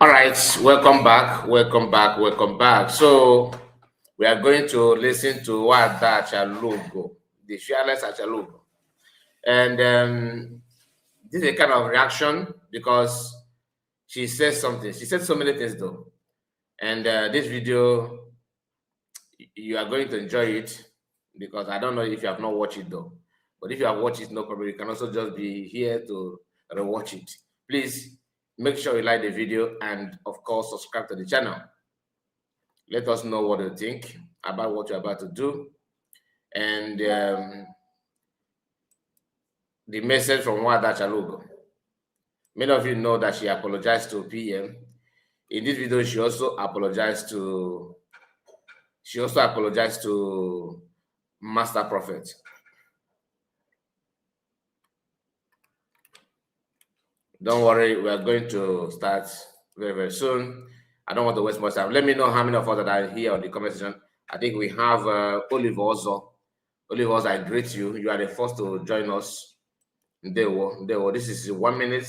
All right, welcome back, welcome back, welcome back. So we are going to listen to Wada Achalugo, the fearless Achalugo. And this is a kind of reaction because she says something. She said so many things though. And this video, you are going to enjoy it because I don't know if you have not watched it though. But if you have watched it, no problem. You can also just be here to rewatch it. Please make sure you like the video and, of course, subscribe to the channel. Let us know what you think about what you're about to do. And the message from Wada Chalugo. Many of you know that she apologized to PM. In this video, she also apologized to Master Prophet. Don't worry, we are going to start very, very soon. I don't want to waste much time. Let me know how many of us that are here on the comment section. I think we have Oliver also. Oliver also, I greet you. You are the first to join us. Ndewo, ndewo. This is 1 minute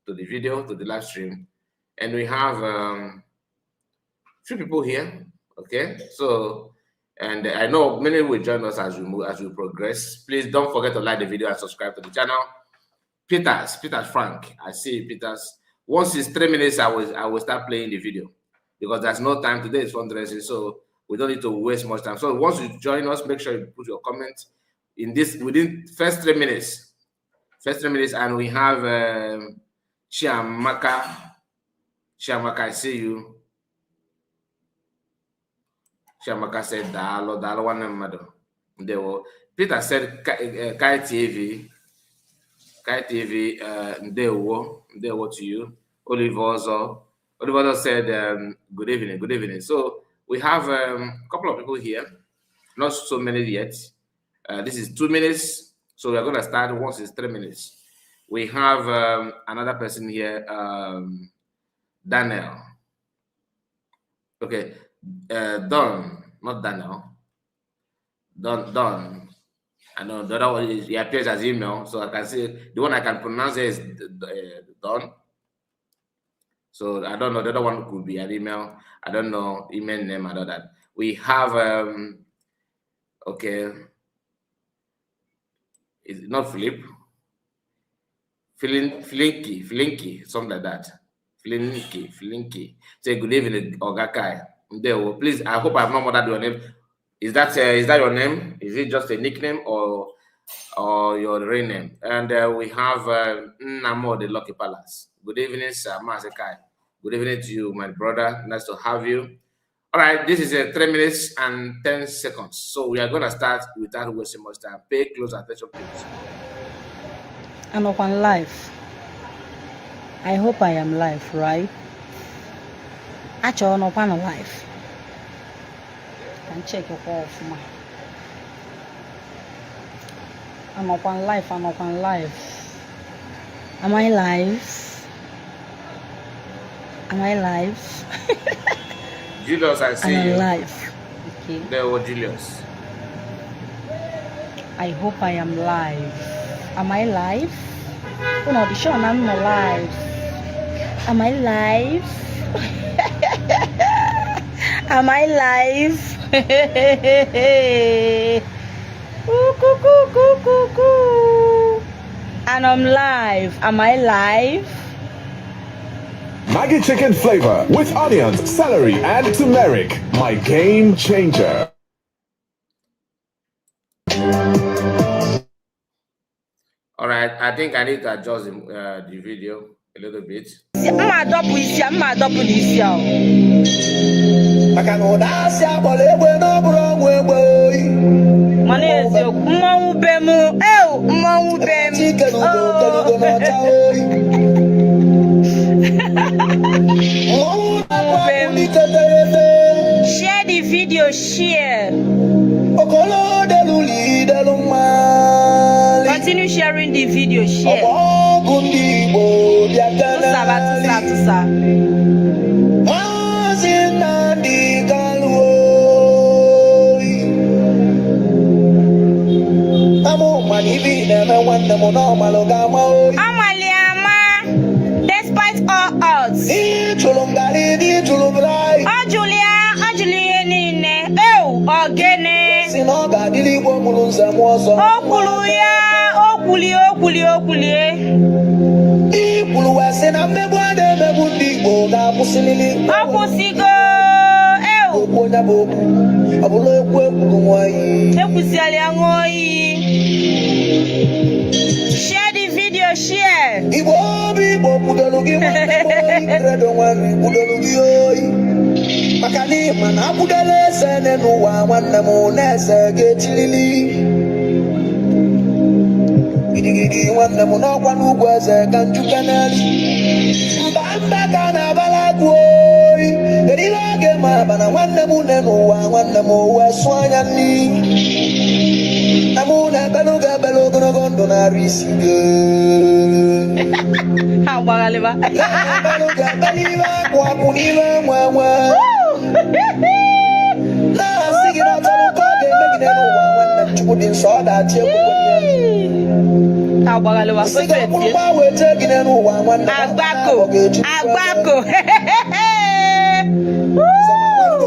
to the video, to the live stream. And we have few people here. Okay, so and I know many will join us as we move, as we progress. Please don't forget to like the video and subscribe to the channel. Peters Frank. I see you, Peters. Once it's 3 minutes, I will start playing the video because there's no time today. It's fundraising, so we don't need to waste much time. So once you join us, make sure you put your comment in this within first 3 minutes. First 3 minutes, and we have Chiamaka. Chiamaka, I see you. Chiamaka said, "Dalo, dalo, one mmadụ." Ndewo. Peter said, "Kai TV, Kai TV, ndewo, ndewo to you." Oliver also, Oliver also said, "Good evening, good evening." So we have a couple of people here, not so many yet. This is 2 minutes, so we are going to start once it's 3 minutes. We have another person here, Daniel. Okay, Don, not Daniel. Don, Don. I know the other one is, he appears as email, so I can see the one I can pronounce is Don. So I don't know. The other one could be an email. I don't know email name and all that. We have okay, it's not Philip. Flinky, Flinky, something like that. Flinky, Flinky. Say good evening, Oga Kai. Ndewo. Please, I hope I've not murdered your name. Is that your name? Is it just a nickname or your real name? And we have Namo, the Lucky Palace. Good evening, sir Mazekai. Good evening to you, my brother. Nice to have you. All right, this is a 3 minutes and 10 seconds. So we are going to start without wasting much time. Pay close attention, please. I'm up on live. I hope I am live, right? Achọrọ nọkwa na live. Ka m checkikwa ọfụma. Anọkwa live, anọkwa live. Am I live? Am I live? Julius, I I see am you. Live. Okay. There was Julius. I hope I am live. Am I live? Oh no, the show I'm not live. Am I live? Am I live? Ooh, coo, coo, coo, coo, coo. And I'm live. Am I live? Maggie chicken flavor with onions, celery, and turmeric. My game changer. All right, I think I need to adjust the video a little bit. Mma adọpụ isi a, mma adọpụ n'isi a o. Maka na ụda asị agbara egbe na ọ bụrụ ọgwụ egbe oyi. Mana eziokwu, mmọnwụ be m, ew, mmọnwụ be m. Chike n'ugo kelugo Oh. n'ọcha oyi. Mmọnwụ na-akpụ Be akpụ m. n'ike tere. Share the video, share. Okolo deluli delu mmali. Continue sharing the video, share. Ọgbọ ọgụ ndị Igbo bịa. Tụsaba, tụsa, Kenali. Tụsa. Maazị Nnamdi Kanu oyi. Amụ mana ibi na-eme nwanne m n'ọmalụ ga-ama oyi. Amali ama, despite all odds. Ịchụ Jụrụ m garị na ịjụrụ m rice. Ọ jụrụ ya, ọ jụrụ ihe niile. Ew, ogene. Si na ọ ga-adịrị Igbo mụrụ nze m ọzọ. O kwuru ya, o kwulie, o kwulie, o kwulie. I kwuru wee sị na mmegbu a na-emegbu ndị Igbo ga-akwụsịlịlị. Ọ kwụsịgo. Ew. Okwu onye bụ okwu, ọ bụrụ okwu ekwuru nwanyị. Ekwusiala ya, ṅụọ iyi. Share the video, share. Igbo obi Igbo kwudolu gị, nwanne m oyi, Credo nwanne kwudolu gị oyi, maka na ịma na akwụdela eze nne n'ụwa, nwanne m, na-eze ga-echilili gidigidi, nwanne m, n'ọkwa n'ugwu eze ka njukeneli mba mba ka na-abala agụ oyi. Kedu ihe ọ ga-eme abana, nwanne m, nne n'ụwa, nwanne m, wee sụọ anya nni na mụ na-ekpelu ga-ekpelu ogologo ndụ na-arụ isi ike. Ha gbaghalịba. Na-ekpelu ga-ekpelu ihe akwụ akwụ n'ime enwe enwe, na-asị gị na ọchọrọ ka ọ ga-eme gị n'ụwa, nwanne m, Chukwu dị nsọ, ọ ga-achị ekwukwe ya. Ha gbaghalịba. Sị gị ọkpụrụkpa wee chee gị n'ụwa, nwanne m. Agbako. Ọ ga-eji Agbako.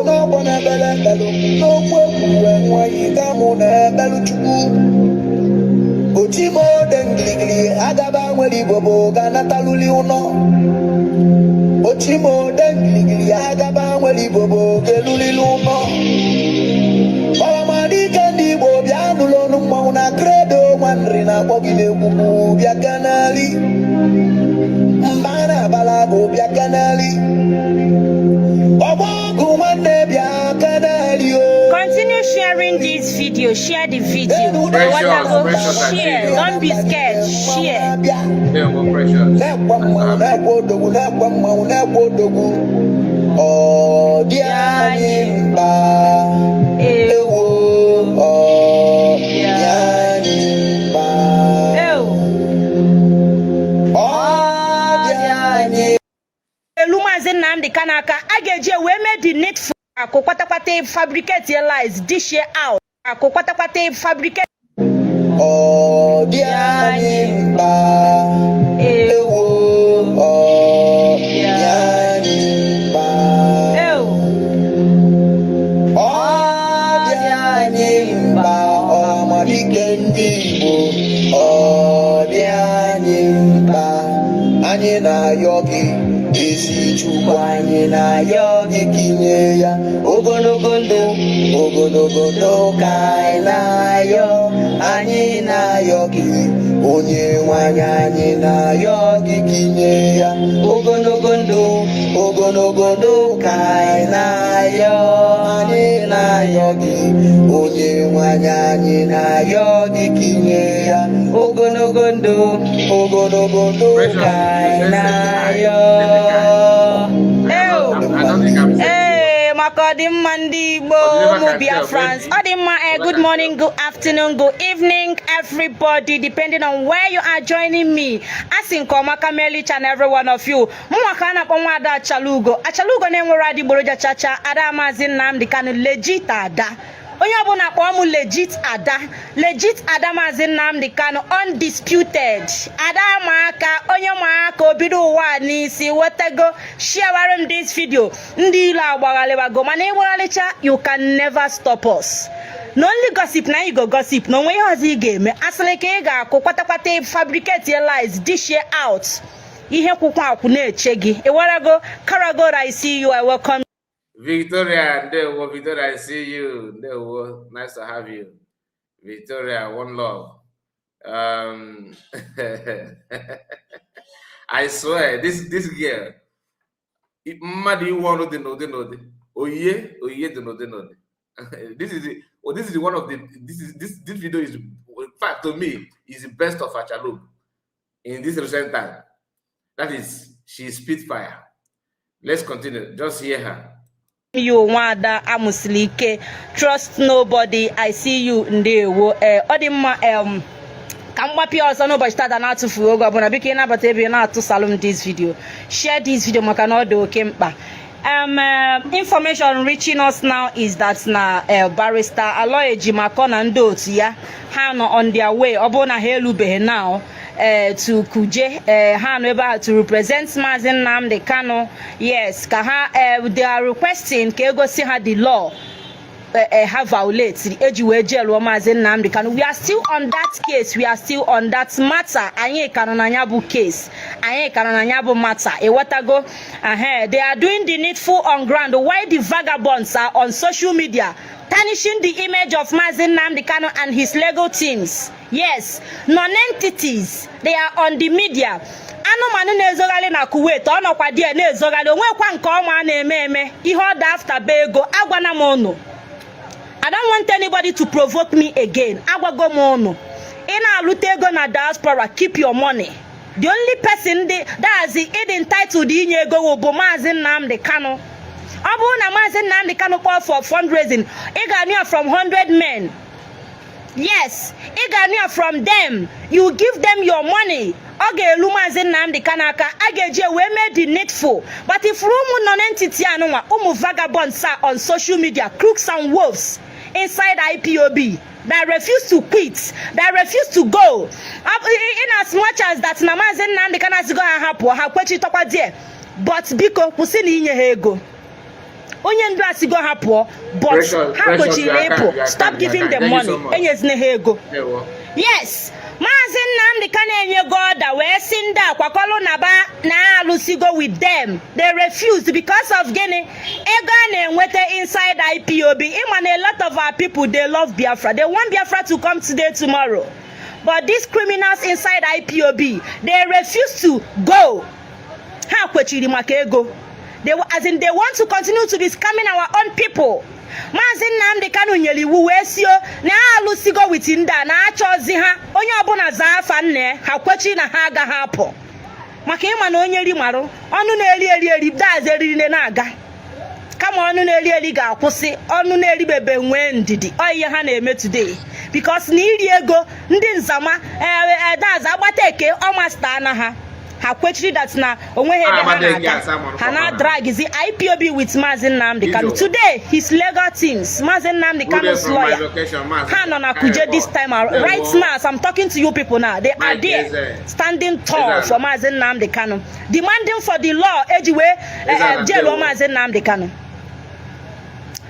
N'ọgbọ na-ekpere ekpelu n'okwu ekwu wee nwa yi ka mụ na-ekpelu Chukwu ochimode ngiligili agaba nwere Igbo bụ ga-anataluli ụnọ ochimode ngiligili agaba nwere Igbo bụ ga-elulili ụnọ. Ọhamadike ndị Igbo, bịa nụlụ ọnụ mmanwụ na Credo Nwanri na-akpọ gị n'egwu. Bịa keneli mba na-abala agụ, bịa keneli ọgbọ ọgụ, nwanne, bịa keneli o. Continue sharing this video. Share the video. Precious, Whatever. Precious, Share. Don't be scared. Share. Ndewo, Precious. Na-ekwe mmanwụ, na-ekwe odogwu, na-ekwe mmanwụ, na-ekwe odogwu, ọ dị anyị mkpa. Ewo, ọ dị anyị mkpa. Ew. Ọ dị anyị Elu Maazị Nnamdi Kanu aka a ga-eji wee mee the needful. Akụ kpatakpata, fabricate lies, dish out akụ kpatakpata, fabricate. Ọ dị anyị mkpa. Ewo, ọ dị anyị mkpa. Ew. Ọ dị anyị mkpa, ọhamadike ndị Igbo, ọ dị anyị mkpa. Anyị na-ayọ gị, ezi Chukwu, anyị na-ayọ gị ka inye ya ogologo ndụ, ogologo ndụ ka anyị na-ayọ. Anyị na-ayọ gị, onye nwanyị, anyị na-ayọ gị ka inye ya ogologo ndụ, ogologo ndụ ka anyị na-ayọ. Anyị na-ayọ gị, onye nwanyị, anyị na-ayọ gị ka inye ya ogologo ndụ, ogologo ndụ ka anyị na-ayọ. Ew. I don't think I'm Ee, maka ọdịmma ndị Igbo, ụmụ Biafrans. Ọ dị mma. Good morning, good afternoon, good evening, everybody, depending on where you are joining me. A sị nke ọma ka meeli each and every one of you. Mụnwa ka a na-akpọ nwaada Achalugo. Achalugo na-enwere adịgboroja chacha. Ada Maazị Nnamdi Kanu, legit ada. Onye ọbụla kpọọ m legit ada, legit ada Maazị Nnamdi Kanu, undisputed ada. Ma aka onye ma aka obido ụwa n'isi wetago. Sharewara m this video. Ndị ilo agbaghalịbago, mana ịgbaghalịcha, you can never stop us. Na only gossip na you go gossip, na onwe ihe ọzọ ị ga-eme. Asịrị ka ị ga-akụ kpatakpata, fabricate lies, dish out ihe kwụkwa akwụ na-eche gị. Ịwarago karago. I see you, I welcome. Victoria, ndewo, Victoria, I see you. Ndewo, nice to have you. Victoria, one love. I swear, this girl, mmadụ iwu ọrụ dị n'ụdị n'ụdị, oyiye oyiye dị n'ụdị n'ụdị. This is the, oh, this is one of the this is this this video is, in fact, to me, is the best of Achalub in this recent time. That is, she is spitfire. Let's continue. Just hear her. You, nwada amụsiri ike, trust nobody. I see you, ndewo. Ee, ọ dị mma. Ka m gbapịa ọzọ n'ụbọchị tata na-atụfughị oge ọbụla. Biko, ịnabata ebe ị na-atụsalụ m this video, share this video, maka na ọ dị oke mkpa. Information reaching us now is that na Barrister Aloy Ejimakor na ndị otu ya, ha nọ on their way. Ọ bụrụ na ha elubeghị now, to Kuje, ha nọ ebe ahụ to represent Maazị Nnamdi Kanu. Yes, ka ha they are requesting ka egosi ha the law ha violate eji wee jailụọ Maazị Nnamdi Kanu. We are still on that case, we are still on that matter. Anyị ka nọ na ya bụ case, anyị ka nọ na ya bụ matter, ịghọtago? Ahe, they are doing the needful on ground while the vagabonds are on social media tarnishing the image of Maazị Nnamdi Kanu and his legal teams. Yes, non-entities, they are on the media. Anụmanụ na-ezogharị na Kuwait, ọ nọkwa die na-ezogharị, onwekwa nke ọma a na-eme eme ihe ọ da after be ego. Agwana m ụnụ, I don't want anybody to provoke me again. Agwago m ụnụ, ị na-alụta ego na diaspora, keep your money. The only person dị that's ịdị entitled inye ego bụ Maazị Nnamdi Kanu. Ọ bụrụ na Maazị Nnamdi Kanu kpọọ for fundraising, ị ga-anụ ya from 100 men. Yes, ị ga-anụ ya from them. You give them your money, ọ ga-elu Maazị Nnamdi Kanu aka, a ga-eji wee mee the needful. But if ụmụ nọ n'entity anụnwa, ụmụ vagabonds are on social media, crooks and wolves inside IPOB that refuse to quit, that refuse to go, in as much as that na Maazị Nnamdi Kanu asịgo ha hapụ, ha kwechitọkwa there. But biko, kwụsị na inye ha ego. Onye ndu asịgo ha pụọ, but ha kwechiri ịpụ. Stop giving them money, enyezina ha ego. Yes, Maazị Nnamdi Kanu enyego order wee sị ndị akwakọlụ na ba na-alụsigo with them. They refused because of gịnị? Ego a na-enweta inside IPOB. Ịma na a lot of our people, they love Biafra, they want Biafra to come today, tomorrow, but these criminals inside IPOB, they refuse to go. Ha kwechiri maka ego. They, as in, they want to continue to be scamming our own people. Maazị Nnamdi Kanu nyere iwu wee sio na ha alụsigo with ndị a na-achọzi ha, onye ọbụla zaa afa nna ya. Ha kwechi na ha agaghị apụ maka ịma na onye ri marụ ọnụ na-eri eri eri daaz eriri na-aga, kama ọnụ na-eri eri ga-akwụsị, ọnụ na-eribebe nwee ndidi. Ọ ihe ha na-eme today, because na iri ego ndị nzama daz agbata eke ọmasta na ha, ha kwechiri that na onweghị ebe ha na-aga. Ha na-dragizi IPOB with Maazị Nnamdi Kanu. Today his legal teams, Maazị Nnamdi Kanu's lawyer, ha nọ na Kuje this time around. Right now, as I'm talking to you people now, they are there standing tall for Maazị Nnamdi Kanu, demanding for the law eji wee jail Maazị Nnamdi Kanu.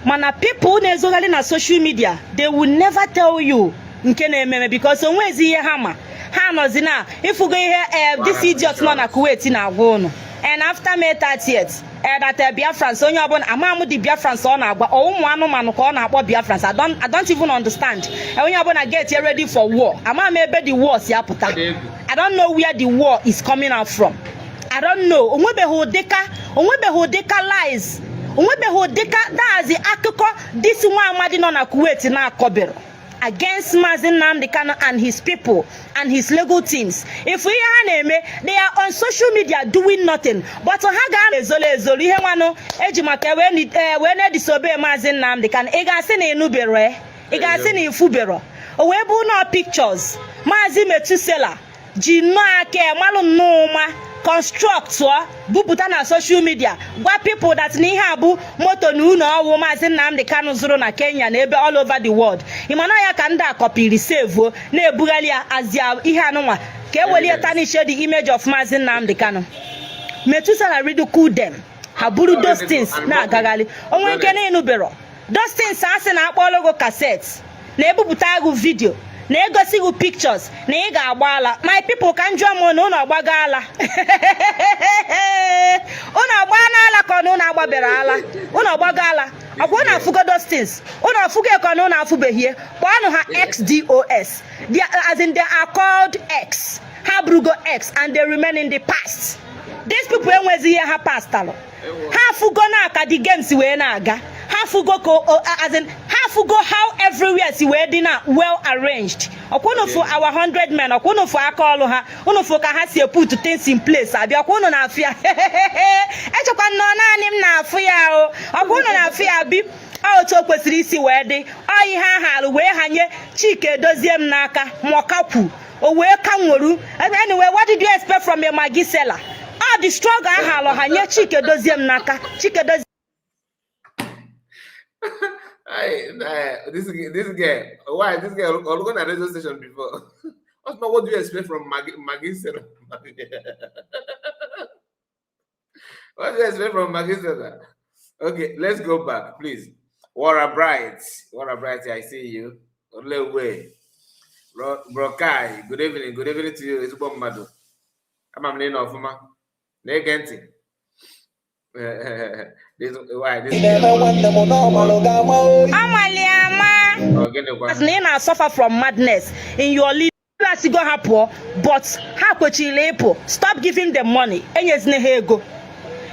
Mana people na-ezogharị na social media, they will never tell you nke na-ememe because onwezi ihe ha ma. Ha nọzi na ịfụgo ihe this idiot nọ na Kuwait na-agwa ụnụ. And after May 30th, that Biafrans, onye ọbụla ama m the Biafrans ọ na-agwa, ọ ụmụ anụmanụ ka ọ na-akpọ Biafrans? I don't even understand. Onye ọbụla get ready for war. Ama m ebe the war si apụta. I don't know where the war is coming out from. I don't know. Onwebeghị ụdịka lies, onwebeghị ụdịka dazi akụkọ this nwa amadi nọ na Kuwait na-akọbero against Maazị Nnamdi Kanu and his people and his legal teams. If ihe ha na-eme, they are on social media doing nothing, but ha ga-ezolo ezolo ihe nwanụ eji maka wee na-edisobe Maazị Nnamdi Kanu. Ị ga-asị na ịnụbero, ị ga-asị na ifubero, o wee bụ nọọ pictures Maazị Metusela ji nnọọ aka malụ nnọọ ụma construct bupụta na social media, gwa people that na ihe a bụ moto na ụlọ ọwụ Maazị Nnamdi Kanu zụrụ na Kenya na ebe all over the world. Ịmana ya ka ndị a kọpiri sevuo na-ebugharị ya azia ihe anụnwa ka e welie tarnish the image of Maazị Nnamdi Kanu. Metusela ridicule them, ha buru those things na-agagharị onwe nke na ịnụbero those things. A sị na akpọọlụ gị cassette, na-ebupụta gị video, na-egosi gị pictures na ị ga-agba ala. My people, ka m jụọ m na ụnụ ọgbago ala? Ụnụ ọgba n'ala ka ọ na ụnụ agbabere ala? Ụnụ ọgbago ala ọkwa? Ụnụ afụgo those things? Ụnụ afụgo ka ọ na ụnụ afụbeghie? Kpọọnụ ha XDOS. As in, they are called X. Ha bụrụgo X and they remain in the past. These people enwezi ihe ha pastalụ. Ha afụgo na ka the games wee na-aga. Ha afụgo ka as in, ha afụgo how everywhere si wee dị na well arranged. Ọkwa unu fụ our 100 men? Ọkwa unu fụ aka ọlụ ha? Unu fụ ka ha si put things in place? Abịa, ọkwa unu na-afụ ya? Echekwa nnọọ naanị m na-afụ ya o. Ọkwa unu na-afụ ya? Bi ọ otu o kwesịrị isi wee dị. Ọ ihe ahụ alụ wee hanye Chike Edozie m n'aka mọkakwu o wee ka nweru. Anyway, what did you expect from a Maggi seller? Ọ the struggle ahụ alụ ha nye Chike Edozie m n'aka. Chike Edozie I, this guy, why this guy? Or na radio station before. What do you expect from Maggie, Maggie Seller? What do you expect from Maggie Seller? Okay, let's go back, please. Wara Bright. Wara Bright, I see you. Olewe. Bro Kai, good evening. Good evening to you. Ezigbo mmadụ. Ama m na ị nọ ọfụma. Na-ege ntị. This, why, this Ị na-eme nwanne m n'ọmalụ ga-ama oyi. Amali ama. Oh, gịnịkwa? Na ị na-suffer from madness in your leader asigo ha pụọ, but ha kwechiri ịpụ. Stop giving them money. Enyezina ha ego.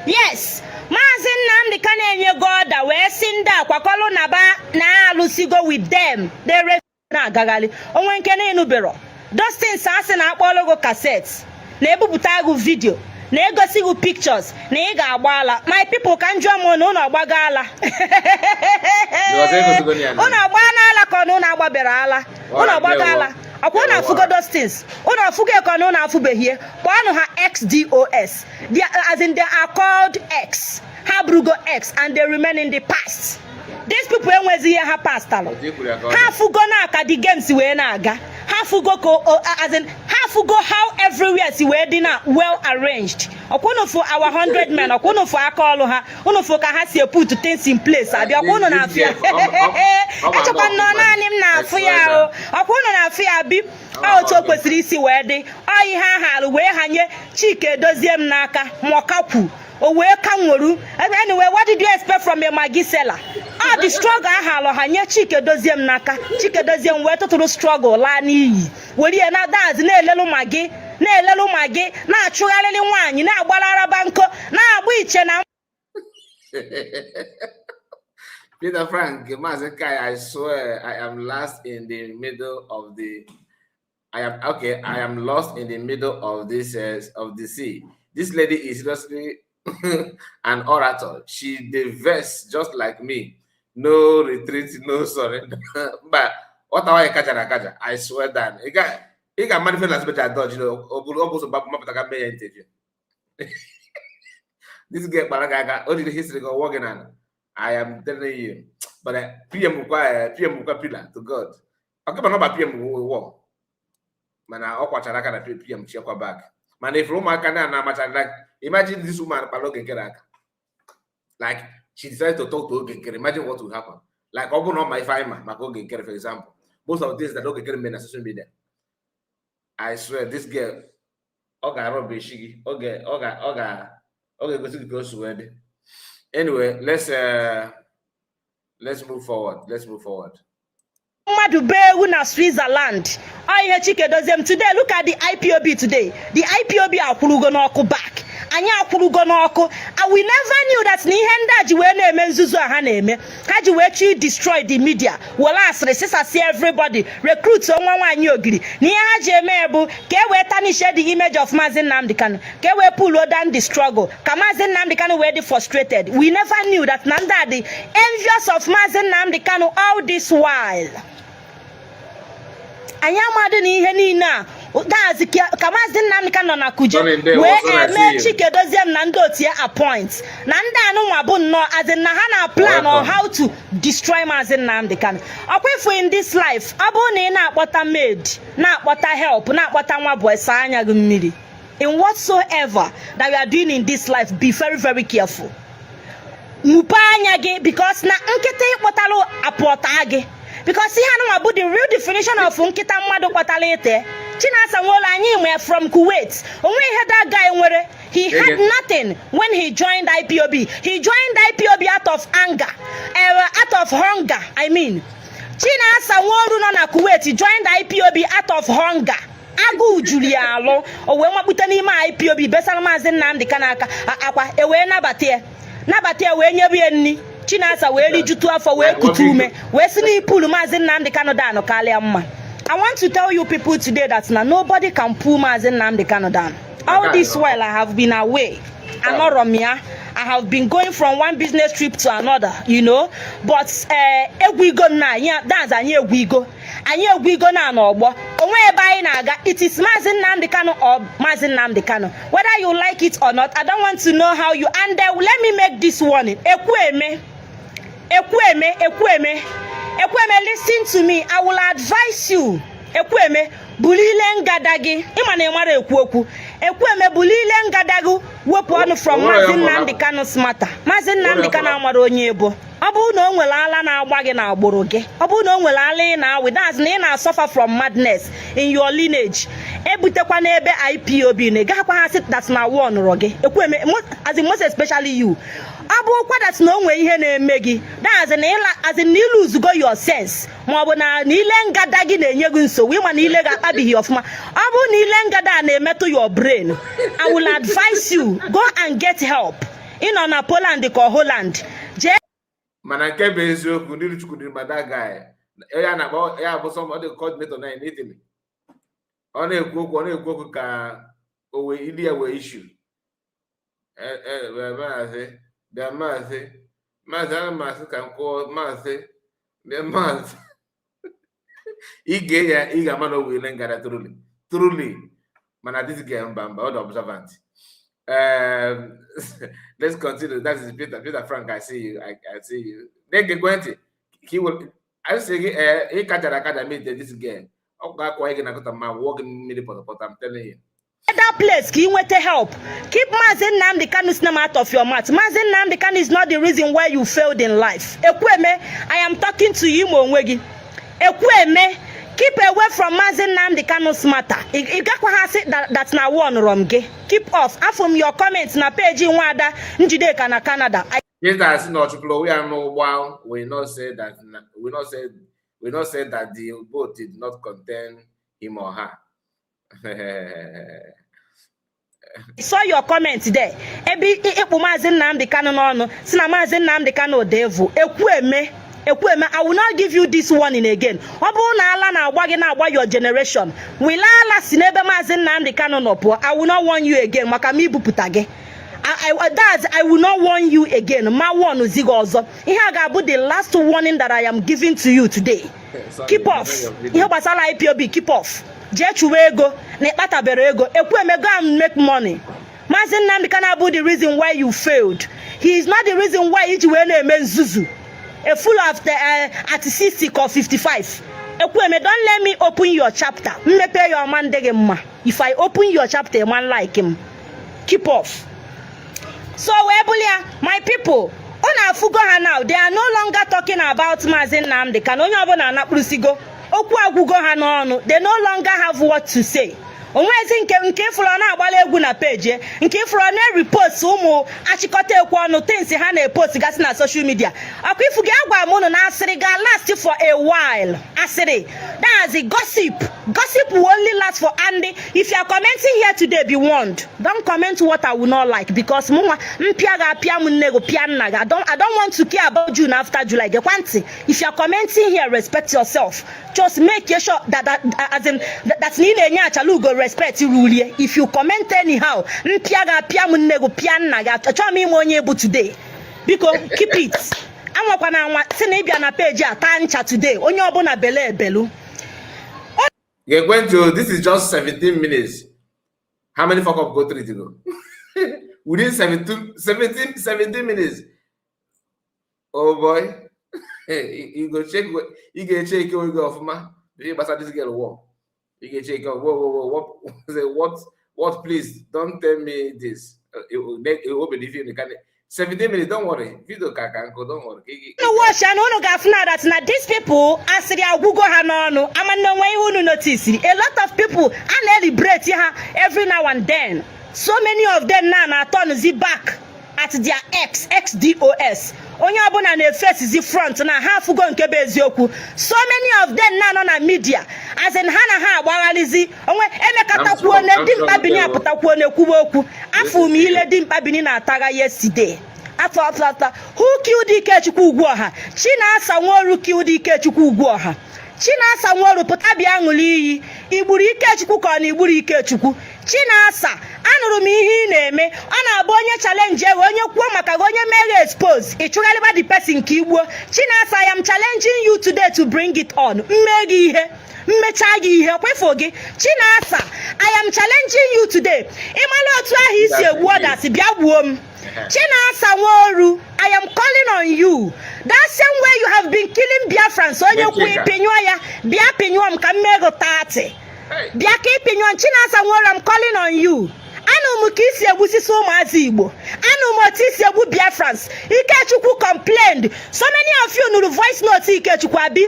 Yes, Maazị Nnamdi ka na-enye go order wee sị ndị akwakọlụ na ba na-alụsigo with them. They na-agagharị onwe nke na-enubero those things. Asị na akpọrọ gị cassette, na-ebupụta gị video, na-egosi gị pictures na ị ga-agba ala. My people, ka m jụọ m na ụnụ ọgbago ala? Because egosigo ya na. Ụnụ agba n'ala ka ọ na ụnụ agbabere ala? Ụnụ ọgbago ala ọkwa? Ụnụ afụgo those things? Ụnụ afụgo ka ọ na ụnụ afụbeghie? Kpọọnụ ha XDOS. As in, they are called X. Ha bụrụgo X and they remain in the past. These people enwezi ihe ha pastalụ. Otu i kwuru ya ka ọ Ha dị. afụgo na ka the games wee na-aga. Ha afụgo ka as in, ha afụgo how everywhere si wee dị na well arranged. Ọkwa unu fụ our 100 men? Ọkwa unu fụ aka ọlụ ha? Unu fụ ka ha si put things in place? Abịa, ọkwa unu na-afụ ya? Echekwa nnọọ naanị m na-afụ ya o. Ọkwa unu na-afụ ya? Bi ọ otu o kwesịrị isi wee dị. Ọ ihe ahụ alụ wee hanye Chike Edozie m n'aka mọkakwu o wee ka nweru. Anyway, what did you expect from a Maggi seller? Ọ dị struggle ahụ alụ ha nye Chike Edozie m n'aka. Chike Edozie m wee tụtụrụ struggle laa n'iyi, were ya na dazi na-elelu Maggi, na-elelu Maggi, na-achụgharịrị nwaanyị, na-agbalaraba nkọ, na-agba iche na Peter Frank, Maazị Kai, I swear I am lost in the middle of the I am okay, I am lost in the middle of this of the sea. This lady is seriously an orator. She diverse just like me. No retreat, no surrender. But what I kaja kaja, I swear that. Ị ga manifest na special dodge, ọ bụ so mapụta ka mee ya interview. This girl kpara gị aka, o jiri history gị ọwọ gị n'ala. I am telling you. But PM kwa PM kwa pillar to God. Ọ kama na ọba PM wọ. Mana ọ kwachara aka na PM chiekwa back. Mana ifuru ụmụaka na na-amacha, like, imagine this woman kpara Oge Nkere aka. Like, she decided to talk to Oge Nkere. Imagine what will happen. Like, ọ bụrụ na ọ ma ife anyị ma maka Oge Nkere, for example. Most of the things that Oge Nkere made na social media. I swear this girl, ọ ga-arọbeshi gị, ọ ga-egosi gị ka o si wee dị. Anyway, let's move forward. Let's move forward. Mmadụ bee ewu na Switzerland. Ọ ihe Chike Dozie m today. Look at the IPOB today. The IPOB akwụrugo n'ọkụ back. Anyị akwụrugo n'ọkụ. And we never knew that na ihe ndị a ji wee na-eme nzuzu a ha na-eme, ha ji wee chi destroy the media, were asịrị sisasi everybody, recruit nwa nwaanyị ogiri, na ihe ha ji eme bụ ka e wee tarnish the image of Maazị Nnamdi Kanu, ka e wee pull down the struggle, ka Maazị Nnamdi Kanu wee dị frustrated. We never knew that na ndị a dị envious of Maazị Nnamdi Kanu all this while. Anyị amadị na ihe niile a dazi ka Maazị Nnamdi Kanu nọ na Kuje Sorry, ndewo, wee sorry, I eme see you. Chike Dozie m na ndị otu ya appoint na ndị anụnwa bụ nnọọ, as in, na ha na plan on Welcome. how to destroy Maazị Nnamdi Kanu. Ọkwa ifu in this life, ọ bụrụ na ị na-akpọta maid, na-akpọta help, na-akpọta nwa boy, saa anya gị mmiri. In whatsoever that you are doing in this life, be very, very careful. Mụpe anya gị, because na nkịta ịkpọtalụ apụọta gị, because ihe anụnwa bụ the real definition of nkịta mmadụ kpọtara ite. Chinasa Nwola, anyị nwe from Kuwait, onwe ihe that guy nwere. He had nothing when he joined IPOB. He joined IPOB out of anger, out of hunger, I mean. Chinasa Nworu nọ na Kuwait joined IPOB out of hunger. Agụụ juru ya alụ, o wee makpute n'ime IPOB, besara Maazị Nnamdị Kanu aka akwa, e wee nabata ya, nabata ya, wee nyebe ya nri. Chinasa wee rijutu afọ, wee kute ume, wee si n'ipulu Maazị Nnamdị Kanu down karịa mma. I want to tell you people today that na nobody can pull Maazị Nnamdị Kanu down. All this while I have been away, anọrọ m ya. I have been going from one business trip to another, but egwu igo na anyị that's anyị egwu igo, anyị egwu igo na n'ọgbọ onwe ebe anyị na-aga. It is Maazị Nnamdi Kanu or Maazị Nnamdi Kanu, whether you like it or not. I don't want to know how you and let me make this warning. Ekwueme, Ekwueme, Ekwueme, Ekwueme, listen to me. I will advise you. Ekwueme, Buru ile ngada gị. Ịma na ị mara ekwu okwu. Ekwueme, buru ile ngada gị, wepụ ọnụ from O nwere Maazị ya fọrọ. Nnamdi Kanu's matter. Maazị Nnamdi ya Kanu fọrọ. amara onye ebo. Ọ bụrụ na o nwere ala na-agba gị n'agbụrụ gị, ọ bụrụ na o nwere ala ị na-awị, that's na ị na-suffer from madness in your lineage, ebutekwa n'ebe IPOB na ị gaghakwa ha sị that na one nụrụ gị. Ekwueme, as in most especially you, ọ bụrụkwa that na o nwere ihe na-eme gị, that's na ịla, as in na iluzugo your sense, ma ọ bụ na ile ngada gị na-enye gị nsogbu, ịma na ile gị akpabighị ọfụma, ọ bụrụ na ile ngada a na-emetụ your brain, I will advise you, go and get help. Ị nọ na Poland ka ọ Holland, jee. Mana nke bụ eziokwu, ndị Chukwu dị ma that guy ya na-akpọ ya bụ somebody coordinator na in Italy. Ọ na-ekwu okwu, ọ na-ekwu okwu ka o wee ili ya wee issue. Maazị, bịa, maazị, maazị, ana m asị ka m kwuo, maazị, bịa, maazị. Ige ya, ị ga-ama na o wee ile ngara truly truly. Mana this guy, mba mba, ọ dị observant. Let's continue. That is Peter, Peter Frank. I see you. I see you. Na-egekwe ntị ka i I sị gị, ee, ị kachara akaja meet this girl. Ọ ga-akwa gị na kụta ma wụọ gị mmiri pọtọpọtọ. I'm telling you. That place ka ị nweta help. Keep Maazị Nnamdi Kanu's name out of your mouth. Maazị Nnamdi Kanu is not the reason why you failed in life. Ekwueme, I am talking to you. Ma onwe gị, Ekwueme, keep away from Maazị Nnamdi Kanu's matter. Ị gakwa ha sị that na one rom gị. Keep off. Afọ m your comment na page Nwaada Njideka na Canada. I Peter sị na ọ chụpụrụ onwe ya n'ụgbọ ahụ. We not say that the boat did not contain him or her. Saw your comment there ebe ịkpụ Maazị Nnamdi Kanu n'ọnụ, si na Maazị Nnamdi Kanu dị evil. Ekwueme, Ekwueme, I will not give you this warning again. Ọ bụrụ na ala na-agba gị, na-agba your generation, wile ala si n'ebe Maazị Nnamdi Kanu nọ pụọ. I will not warn you again, maka m ibupụta gị. That's I will not warn you again. Ma warn zi gị ọzọ, ihe a ga-abụ the last warning that I am giving to you today. Sorry, Keep off ihe gbasara IPOB. Keep off. Jee chụwa ego na ịkpatabere ego. Ekwueme, go and make money. Maazị Nnamdi Kanu abụ the reason why you failed. He is not the reason why iji wee na-eme nzuzu, a full of the, at 60 or 55. Ekwueme, don't let me open your chapter. Mmepe ya, ọma ndị gị mma. If I open your chapter, man like him, keep off. So wee bụrụ ya, my people, unu afụgo ha. Now they are no longer talking about Maazị Nnamdi Kanu. Onye ọbụla anakpụrụsigo okwu, agwụgo ha n'ọnụ. They no longer have what to say. Onwezi nke ifụrụ ọ na-agbala egwu na peji, nke ifụrụ ọ na-repost ụmụ achịkọta ekwe ọnụ things ha na-epost gasị na social media. Ọkwa ifu gị, agwa m unu na asịrị ga last for a while. Asịrị, that's the gossip. Gossip will only last for, and if you are commenting here today, be warned, don't comment what I will not like, because mụnwa mpịa ga-apịa m nne gị, pịa nna gị. I don't want to care about June after July. Gekwa ntị, if you are commenting here, respect yourself. Just make sure that as in that na ị na-enye achala ugo respect rulie. If you comment anyhow, mpịa ga-apịa m nne gị, pịa nna gị. Achọghị m ime onye bụ today. Biko, keep it. Anwakwana anwa si na ịbịa na peji a taa ncha today. Onye ọbụla bele ebelu. Gekwe, this is just 17 minutes. How many fuck up go through to go? Within 17, 17, 17 minutes. Oh boy. You go check, you get check you go off ma. You gbasa this girl war. You get check, whoa, whoa, whoa, what say, what, please don't tell me this. It will be the kind 17 minutes, don't worry. Video ka nko, don't worry. Unu watch na unu ga-afụ na that na these people, asịrị agwụgo ha n'ọnụ. Ama na onwe ihe unu notice, a lot of people a na-eliberate ha every now and then. So many of them now na-atọnụzi back at their ex ex dos. Onye ọbụla na-efesizi front na ha afụgo nke bụ eziokwu. So many of them na nọ na media, as in ha na ha agbagharịzi onwe emekọtakwuo na dimkpa Bini apụtakwuo na-ekwuwe okwu. Afọ m ile dimkpa Bini na-atagha yesterday. Afọ afọ afọ, who killed Ikechukwu Ugwuọha? Chinasa Nworu killed Ikechukwu Ugwuọha. Chinasa Nworu, pụta bịa ṅụrụ iyi. Igburu Ikechukwu ka ọ na igburu Ikechukwu? Chinasa, anụrụ m ihe ị na-eme. Ọ na-abụ onye challenge ewe, onye kwuo maka gị, onye meghe expose, ị chụgharịba the person ka igbuo. Chinasa, I am challenging you today to bring it on. Mme gị ihe, mmechaa gị ihe kwefụ gị. Chinasa, I am challenging you today. Ịmala otu ahụ isi egbu ọdasị, bịa gbuo m. Chinasa Nworu, I am calling on you. That same way you have been killing Biafrans, onye kwu, Mechika. Pịnyụọ ya, bịa pịnyụọ m ka m mee gị 30. Hey. Bịa ka ịpịnyụọ. Chinasa Nworu, I'm calling on you. Anụ m ka isi egbusisi ụmụazị Igbo, anụ m otu isi egbu Biafrans. Ikechukwu complained. So many of you nụrụ voice note Ikechukwu, abi?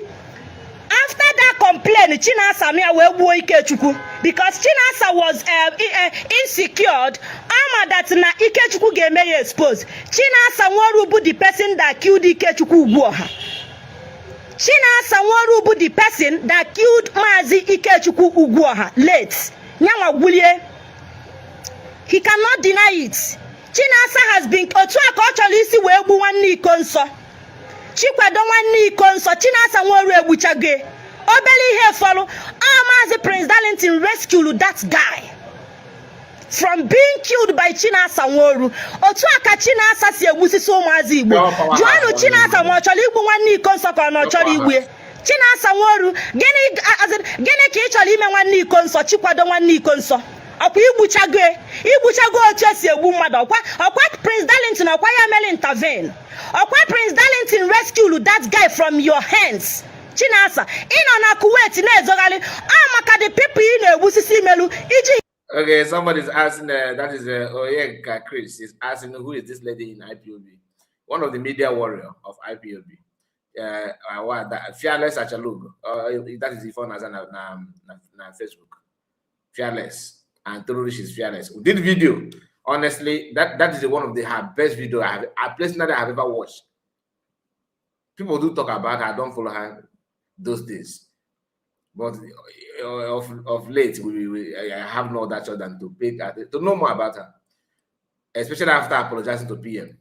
After that complaint, Chinasa nụ ya wee gbuo Ikechukwu because Chinasa was insecured ama that na Ikechukwu ga-eme ya expose. Chinasa Nworu bụ the person that killed Ikechukwu Ugwuọha. Chinasa Nworu bụ the person that killed Maazị Ikechukwu Ugwuọha late. Nyanwa gwulie, he cannot deny it. Chinasa has been otu a ka ọ chọrọ isi wee gbu nwanne iko nsọ, Chikwado nwanne iko nsọ. Chinasa Nworu egbuchago obere ihe fọrọ ọ. Maazị Prince Darlington rescued that guy from being killed by Chinasa Nworu. Otu a ka Chinasa si egbusisi ụmụazị Igbo. Jụọnụ Chinasa ma ọ chọrọ igbu nwanne iko nsọ ka ọ na ọ chọrọ igbu ya. Chinasa Nworu, gịnị, as in, gịnị ka ị chọrọ ime nwanne iko nsọ, Chikwado nwanne iko nsọ? Ọkwa igbuchago, igbuchago otu esi egbu mmadụ. Ọkwa Prince Darlington, ọkwa ya mere intervene, ọkwa Prince Darlington rescued that guy from your hands. Chinasa, ị nọ na Kuwait na-ezogharị ọ maka the people ị na-egbusisi imelu iji Okay, somebody's asking, that is Oyenka Chris is asking, who is this lady in IPOB? One of the media warrior of IPOB. What, that, Fearless Achalugo. That is the phone as na Facebook. Fearless. And truly she's fearless. We did video. Honestly, that is the one of the her best video I have I personally have ever watched. People do talk about her. I don't follow her those days. But of late, I have no other choice than to pay to know more about her, especially after apologizing to PM.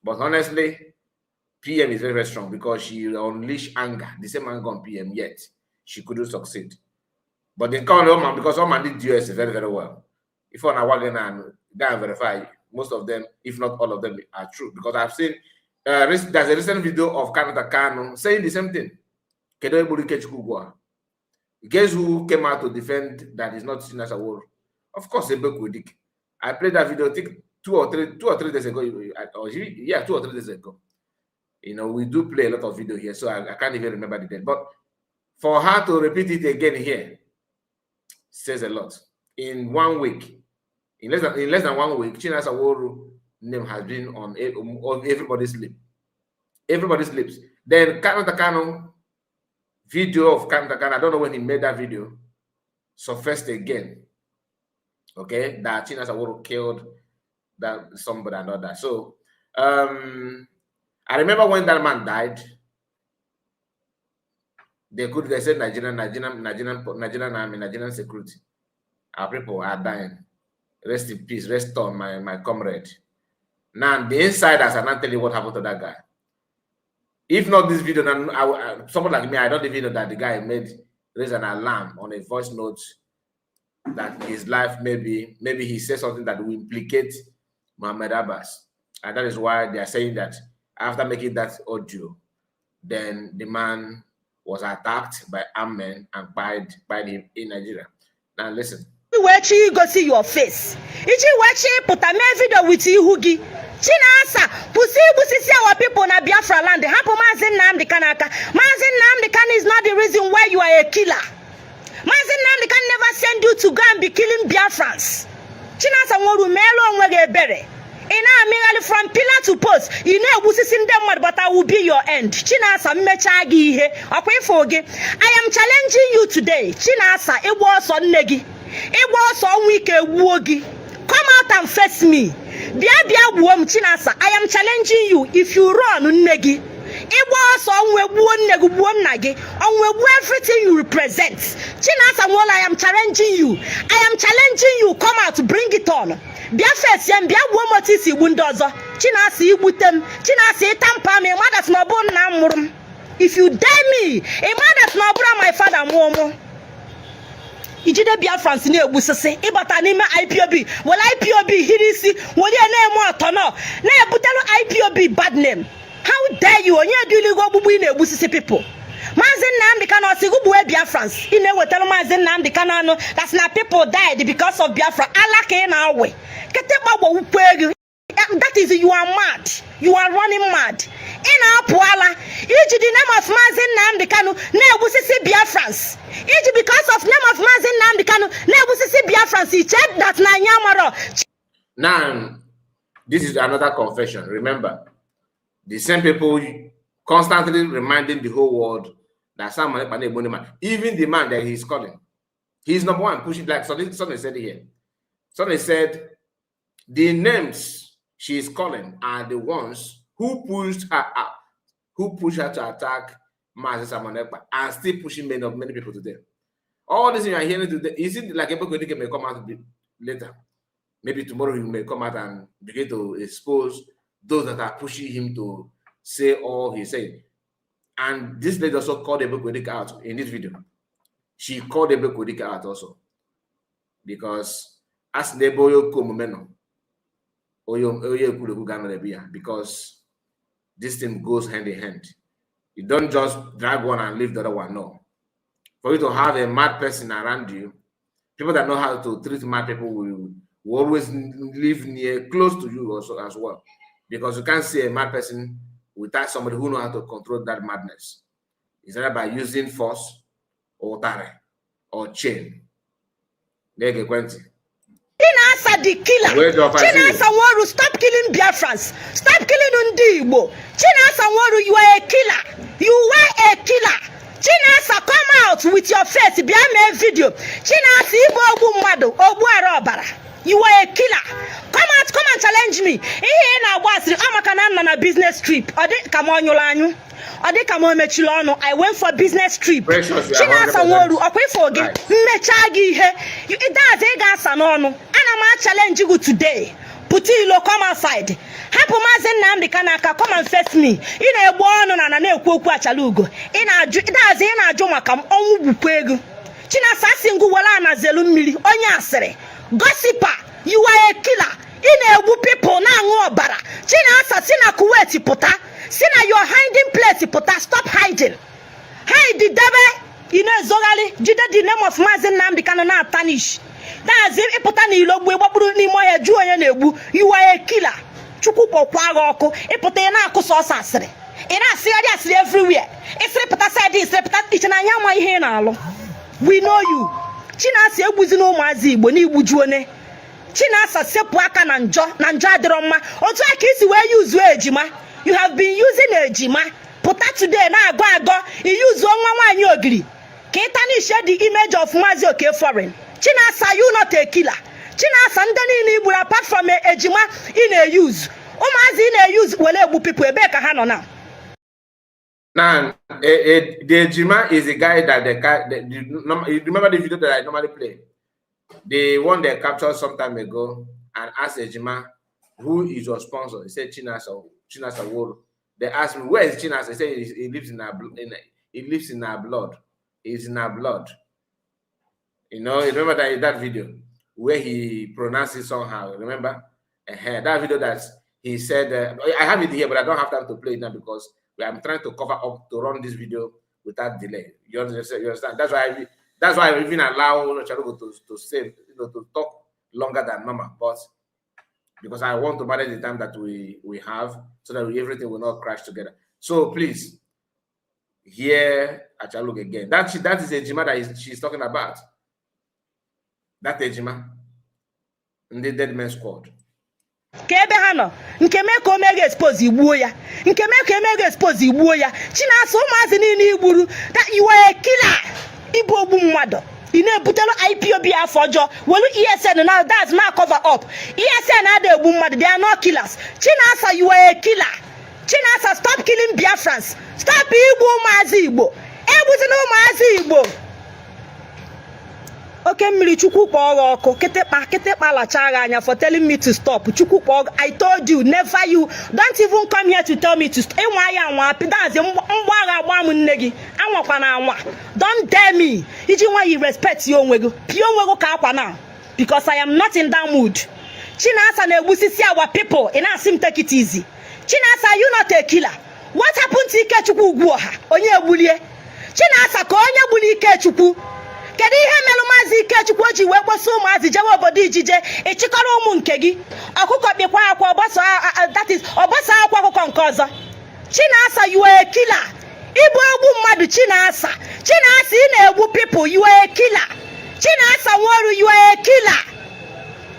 But honestly, PM is very, very strong because she unleashed anger, the same anger on PM, yet she couldn't succeed. But the man, because all man did US very, very well. If on a wagon and go and verify, most of them, if not all of them, are true. Because I've seen there's a recent video of Kanunta Kanu saying the same thing. Kedu egburu Ikechukwu ugbu a? Guess who came out to defend that is not Chinasa Nworu? Of course, Ebekwu. I played that video, I think 2 or 3 days ago. Or yeah, 2 or 3 days ago. We do play a lot of video here, so I can't even remember the date. But for her to repeat it again here says a lot. In one week, in less than one week, Chinasa Nworu name has been on everybody's lip. Everybody's lips. Then Kanunta Kanu, video of Kanunta Kanu, I don't know when he made that video, surfaced again. Okay, that Chinasa Nworu killed that somebody and all that. So I remember when that man died, they said Nigerian, Nigerian, Nigerian, Nigerian army, Nigerian security. Our people are dying. Rest in peace, rest on my comrade. Now the insiders are not telling you what happened to that guy. If not this video, then someone like me, I don't even know that the guy made raise an alarm on a voice note that his life, maybe he said something that will implicate Mohammed Abbas. And that is why they are saying that after making that audio, then the man was attacked by armed men and by him in Nigeria. Now listen. Wee chọọ igosi your face, iji wee chọọ ịpụta mee video with ihu gị. Chinasa, kwụsị igbusisi our people na Biafra land. Hapụ Maazị Nnamdị Kanu aka. Maazị Nnamdị Kanu is not the reason why you are a killer. Maazị Nnamdị Kanu never send you to go and be killing Biafrans. Chinasa Nworu, meelu onwe gị ebere. Ị na-amịgharị from pillar to post, ị na-egbusisi ndị mmadụ, but I will be your end. Chinasa, mmechaa gị ihe ọkwa ịfụ gị. I am challenging you today. Chinasa, ịgba ọsọ nne gị, ịgba ọsọ ọnwụ ike gbuo gị. Come out and face me. Bịa, bịa gbuo m. Chinasa, I am challenging you. If you run, nne gị, ịgba ọsọ, ọnwụ egbuo nne gị, gbuo nna gị, ọnwụ egbuo everything you represent. Chinasa Nworu, I am challenging you. I am challenging you. Come out, bring it on. Bịa face m, bịa gbuo m otu isi gbu ndị ọzọ. Chinasa, igbute m, Chinasa, ịta mpa m, ịmadat na ọ bụrụ nna m mụrụ m. If you dare me, ịmadat na ọ bụrụ my father mụọ mụ. Ijide Biafrans na-egbusisi, ịbata n'ime IPOB, were IPOB hiri isi, were ya na-eme ọtọnọ, na-ebutelu IPOB bad name. How dare you? Onye eduligo ogbugbu ị na-egbusisi people? Maazị Nnamdị Kanu ọsị gị gbuwe Biafrans? Ị na-ewetara Maazị Nnamdị Kanu anụ that's na people died because of Biafra. Ala ka ị na-awe kịtịkpa gbawukwe gị. That is, you are mad. You are running mad. Ị na-apụ ala iji the name of Maazị Nnamdi Kanu na-egbusisi Biafrans, iji because of name of Maazị Nnamdi Kanu na-egbusisi Biafrans. I check that na anyị amarọ. Now, this is another confession. Remember, the same people constantly reminding the whole world that Simon Ekpa na-egbu man, even the man that he's calling, he's number one pushing, like somebody said here. Somebody said the names she is calling are the ones who pushed her out, who pushed her to attack Mazi Simon Ekpa, and still pushing many of many people today. All this you are hearing today, is it like Eboko may come out later? Maybe tomorrow he may come out and begin to expose those that are pushing him to say all he's saying. And this lady also called Eboko out in this video. She called Eboko out also. Because as n'ebe onye oke omume nọ, onye onye ekwurekwu ga-anọ ebe ya, because this thing goes hand in hand. You don't just drag one and leave the other one. No. For you to have a mad person around you, people that know how to treat mad people will always live near, close to you also as well. Because you can't see a mad person without somebody who know how to control that madness. It's either by using force or tare or chain. Na-egekwe ntị. Chinasa the killer. Wait, if I see you. Chinasa Nworu, stop killing Biafrans. Stop killing ndị Igbo. Chinasa Nworu, you are a killer. You were a killer. Chinasa, come out with your face. Bịa mee video. Chinasa, ịbụ ogbu mmadụ, ogbu ara ọbara. You are a killer. Come out, come and challenge me. Ihe ị na-agba asịrị ọ maka na m nọ na business trip. Ọ dị ka m ọ nyụrụ anyụ. Ọ dị ka m o mechiri ọnụ. I went for business trip. Precious, you are Chinasa 100% Nworu, ọkwa ifo gị right. mmechaa gị ihe that's ị ga-asa n'ọnụ. Ana m a-challenge gị today. Pụta ilo, come outside. Hapụ Maazị Nnamdị Kanu aka, come and face me. Ị na-egbu ọnụ na na na-ekwu okwu achala ugo. Ị na-ajụ that's ị na-ajụ maka m. Ọnwụ gbukwa ego. Chinasa, asị ngụ were anazelu mmiri. Onye asịrị, gossiper, you are a killer. Ị na-egbu people, na-aṅụ ọbara. Chinasa, si na Kuwait pụta, si na your hiding place pụta. Stop hiding, hide debe. Ị na-ezogharị jide the name of Maazị Nnamdị Kanu na-atanish dazi. Ịpụta n'ilo gbuo, gbakpụrụ n'ime ọhịa, jụọ onye na-egbu. You are a killer. Chukwu kpọkwa gị ọkụ. Ịpụta, ị na-akụ sọsọ asịrị, ị na-asịgharị asịrị everywhere. Ịsịrị pụta side, ịsịrị pụta iche na anyị ama ihe ị na-alụ. We know you. Chinasa, egbuzina ụmụazị Igbo na igbujuone. Chinasa, sepụ aka na njọ, na njọ adịrọ mma. Otu a ka isi wee yuzuo ejima. You have been using ejima. Pụta today na-agọ agọ, iyuzuo nwa nwaanyị ogiri ka ị tarnish the image of Maazị Oke Foreign. Chinasa, you not a killer. Chinasa, ndị niile igburu apart from ejima ị na-eyuzu, ụmụazị ị na-eyuzu were egbu people, ebee ka ha nọ na? Now, the Ejima is the guy that the, you remember the video that I normally play? The one they captured some time ago and asked Ejima, "Who is your sponsor?" He said, "Chinasa, Chinasa Nworu." They asked me, "Where is Chinasa?" He said, He lives in our blood. He's in our blood." You remember that video where he pronounced it somehow? Remember? That video that he said, I have it here, but I don't have time to play it now because I'm trying to cover up to run this video without delay. You understand? You understand? That's why I even allow Charugo to save, to talk longer than normal. But because I want to manage the time that we have so that everything will not crash together. So please hear Achaluk again. That is Ejima that she's talking about. That Ejima in the Dead Man Squad. Ka ebe ha nọ, nke mee ka o mee gị expose, igbuo ya. Nke mee ka eme gị expose, igbuo ya. Chinasa, ụmụazị niile igburu, that you are a killer. Ịbụ ogbu mmadụ, ị na-ebutelu IPOB afọ ọjọọ welu ESN na that's na cover up. ESN ada egbu mmadụ. They are not killers. Chinasa, you are a killer. Chinasa, stop killing Biafrans. Stop igbu ụmụazị Igbo. Egbuzina ụmụazị Igbo. Oke mmiri, Chukwu kpọọ gị ọkụ. Kịtịkpa kịtịkpa lachaa gị anya for telling me to stop. Chukwu kpọọ gị. I told you, never, you don't even come here to tell me to stop. Ịnwa ya anwa apịdazi mgba agha agba m nne gị. Anwakwa na anwa, don't dare me. Iji nwayọ respect ya onwe gị, pịa onwe gị ka akwa now, because I am not in that mood. Chinasa na-egbusisi our people. Ị na-asị m take it easy. Chinasa, you not a killer? What happened to Ikechukwu Ugwuọha? Onye egbulie Chinasa? Ka onye gburu Ikechukwu? Kedu ihe melụ Maazị Ikechukwu o ji wee kposa ụmụazị jewe obodo ijije ịchịkọrọ ụmụ nke gị? Ọkụkọ kpịkwa akwa ọgbasa, that is, ọgbasa akwa ọkụkọ nke ọzọ. Chinasa, you are a killer. Ịbụ egbu mmadụ. Chinasa, Chinasa, ị na-egbu people. You are a killer. Chinasa Nworu, you are a killer.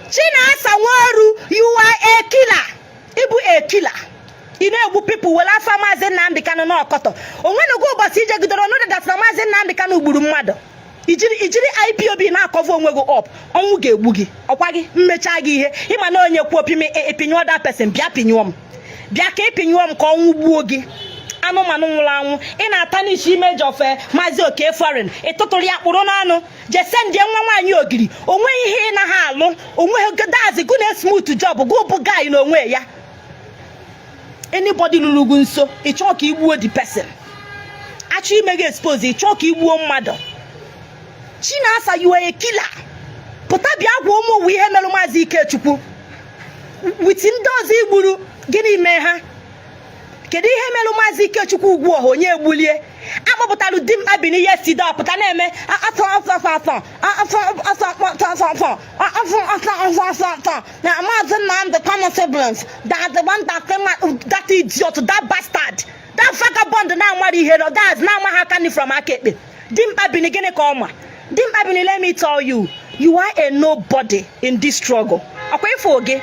Chinasa Nworu, you are a killer. Ịbụ a killer. Ị na-egbu people were afa Maazị Nnamdị Kanụ n'ọkọtọ. Onwenugo ụbọchị ijegidere ọnụdị that na Maazị Nnamdị Kanụ gburu mmadụ. Ijiri IPOB na-acover onwe gị up. Ọnwụ ga-egbu gị. Ọkwa gị mmechaa gị ihe ịma na onye kwuo pimi ịpịnyụọ that person. Bịa pinyụọ m, bịa ka ịpịnyụọ m ka ọnwụ gbuo gị. Anụmanụ nwụrụ anwụ. Ị na-ata n'isi image of Maazị Oke Foreign. Ịtụtụrụ ya kpụrụ n'ọnụ, jesendie nwa nwaanyị ogiri. Onweghị ihe ị naghị alụ. Onweghị dazi gụ na smooth job gụ bụ guy n'onwe ya. Anybody lụrụ gị nso, ị chọọ ka igbuo the person. Achọ ime gị expose, ị chọọ ka igbuo mmadụ. Chinasa, you are a killer. Pụta bịa gwa ụmụ ụwa ihe merụ Maazị Ikechukwu with ndị ọzọ igburu. Gịnị mee ha? Kedu ihe merụ Maazị Ikechukwu ugwu ọha onye egbulie akpọpụtara dimkpa bi n'ihe si ọpụta na-eme afọ afọ afọ afọ afọ afọ afọ afọ afọ afọ afọ afọ afọ afọ na Maazị Nnamdi Kanu siblings, that the one that came out, that idiot, that bastard, that vagabond na-amara ihe, that's na-amaghị aka nri from aka ekpe. Dimkpa bini, gịnị ka ọ ma? Dimkpa bini, let me tell you, you are a nobody in this struggle. Ọkwa ifo gị,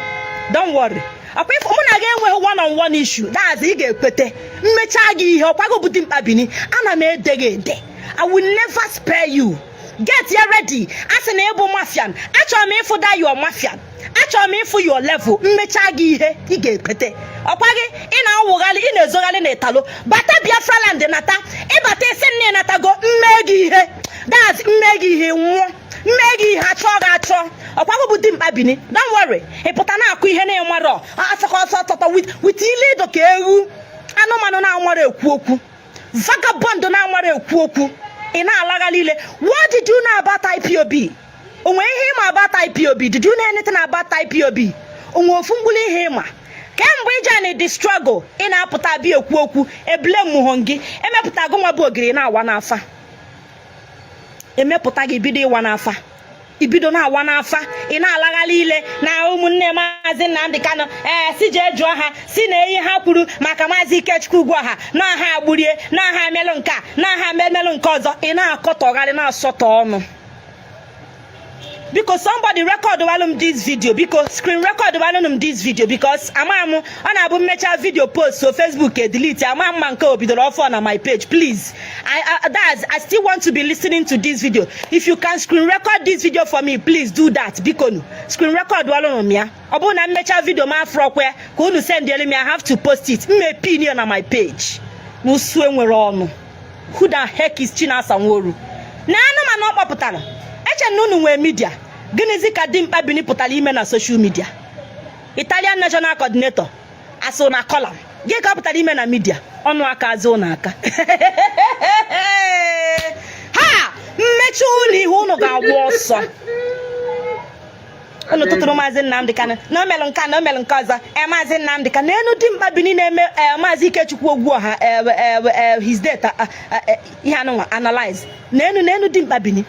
don't worry. Ọkwa ifo mụ na gị enweghị one on one issue. That's ị ga-ekwete mmechaa gị ihe. Ọkwa gị bụ dimkpa bini. Ana m ede gị ede. I will never spare you. Get ya ready. A sị na ịbụ mafian. Achọrọ m ịfụ that your mafian. Achọrọ m ịfụ your level. Mmechaa gị ihe, ị ga-ekwete. Ọkwa gị ị na-awụgharị, ị na-ezogharị na ịtalo bata Biafra land nata. Ịbata isi nne natago. Mmee gị ihe, that's mmee gị ihe nwụọ. Mmee gị ihe, achọ gị achọ. Ọkwa gị bụ dimkpa bini. Don't worry. Ị pụta na-akụ ihe na-enwerọ asọkọ ọsọ tọtọ with ile ịdọ ka ewu. Anụmanụ na-amara ekwu okwu, vagabond na-amara ekwu okwu. Ị na-alaghalị ile. What did you know about IPOB? O nwere ihe ịma about IPOB? Did you know anything about IPOB? O nwere ofu mkpụrụ ihe ịma kemgbe ije na the struggle? Ị na-apụta abịa ekwu okwu ebule mmụọ gị emepụta gị nwa bụ ogiri na-awa n'afa. Emepụta gị, bido ịwa n'afa, ibido na-awa n'afa. Ị na-alaghalị ile na ụmụnne Maazị Nnamdị Kanụ. Ee, si jee jụọ ha si na eyi ha kwuru maka Maazị Ikechukwu ugwu ọha na ha agburie na ha emelụ nke a na ha emelụ nke ọzọ. Ị na-akọtọgharị, na-asọtọ ọnụ. Biko, somebody record walụ m this video. Biko, screen record walụ m this video because ama m ọ na-abụ mmecha video post so Facebook e delete. Ama mma nke o bidoro ọfọ na my page. Please, I still want to be listening to this video. If you can screen record this video for me, please do that. Biko nu, screen record walụ m ya. Ọ bụrụ na mmecha video m afrọkwa ya ka unu send elu m, I have to post it. M pin ya na my page. N'usu enwere ọnụ. Who the heck is Chinasa Nworu na anụmanụ ọ kpọpụtara? Eche na unu nwee media. Gịnịzi ka dimkpa bini pụtara ime na social media? Italian national coordinator asụ na kọlam gị ka ọ pụtara ime na media. Ọnụ aka azụ ụnụ aka ha mmechi ụlọ ihe unu ga-agba ọsọ. Unu tụtụrụ Maazị Nnamdị Kanụ na o melụ nke a na o melụ nke ọzọ. Ee, Maazị Nnamdị Kanụ enu dimkpa bini na-eme. Ee, Maazị Ikechukwu Ogbuọha, his date, ihe anụnwa analyze n'enu n'enu dimkpa bini,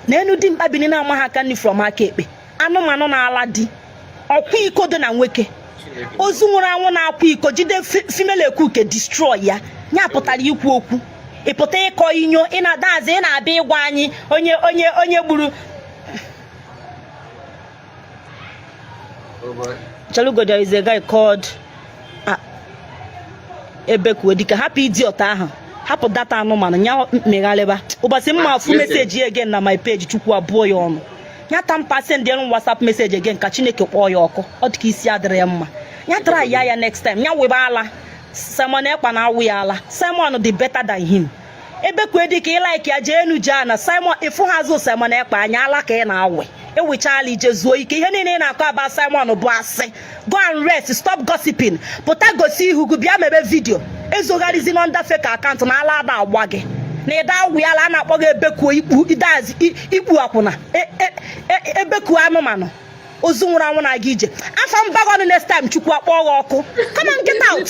n'enu dimkpa bini na-amaghị aka nri from aka ekpe. Anụmanụ na-ala di ọkwa iko dị na nwoke ozu nwụrụ anwụ na-akwa iko jide female ekuke destroy ya. Ya pụtara ikwu okwu. Ị pụta ịkọ inyo. Ị na-adazi, ị na-abịa ịgwa anyị onye gburu. Oh boy. Chalugo, there is a guy called Ebekwe dike. Hapụ idiot ahụ, hapụ data anụmanụ nya megharịba. Ụbọchị mma afụ Listen. message again na my page, Chukwu abụọ ya ọnụ. Ya tampa send m WhatsApp message again, ka Chineke kpọọ ya ọkụ. Ọ dị ka isi adịrị ya mma. Ya try ya ya next time. Ya webe ala Simon Ekpa na awụ ya ala. Simon dị better than him. Ebekwe dịka ị like ya, jee enu jee na Simon ịfụ ha azụ Simon Ekpa anya ala ka ị na-awe ewechala ije zuo ike. Ihe niile ị na-akọ about Simon bụ asị. Go and rest. Stop gossiping. Pụta gosi ihu gị, bịa mebe video. Ezogharịzi na under fake account na ala ada agba gị na ịda awụ ya ala a na-akpọ gị ebekuo ikpu idazi ikpu akwụna ebekuo anụmanụ ozu nwụrụ anwụ na-aga ije afa mbago. Next time, Chukwu akpọọ gị ọkụ. Come on, get out.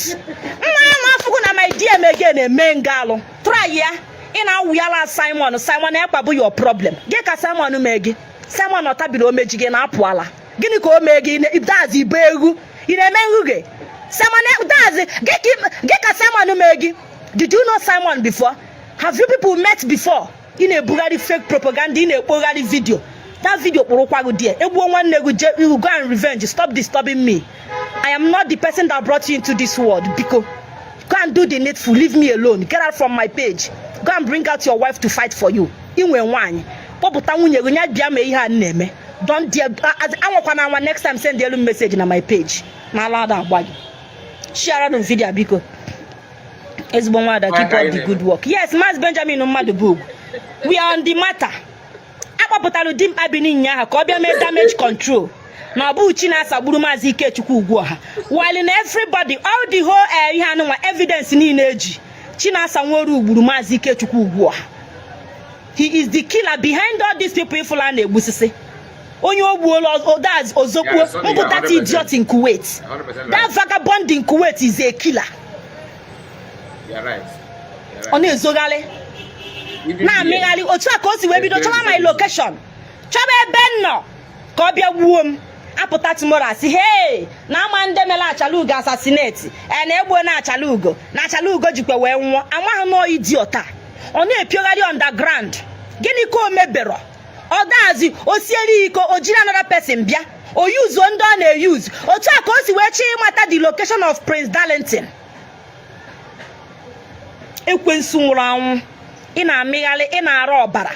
Nwa ahụ afụgo na my DM again eme nga alụ. Try ya. Ị na-awụ ya. Simon, Simon Ekpa bụ your problem. Gị ka Simon mee gị? Simon ọ tabiri omeji gị na-apụ ala. Gịnị ka o mee gị? Dazi ibe egwu ị na-eme nruge. Simon, that's gị ka Simon mee gị. Did you know Simon before? Have you people met before? Ị na-ebugharị fake propaganda, ị na-ekpogharị video. That video kpụrụkwa gị there. Egbuo nwanne gị, je you go and revenge. Stop disturbing me. I am not the person that brought you into this world. Biko, go and do the needful. Leave me alone. Get out from my page. Go and bring out your wife to fight for you. Inwe nwaanyị, kpọpụta nwunye gị, nya bịa mee ihe a m na-eme. Don't dare anwakwana anwa. Next time, send elu message na my page na ala ada agba gị. Share m video, biko. Ezigbo nwada, keep up the good work. Yes, Maazị Benjamin mmadụ bụ we are on the matter. Akpọpụtara dimkpa bi n'ịnya ka ọ bịa mee damage control na ọ bụ Chinasa gburu Maazị Ikechukwu Ugwuọha, while na everybody, all the whole ihe anụnwa, evidence niile eji Chinasa Nworu gburu Maazị Ikechukwu Ugwuọha. He is the killer behind all these people ifụla na-egbusisi. Onye o gbuola odaz ozokpuo mbụ that idiot in Kuwait, that vagabond in Kuwait is a killer. Ọ na-ezogharị, na-amịgharị otu a ka o si wee bido chọba my location, chọba ebe m nọ ka ọ bịa gbuo m. Apụta tomorrow, asị, "Hey, na ama ndị mere Achala Ugo assassinate e, na egbuo na Achala Ugo, na Achala Ugo jikwa wee nwụọ." Amaghị na idiot a ọ na-epiogharị underground. Gịnị ka o mebero? Ọ dazi o siere iko, o jiri another person bịa o yuzuo ndị ọ na-eyuzu. Otu a ka o si wee chọọ ịmata the location of Prince Darlington. Ekwensu nwụrụ anwụ, ị na-amịgharị, ị na-ara ọbara.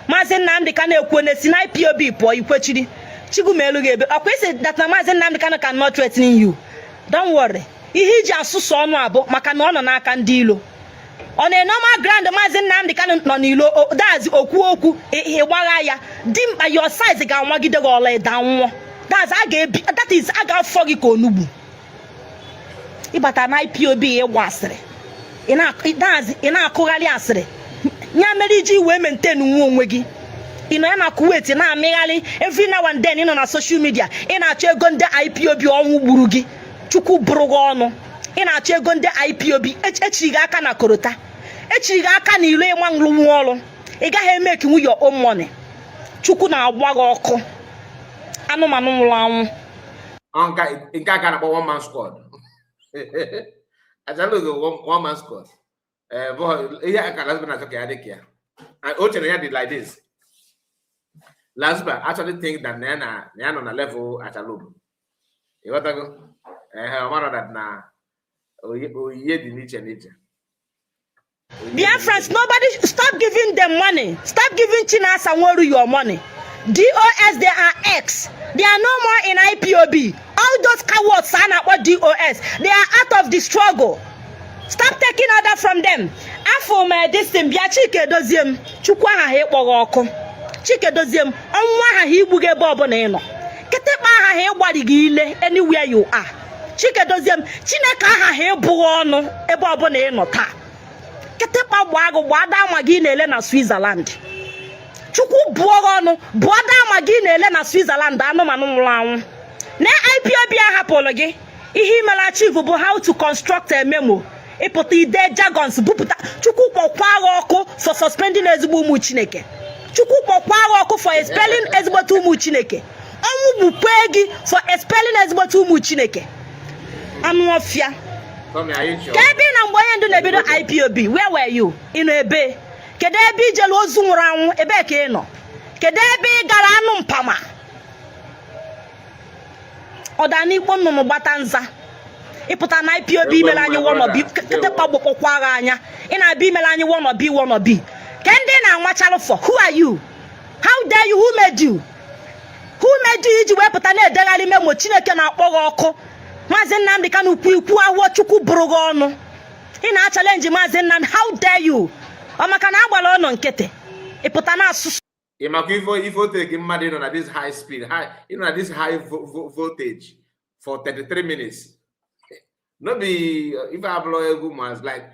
Maazị Nnamdị ka na-ekwu na esi na IPOB pụọ, ikwechiri Chigumelu ga-ebe ọkwa isi that na Maazị Nnamdị Kanu cannot threaten you. Don't worry. Ihe iji asụsụ ọnụ abụ maka na ọ nọ n'aka ndị ilo. Ọ na normal ground, Maazị Nnamdị Kanu nọ n'ilo dazi okwu okwu ịgbagha ya. Dimkpa, your size ga-anwagide gị ọla ịda nwụọ. That's a ga-ebi, that is, a ga-afọ gị ka onugbu. Ịbata na IPOB ịgba asịrị, ị na-akụgharị asịrị ya mere iji wee maintain nwe onwe gị. Ị nọ ya na Kuwait na-amịgharị every now and then. Ị nọ na social media, ị na-achọ ego ndị IPOB. Ọnwụ gburu gị, Chukwu bụrụ gị ọnụ. Ị na-achọ ego ndị IPOB. Echiri gị aka na korota, echiri gị aka na ilo ịma nrụnwu ọrụ. Ị gaghị emeki nwu your own money. Chukwu na-agba gị ọkụ, anụmanụ nwụrụ anwụ. Nke a ka na-akpọ one man squad. Achalugo one man squad. Ihe a ka Lasba na-achọ ka ya dị ka ya. O chere ya dị like this. Lasba actually think that na ya nọ na level Achalugo. Ịghọtago? Ehe, ọ mara that na oyiye dị n'iche n'iche. Biafrans, nobody stop giving them money. Stop giving Chinasa Nworu your money. DOS, they are ex. They are no more in IPOB. All those cowards are not what DOS. They are out of the struggle. Stop taking order from them. Afọ m this thing bịa. Chike dozie m, Chukwu aha ha ịkpọghị ọkụ. Chike dozie m, ọnwụ aha ha igbu gị ebe ọbụla ị nọ. Kịtịkpa aha ha ịgbari gị ile anywhere you are. Chike dozie m, Chineke aha ha ịbụghị ọnụ ebe ọbụla ị nọ taa. Kịtịkpa gbaa gị, gbaa dama gị na-ele na Switzerland. Chukwu bụọ gị ọnụ, bụọ dama gị na-ele na Switzerland. Anụmanụ nwụrụ anwụ na IPOB a hapụrụ gị. Ihe imere achieve bụ how to construct a memo. Ịpụta ide jargons bupụta. Chukwu kpọkwa gị ọkụ for suspending ezigbo ụmụ Chineke. Chukwu kpọkwa gị ọkụ for expelling ezigbote ụmụ Chineke. Ọnwụ gbukwe gị for expelling ezigbote ụmụ Chineke. Anụ ọfịa. Tommy, are you sure? Ka ebe ị na mgbe onye ndu na-ebido IPOB? Where were you? Ị nọ ebe? Kedu ebe ijelu ozu nwụrụ anwụ? Ebee ka ị nọ? Kedu ebe ị gara anụ mpama ọdanikpo nnụnụ gbata nza? Ịpụta na IPOB imere anyị wannabe. Kịtịkpa gbokpọkwa agha anya. Ị na-abịa imere anyị wannabe, wannabe. Ke ndị na-anwachalụ for? Who are you? How dare you? Who made you? Who made you iji wee pụta na-edegharị memo? Chineke na-akpọ gị ọkụ. Maazị Nnamdị Kanụ kwu ikwu ahụọ. Chukwu bụrụ gị ọnụ. Ị na-achallenge Maazị Nnamdị. How dare you? Ọ maka na agbara ọnụ nkịtị, ịpụta na asụsụ. Ị makwa ife o take mmadụ ịnọ na this high speed, high, ịnọ na this high voltage for 33 minutes. No be ife abụrụ egwu mas like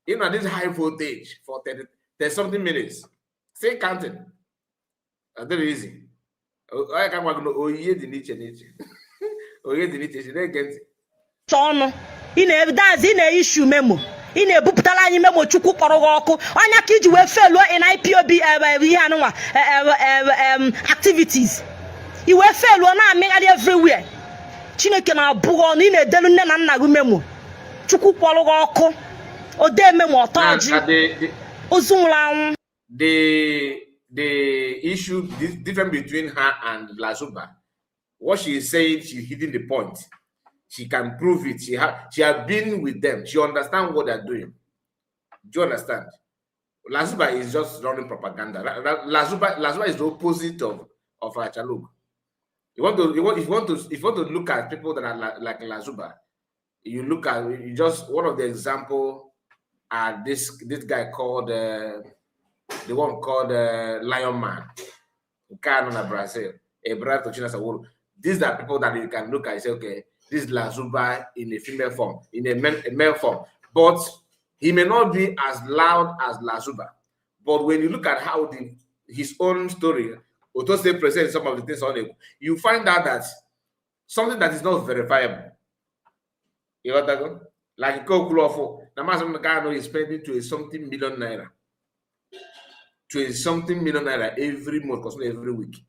ịnọ na this high voltage for 30, 30 something minutes. Still counting. Ọ dịrị easy. Onye ka gwa gị na oyiye dị n'iche n'iche. Oyiye dị n'iche iche, na-ege ntị. Ọnụ ị na-edazi, ị na-eissue memo, ị na-ebupụtara anyị memo. Chukwu kpọrọ gị ọkụ. Ọnya ka iji wee failuo in IPOB ebe ihe anụnwa activities, i wee failuo na-amịgharị everywhere. Chineke na-abụghị ọnụ. Ị na-edelu nne na nna gị memo. Chukwu kpọrọ gị ọkụ. Ode memo ọtọ Now, ọjị. the Ozu nwụrụ anwụ. The issue, the difference between her and Lazuba, what she is saying, she's hitting the point. She can prove it. She has been with them. She understands what they're doing. Do you understand? Lazuba is just running propaganda. Lazuba is the opposite of Achaluk. You want to you want if you want to if you want to look at people that are like Lazuba, you look at you just one of the example are this guy called the one called Lion Man, nke na Brazil, a brother to Chinasa Nworu. These are people that you can look at and say, okay, this is Lazuba in a female form, in a male form. But he may not be as loud as Lazuba. But when you look at how the his own story, Otose presents some of the things on it, you find out that something that is not verifiable. You got that go? Like Kokulofo, the Mazi Kanu is spending 20 something million naira. 20 something million naira every month, because every week,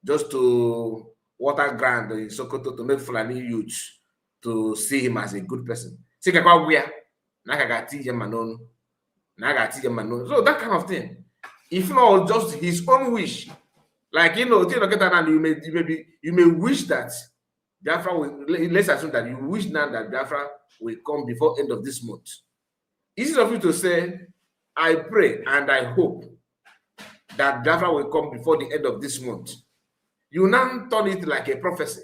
just to water ground in Sokoto to make Fulani youths to see him as a good person. See, na so that kind of thing. If not just his own wish, like get that you may wish that Biafra will, let's assume that you wish now that Biafra will come before end of this month. Easy of you to say, I pray and I hope that Biafra will come before the end of this month. You now turn it like a prophecy.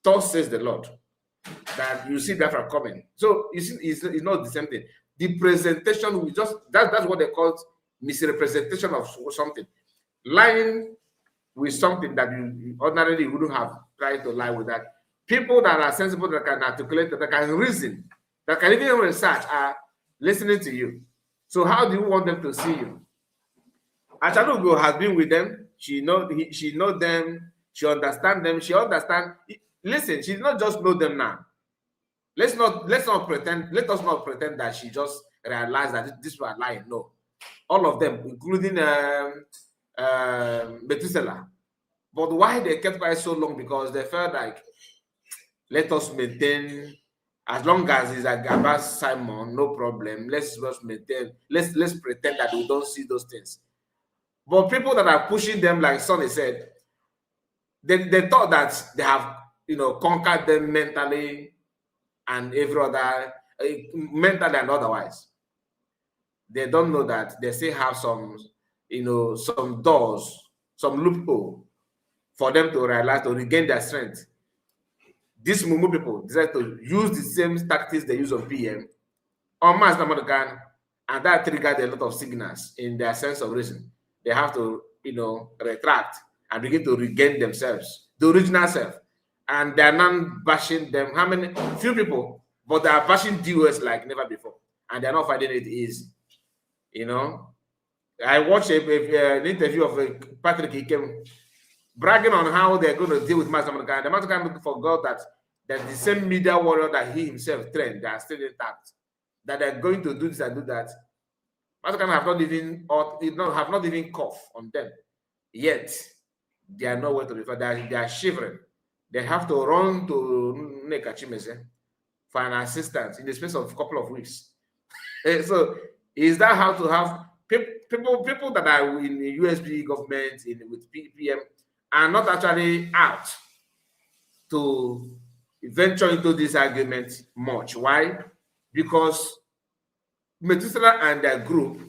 Thus says the Lord, that you see Biafra coming. So you see, it's not the same thing. The presentation we just that's what they call misrepresentation of something. Lying with something that you ordinarily wouldn't have tried to lie with that. People that are sensible, that can articulate, that can reason, that can even research are listening to you. So how do you want them to see you? Achalugo has been with them. She know them. She understand them. She understand. Listen, she did not just know them now. Let's not pretend. Let us not pretend that she just realized that this was lying. No, all of them, including Methuselah. But why they kept quiet so long? Because they felt like, let us maintain, as long as it's Agaba Simon, no problem. Let's just maintain. Let's pretend that we don't see those things. But people that are pushing them, like Sonny said, they thought that they have conquered them mentally and every other mentally and otherwise. They don't know that they still have some, some doors, some loophole for them to realize, to regain their strength. These Mumu people decide to use the same tactics they use on PM on Mazi Nnamdi Kanu, and that triggered a lot of signals in their sense of reason. They have to, retract and begin to regain themselves, the original self. And they are not bashing them. How many? Few people, but they are bashing DOS like never before, and they are not finding it easy. I watched an interview of Patrick Ikem bragging on how they're going to deal with Mazi Nnamdi Kanu. The Mazi Nnamdi Kanu forgot that the same media warrior that he himself trained, they are still intact. That they're going to do this and do that. Mazi Nnamdi Kanu have not even or not have not even cough on them yet. They are nowhere to be found. They are shivering. They have to run to Nneka Chimeze for an assistance in the space of a couple of weeks. So is that how to have people that are in the USB government in with PPM are not actually out to venture into this argument much? Why? Because Methuselah and their group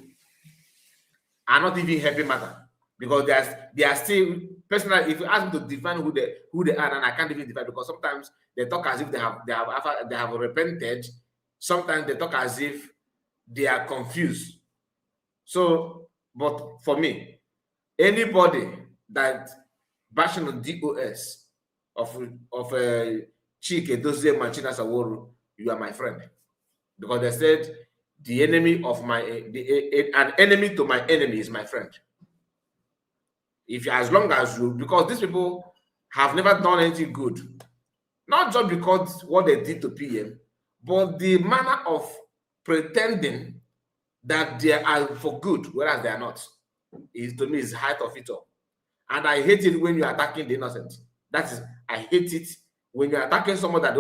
are not even helping matter, because they are still personally. If you ask me to define who they are, and I can't even define, because sometimes they talk as if they have repented. Sometimes they talk as if they are confused. So, but for me, anybody that bashing on DOS of Chike Dozie Machina Saworu, you are my friend. Because they said the enemy of my the an enemy to my enemy is my friend. If as long as you, because these people have never done anything good, not just because what they did to PM, but the manner of pretending that they are for good, whereas they are not, is to me is height of it all. And I hate it when you're attacking the innocent. That is, I hate it. When you're attacking someone that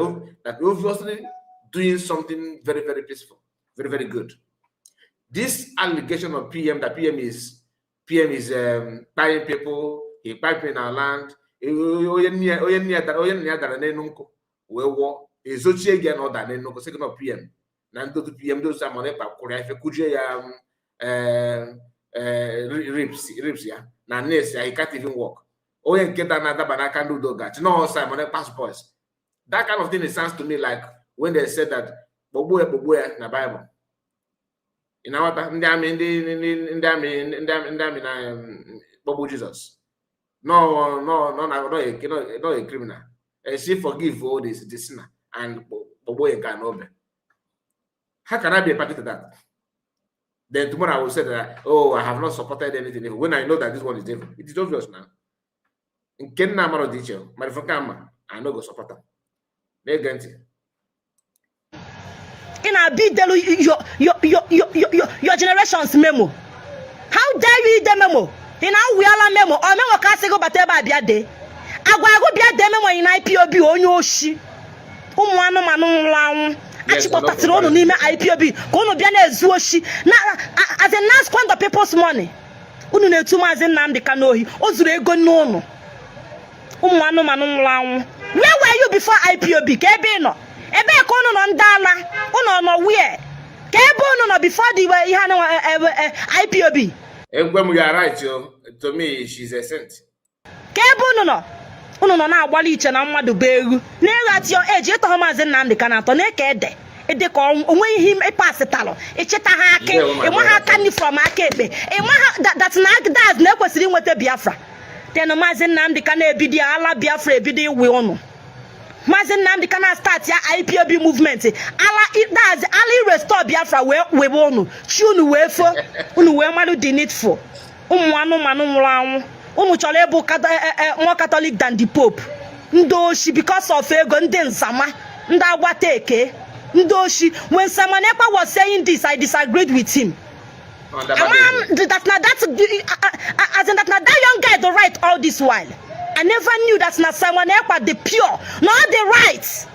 obviously doing something very, very peaceful, very, very good. This allegation of PM that PM is buying people, he buying in our land. Onye nne ya dara n'elu nkụ wee wụọ, ezochie gị ya na ọ dara n'elu nkụ, sị gị na PM na ndị otu PM, ndị otu Simon Ekpa kwụrụ ya ife kụjie ya ribs ya na nurse ya, he can't even walk. Onye nke da na-adaba n'aka ndị udo gachi no Simon Ekpa's boys. That kind of thing, it sounds to me like when they said that kpọgbuo ya, kpọgbuo ya na Bible. Ị na-aghọta? Ndị amị, ndị amị, ndị amị na kpọgbu Jizọs. No, no, no, no, no, no, no, a criminal. She forgive all this, the sinner, and kpọgbuo ya nke a n'obe. How can I be a party to that? Then tomorrow I will say that, oh, I have not supported anything evil, when I know that this one is evil. It is obvious now. Nke nna amara dị iche, ma ife nke ama, I no go support am. Na-ege ntị. Ị na-abịa idelu your generations memo. How dare you ide memo? Ị na-awụyala memo? Ọ memo ka asị gị bata ebe a bịa dee agwa agụ, bịa dee memo ị na IPOB. Onye oshi, ụmụ anụmanụ nwụrụ anwụ achịkpọtasịrị unu n'ime IPOB ka unu bịa na-ezu oshi na as a na squander people's money. Unu na-etu Maazị Nnamdị Kanu ohi, o zuru ego n'ụnụ. Ụmụ anụmanụ nwụrụ anwụ, where were you before IPOB? Ka ebe ị nọ, ebee ka unu nọ? Ndị ala unu nọ where? Ka ebe unu nọ before the ihe anụ IPOB? Egwem, you are right, yo. To me, she's a saint. Ka ebe unu nọ? Unu nọ na-agbalị iche na mmadụ bụ egwu na-eghu. At your age, ịtọghọ Maazị Nnamdị Kanu atọ na-eke ede ede ka onwe ihe ịpasịtalụ ịchịta ha akị. Ndewo, my ịma ha brother. Aka nri from aka ekpe, ịma ha that na that na ekwesịrị inweta Biafra. Then Maazị Nnamdị Kanu ebido ala Biafra, ebido iwe ụnụ. Maazị Nnamdị Kanu start ya IPOB movement, ala that's ala restore Biafra, wee webe ụnụ chi unu wee fo unu wee malụ the needful. Ụmụ anụmanụ nwụrụ anwụ, unu chọrọ ịbụ more Catholic than the Pope. Ndị oshi, because of ego, ndị nzama, ndị agbata eke, ndị oshi. When Simon Ekpa was saying this, I disagreed with him. Amam that na that, as in that na that young guy the right all this while. I never knew that na Simon Ekpa the pure, not the right.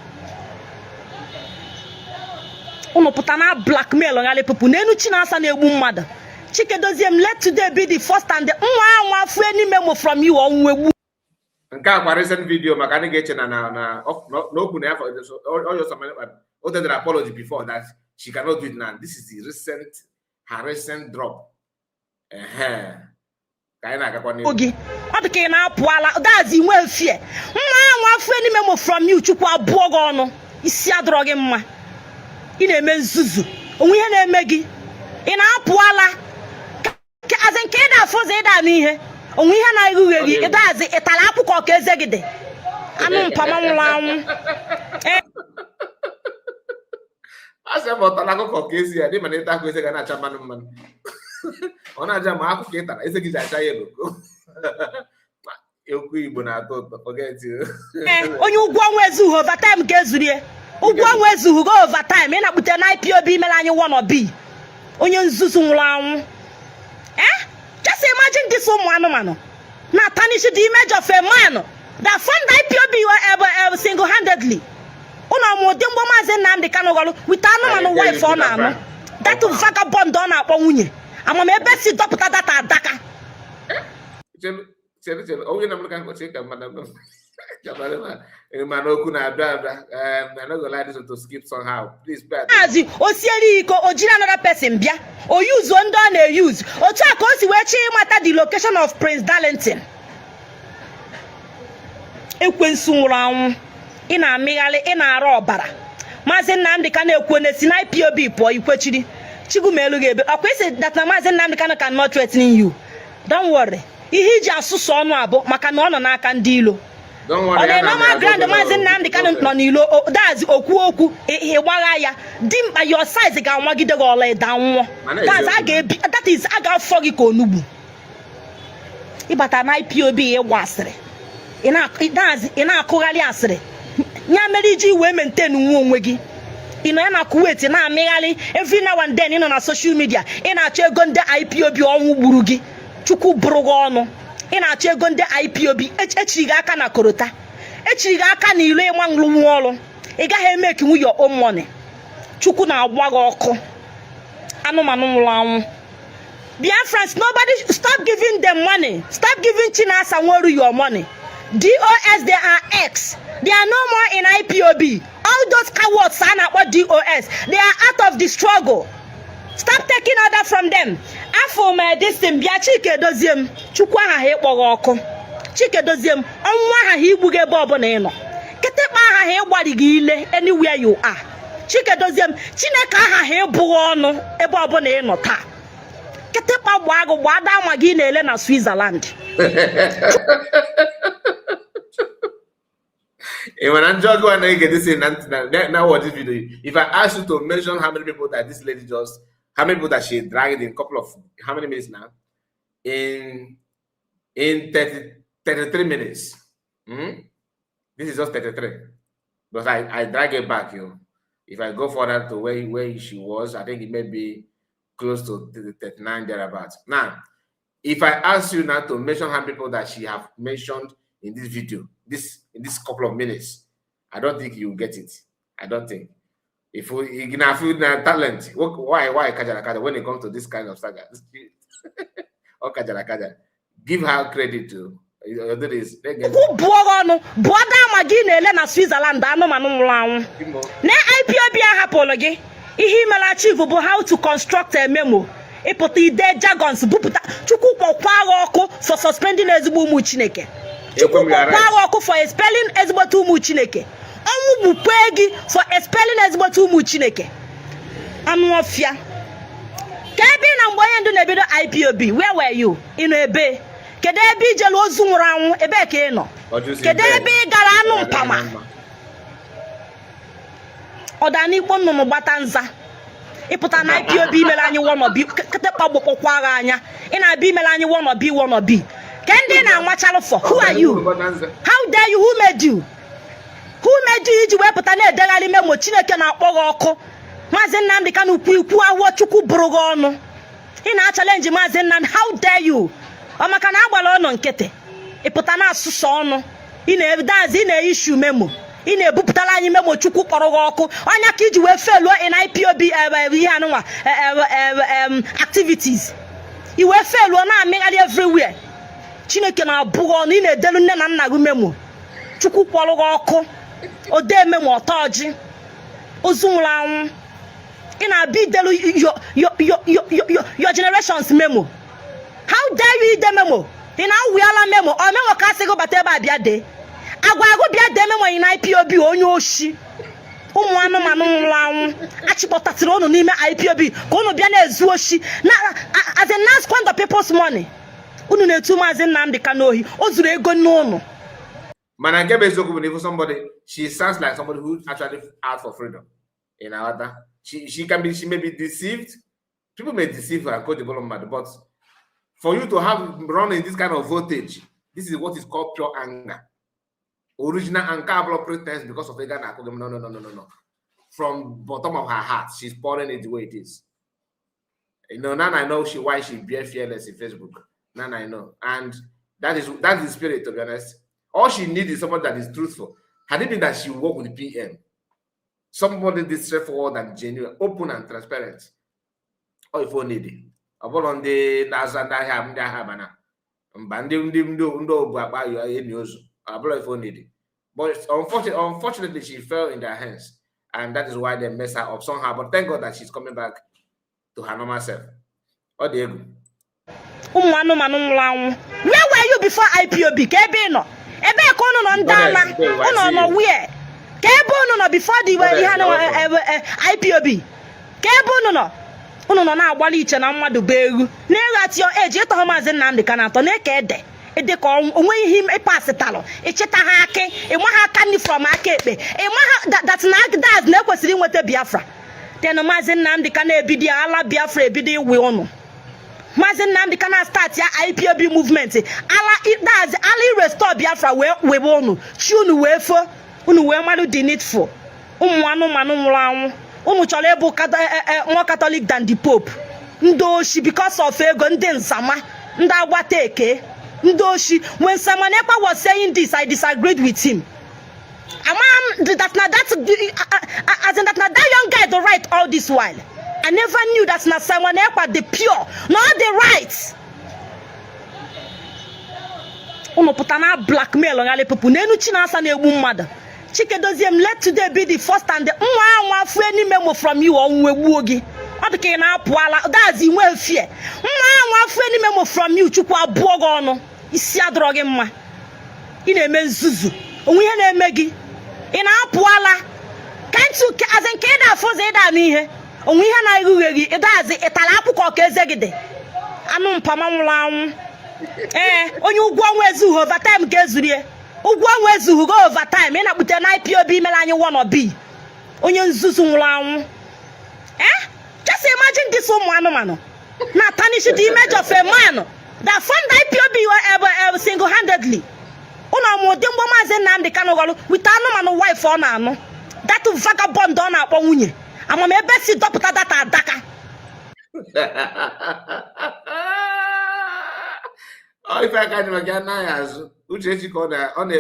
Unu pụta na blackmail ghali people n'enu Chinasa na-egbu mmadụ. Chike Dozie m, let today be the first and the nwa anwa fu any memo from you, ọnwụ egbu. Nke a kwa recent video, maka ndị ga-eche na okwu na ya o did apology before that she cannot do it now. This is the recent, her recent drop. Ehe, ka anyị na-agakwa n'ihu. Gị ọ dị ka ị na-apụ ala dazi nwe fie nwa anwa fu any memo from you. Chukwu abụọ gị ọnụ, isi adọrọ gị mma. Ị na-eme nzuzu onwe ihe na-eme gị, ị na-apụ ala azị nke ị na-afụ ụzọ, ịda anụ ihe onwe ihe na-erughị gị. Ịdazi ịtara akwụkwọ ka eze gị dị anụ mpama nwụrụ anwụ. A sị m ọtara akụkọ ka ezi ya dị, mana ịta akụ eze ga na-acha mmanụ mmanụ, ọ na-aja ma akụkọ ị tara eze gị ji acha yellow. Okwu Igbo na-atọ ụtọ, forget you. Ee, onye ụgwọ ọnwa ezughị, overtime ka ezurie ụgwọ ọnwa ezughị go overtime. Ị na-akpute na IPOB mere anyị one b onye nzuzu nwụrụ anwụ. Eh, just imagine this, ụmụ anụmanụ na tarnish the image of a man that formed IPOB single-handedly. Ụnụ ọmụ ụdị mgbọ Maazị Nnamdị Kanụ ghọrọ with anụmanụ wife ọ na-anụ, that vagabond ọ na-akpọ nwunye. Amam ebe si dọpụta data adaka. Chere, chere, chere, onye na m ka nkọchi ka mmadụ mana okwu na-abịa abịa. I no go like this one to skip somehow. Please pay attention. Maazị o siere iko, o jiri another person bịa, o yuzuo ndị ọ na-eyuzu. Otu a ka o si wee chọọ ịmata the location of Prince Darlington. Ekwensu nwụrụ anwụ, ị na-amịgharị, ị na-ara ọbara. Maazị Nnamdị Kanu ekwu na esi na IPOB pụọ, ikwechiri Chigumelu ga-ebe ọkwa isi that na Maazị Nnamdị Kanu cannot threaten you. Don't worry, ihe iji asụsụ ọnụ abụ maka na ọ nọ n'aka ndị ilo. Don't worry, Ọ na ya na normal ground. Maazị Nnamdị Kanu nọ n'ilo, that's okwu okwu ịgbagha ya dimkpa. Your size ga-anwagide gị ọla ịda nwụọ. Mana That's a eziokwu. ga-ebi, that is a ga-afọ gị ka onugbu. Ịbata na IPOB ịgba asịrị, ị na-akụgharị asịrị ya mere iji wee maintain nwe onwe gị. Ị nọ ya na Kuwait na-amịgharị every now and then. Ị nọ na social media, ị na-achọ ego ndị IPOB. Ọnwụ gburu gị, Chukwu bụrụ gị ọnụ. Ị na-achọ ego ndị IPOB, echiri gị aka na korota. Echiri gị aka na ilo ịma nlụnwu ọrụ, ị gaghị emekinwu your own money. Chukwu na-agba gị ọkụ, anụmanụ nwụrụ anwụ. Biafrans, nobody stop giving them money. Stop giving Chinasa Nworu your money. DOS, they are ex. They are no more in IPOB. All those cowards a na-akpọ DOS, they are out of the struggle. Stop taking order from them. Afọ m this thing bịa. Chike Dozie m, Chukwu aha ha ịkpọ gị ọkụ. Chike Dozie m, ọnwụ aha ha igbu gị ebe ọbụla ị nọ. Kịtịkpa aha ha ịgbari gị ile anywhere you are. Chike Dozie m, Chineke aha ha ịbụghị ọnụ ebe ọbụla ị nọ taa. Kịtịkpa gbaa gị, gbaa dama gị na-ele na Switzerland. When I'm joking, when I get this in now watch this video. If I ask you to mention how many people that this lady just, how many people that she dragged in couple of how many minutes now? In 30, 33 minutes. This is just 33. Because I drag it back, you know. If I go further to where she was, I think it may be close to 39 thereabouts. Now, if I ask you now to mention how many people that she have mentioned in this video, this in this couple of minutes, I don't think you get it. I don't think. If we you can feel talent, why kajara kaja when it comes to this kind of saga? Oh, kajara kaja. Give her credit to Chukwu bụọ gị ọnụ, bụọ dama gị na-ele na Switzerland, anụmanụ nwụrụ anwụ. Na IPOB a hapụrụ gị ihe imere achieve bụ how to construct a memo. Ịpụta ide jargons bupụta. Chukwu kpọkwa gị ọkụ for suspending ezigbo ụmụ Chineke. Chukwu kpọkwa gị ọkụ for expelling ezigbote ụmụ Chineke. Ọnwụ gbukwe gị for expelling ezigbote ụmụ Chineke. Anụ ọfịa, ka ebe ị na mgbe onye ndu na-ebido IPOB, where were you? Ị nọ ebe? Kedu ebe ijelu ozu nwụrụ anwụ? Ebee ka ị nọ? Kedu ebe ị gara? Anụ mpama, ọdanikpo nnụnụ gbata nza. Ịpụta na IPOB imere anyị wannabe, kịtịkpa gbokpọkwa agha anya. Ị na-abịa imere anyị wannabe, wannabe ka ndị na-amachalụ for. Who are you? How dare you? Who made you? Who made you iji wee pụta na-edegharị memo? Chineke na-akpọ gị ọkụ. Maazị Nnamdị Kanụ kwu ikwu ahụọ, Chukwu bụrụ gị ọnụ. Ị na-achallenge Maazị Nnamdị, how dare you? Ọ maka na agbara ọnụ nkịtị, ịpụta na-asụsọ ọnụ, ị na-edazi, ị na-eissue memo, ị na-ebupụtara anyị memo. Chukwu kpọrọ gị ọkụ. Ọnya ka iji wee failuo in IPOB ihe anụnwa activities, i wee failuo na-amịgharị everywhere. Chineke na-abụ gị ọnụ. Ị na-edelu nne na nna gị memo. Chukwu kpọrọ gị ọkụ. Odee memo, ọta ọjị, ozu nwụrụ anwụ. Ị na-abịa idelu your generations memo. How dare you ide memo? Ị na-awụyala memo? Ọ memo ka asị gị bata ebe a bịa dee agwa agụ, bịa dee memo ị na IPOB. Onye oshi, ụmụ anụmanụ nwụrụ anwụ achịkpọtasịrị unu n'ime IPOB ka unu bịa na-ezu oshi na as a na squander people's money. Unu na-etu Maazị Nnamdị Kanu ohi, o zuru ego n'ụnụ. Mana nke bụ eziokwu bụ na if somebody, she sounds like somebody who actually out for freedom. In our she can be, she may be deceived. People may deceive her and call the mad, but for you to have run in this kind of voltage, this is what is called pure anger. Original anger, pretense because of ego. No, no, no, no, no, no. From bottom of her heart, she's pouring it the way it is. Now I know she why she bear fearless in Facebook. Now I know. And that is the spirit, to be honest. All she needs is somebody that is truthful. Had it been that she work with the PM, somebody this straightforward and genuine, open and transparent. Or if need ọ bụrụ ndị na-aza ndị ahịa, ndị agha bana mba, ndị obu akpa enyi ozu, ọ bụrụ if need. But unfortunately, she fell in their hands, and that is why they mess her up somehow. But thank God that she's coming back to her normal self. Ọ dị egwu. Ụmụ anụmanụ nwụrụ anwụ, where were you before IPOB? Ka ebe ị nọ? Ebee ka unu nọ? Ndị ala unu nọ where? Ka ebe unu nọ before the ihe anụ IPOB? Ka ebe unu nọ? Unu nọ na-agbalị iche na mmadụ bụ egwu na-eghu. At your age, ịtọghọ Maazị Nnamdị Kanu atọ na-eke ede ede ka onwe ihe ịpasịtalụ ịchịta ha akị, ịma ha aka nri from aka ekpe, ịma ha that na that na ekwesịrị inweta Biafra. Then Maazị Nnamdị Kanu ebido ala Biafra, ebido iwe ụnụ. Maazị Nnamdị Kanu start ya IPOB movement, ala that's ala irestore Biafra, wee webe ụnụ chi unu wee fo unu wee marụ the needful. Ụmụ anụmanụ nwụrụ anwụ, unu chọrọ ịbụ more Catholic than the Pope. Ndị oshi, because of ego, ndị nzama, ndị agbata eke, ndị oshi. When Simon Ekpa was saying this, I disagreed with him. Ama m that na that, as in that na that young guy dey right all this while. I never knew that na Simon Ekpa dey pure, na all the right. Unu pụta na blackmail ghali people n'enu Chinasa na-egbu mmadụ. Chike Dozie m, let today be the first and the nwa anwa fu any memo from you, ọnwụ egbuo gị. Ọ dị ka ị na-apụ ala dazi nwee fear. Nwa anwa fu any memo from you, Chukwu abụọ gị ọnụ. Isi adọrọ gị mma. Ị na-eme nzuzu. Onwe ihe na-eme gị. Ị na-apụ ala. Can't you, as in ka ị da-afụ ụzọ, ịda anụ ihe. Onwe ihe na-erughe gị, ịdazi ịtara akwụkwọ ka eze gị dị. Anụ mpama nwụrụ anwụ. Ee, onye ụgwọ ọnwa ezughị, overtime ga-ezurie. Ụgwọ ọnwa ezughị, go overtime. Ị na-akpute na IPOB mere anyị one or B. Onye nzuzu nwụrụ anwụ. Eh? Just imagine this ụmụ anụmanụ na tarnish the image of a man that formed IPOB single-handedly. Ụnụ ọmụ ụdị mgbe Maazị Nnamdi Kanu ghọrọ with anụmanụ wife ọ na-anụ. That vagabond ọ na-akpọ nwunye. Amam ebe si dọpụta data adaka. Ọ ife aka ji maka anaghị azụ Uchechi ka ọ na ọ na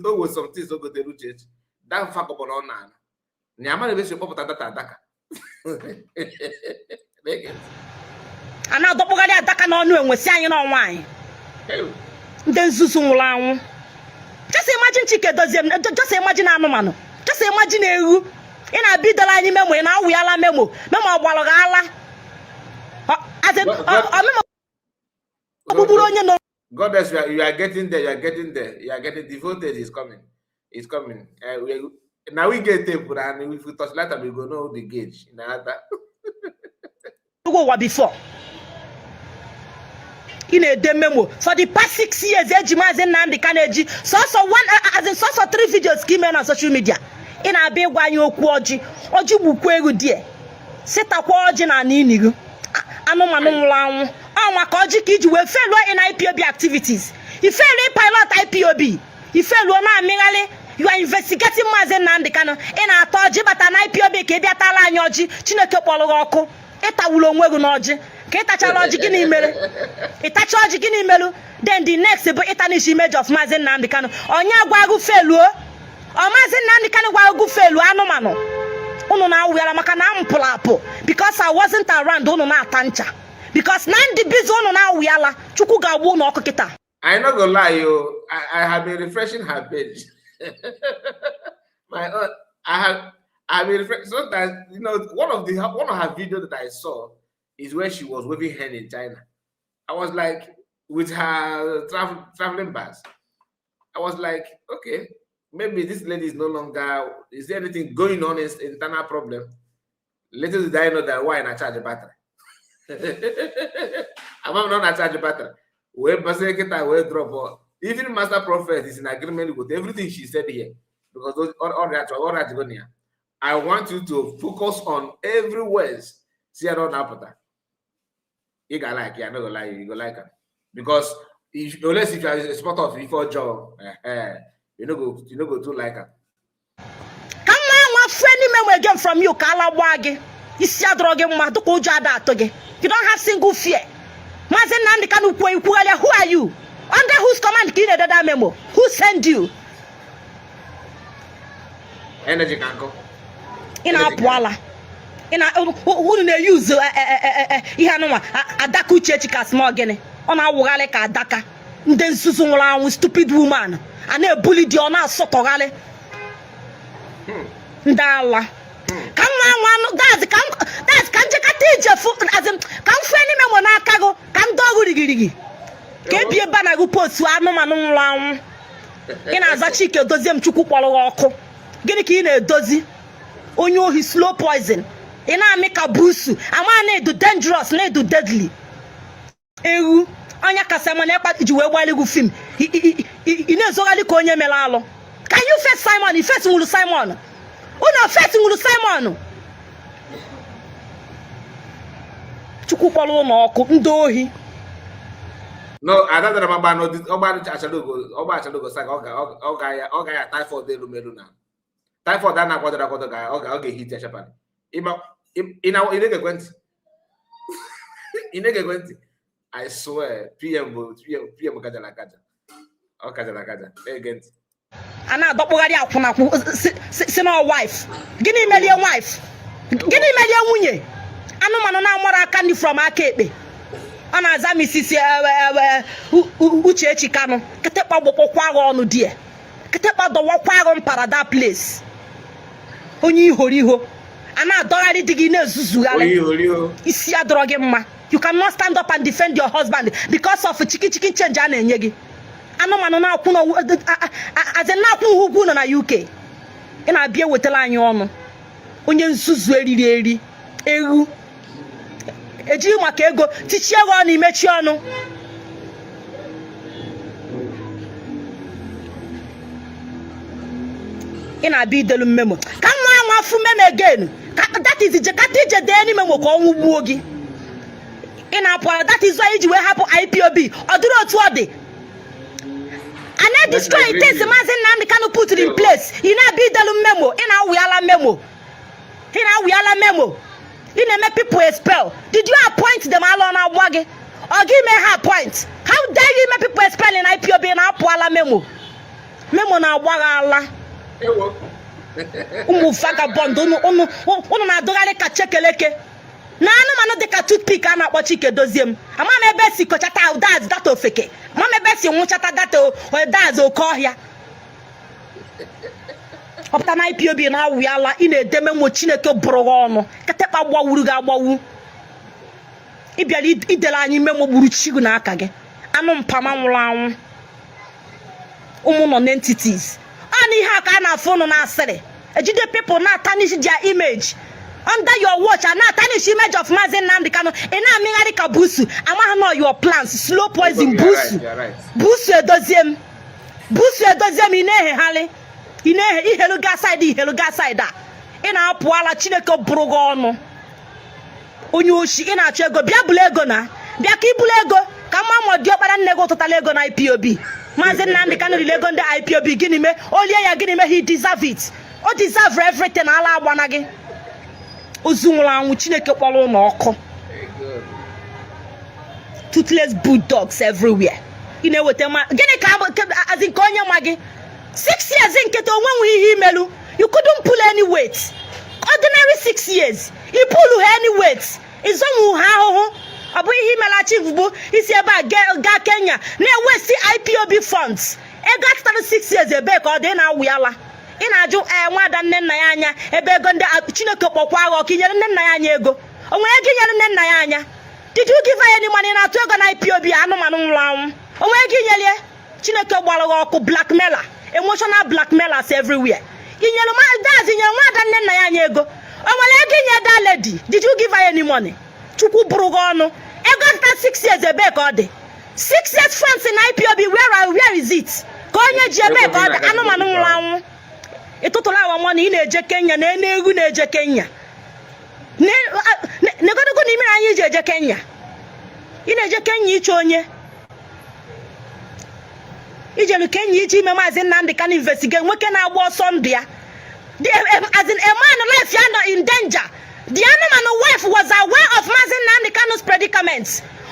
o we some things o gotere Uchechi that vagabond ọ na-ana na amara ebe si kpọpụta data adaka. A na-adọkpụgharị adaka n'ọnụ enwe si anyị n'ọnwa anyị. Ndị nzuzu nwụrụ anwụ. Just imagine Chike Dozie, just imagine anụmanụ, just imagine ewu. Ị na-abịa idere anyị memo, ị na-awụ ya ala memo, memo ọgbalụ gị ala. Memo ọgbụgburu onye nọ. Goddess, you are getting there, you are getting there, you are getting devoted. Is coming, it's coming. Now we get tape, and if we touch later, we go know the gauge. Ụwa before ị na-ede memo for the past 6 years eji Maazị Nnamdi Kanu eji sọsọ one, as in sọsọ three videos ka ime na social media. Ị na-abịa ịgwa anyị okwu ọjị. Ọjị gbukwa ego die sitakwa ọjị na ana inigo. Anụmanụ nwụrụ anwụ. Ọ maka ọjị ka iji wee feluo in IPOB activities, ifelu pilot IPOB, ifeluo na-amịgharị. You are investigating Maazị Nnamdi Kanu. Ị na-ata ọjị bata na IPOB ka ị bịa tala anyị ọjị. Chineke kpọrọ gị ọkụ. Ịtawuru onwe gị n'ọjị. Ka ị tachara ọjị, gịnị mere? Ịtacha ọjị, gịnị merụ? Then the next bụ ị tarnish image of Maazị Nnamdi Kanu. Onye agwa agụ feluo? Ọ Maazị Nnamdi Kanu gwa agụ feluo? Anụmanụ unu na-awụyara maka na m pụrụ apụ because I wasn't around. Unu na-ata ncha because na ndị busy unu na-awụyala. Chukwu ga-agba unu ọkụ kịta. I not gonna lie, you. I have been refreshing her page. My own, I have been sometimes, one of her videos that I saw is where she was waving hand in China. I was like, with her traveling bus. I was like, okay, maybe this lady is no longer. Is there anything going on in internal problem? Little did I know that why na charge battery. I'm not charge battery. Wee basịrị kịta wee drop. Even Master Prophet is in agreement with everything she said here because those all that all that go here. I want you to focus on every words. See, I don't na-apụta. Ị ga like ya, I no go lie you, you go like am because if unless if you are a supporter of ife ọjọọ, you no go too like am. Ka nwa nwa fue n'ime memo again from you, ka ala gbaa gị. Isi adọrọ gị mma dịka ụjọ ada atụ gị. You don't have single fear. Maazị Nnamdi Kanu kwuo ikwugharịa. Who are you? Under whose command ka ị na-ededa memo? Who send you? Energy ka nkụ. Ị na-apụ ala. Ị na unu na-eyuzu ihe anụnwa adaka Uchechi ka small. Gịnị ọ na-awụgharị ka adaka? Ndị nzuzu nwụrụ anwụ. Stupid woman a na-ebuli dị, ọ na-asọtọgharị ndị ala ka nwa nwa anụ that's ka njekọta ije fụ, as in, ka m fue n'ime memo n'aka gị, ka m dọọ gị rigirigi ka ebie bana gị postu. Anụmanụ nwụrụ anwụ. Ị na-aza Chike Dozie m. Chukwu kpọrọ gị ọkụ. Gịnị ka ị na-edozi? Onye ohi, slow poison. Ị na-amị ka busu ama na-edu dangerous, na-edu deadly. Ewu anya kasị mana ekpa ji wee gbalị gị film. Ị na-ezogharị ka onye mere alụ. Can you face Simon? I face nwuru Simon? Unu face nwuru Simon? Chukwu kpọrọ ụlọ ọkụ, ndị ohi. No, ada dara magba no ọgba achalugo, ọgba achalugo saga. Ọ ga ya typhoid elu melu na typhoid a na-akwadoro akwado ga ọ ga-ehit ya sharply. Ịma ị na ị na-ege ekwentị, ị na-ege ekwentị. I swear, PM bụ PM, PM kajara akaja, ọ kajara akaja. Na-ege ntị. A na-adọkpụgharị akwụnakwụ si na wife. Gịnị merie wife? Gịnị merie nwunye? Anụmanụ na-amara aka nri from aka ekpe. Ọ na-aza Mrs Uchechi Kanu. Kịtịkpa gbụkpọkwa agha ọnụ die. Kịtịkpa dọwakwa agha mpara that place. Onye ihoriho a na-adọgharị di gị na-ezuzugharị. Isi adọrọ gị mma. You cannot stand up and defend your husband because of chicken chicken change a na-enye gị. Anụmanụ na-akwụ aze na-akwụ ụgwọ ụlọ na UK. Ị na-abịa ewetara anyị ọnụ. Onye nzuzu eriri eri ewu ejighị maka ego tichie gị ọnụ imechi ọnụ. Ị na-abịa idelu memo ka nwa nwa afụ memo again ka that is jekata ije dee n'ime memo ka ọnwụ gbuo gị. Ị na-apụ ara. That is why iji wee hapụ IPOB. Ọ dịrị otu ọ dị a na-destroy things Maazị Nnamdi Kanu put in place. Ị na-abịa idelu memo, ị na-awụyala memo, ị na-awụyala memo, ị na-eme people expel. Did you appoint them? Alụ na-agba gị ọ gị mee ha appoint? How dare you make people expel in IPOB? Na-apụala memo, memo na-agba gị ala. Ụmụ vagabond unu na-adụgharị ka chekeleke na anụmanụ dịka toothpick a na-akpọ Chike Dozie m. Ama m ebe si kọchata daz data ofeke, ama m ebe si nwụchata data daz oke ọhịa. Ọpụta na IPOB na-awụ ala. Ị na-ede memo, Chineke bụrụ gị ọnụ. Kịtịkpa gbawuru gị agbawu. Ị bịara idere anyị memo gburu chi gị n'aka gị. Anụ mpama nwụrụ anwụ. Ụmụ nọ n'entities ọ na ihe a ka a na-afụ ụnụ na-asịrị ejide people na-atarnish their image under your watch. A na-atarnish image of Maazị Nnamdi Kanu, ị na-amịgharị ka busu. Amaghị na your plans slow poison. Busu busu edozie m, busu edozie m. Ị na-ehegharị, ị na-ehe ihelu ga side, ihelu ga side a. Ị na-apụ ala. Chineke bụrụ gị ọnụ, onye oshi. Ị na-achọ ego, bịa bulu ego na bịa ka ibulu ego ka mma ma diọkpara nne gị ụtụtala ego na IPOB. Maazị Nnamdi Kanu riri ego ndị IPOB. Gịnị mee o lie ya? Gịnị mee? He deserve it. O deserve everything. Ala agbana gị, ozu nwụrụ anwụ. Chineke kpọrọ ụlọ ọkụ. Toothless bulldogs everywhere. Ị na-eweta ma gịnị ka azi nke onye ma gị 6 years nkịta onwe nwe ihe imelu. You couldn't pull any weight. Ordinary 6 years ị pull ha any weight, ịzọnwu ha ahụhụ. Ọ bụ ihe imela chief bụ isi ebe a gaa Kenya na-ewesi IPOB funds. Ego atụtara 6 years, ebee ka ọ dị? Ị na-awụ ala, ị na-ajụ ee nwada nne nna ya anya ebe ego ndị Chineke kpọkwa agha ọkụ. Inyere nne nna ya anya ego? O nwere ego inyere nne nna ya anya? Did you give her any money? Na-atụ ego na IPOB. Anụmanụ nwụrụ anwụ, o nwere ego inyelie? Chineke gbara gị ọkụ. Blackmailer, emotional blackmailers everywhere. Inyere daz, inyere nwada nne nna ya anya ego? O nwere ego inye that lady? Did you give her any money? Chukwu bụrụ gị ọnụ. Ego zụta 6 years, ebee ka ọ dị? 6 years funds in IPOB, where is it? Ka onye ji, ebee ka ọ dị? Anụmanụ nwụrụ anwụ, ịtụtụrụ awa money. Ị na-eje Kenya na enu egwu na-eje Kenya negodogo na imere anyị ji eje Kenya. Ị na-eje Kenya ịchọ onye ijelu Kenya iji ime Maazị Nnamdi Kanu investigate. Nwoke na-agba ọsọ ndụ ya, as in a man life ya nọ in danger. The anụmanụ wife was aware of Maazị Nnamdi Kanu's predicament.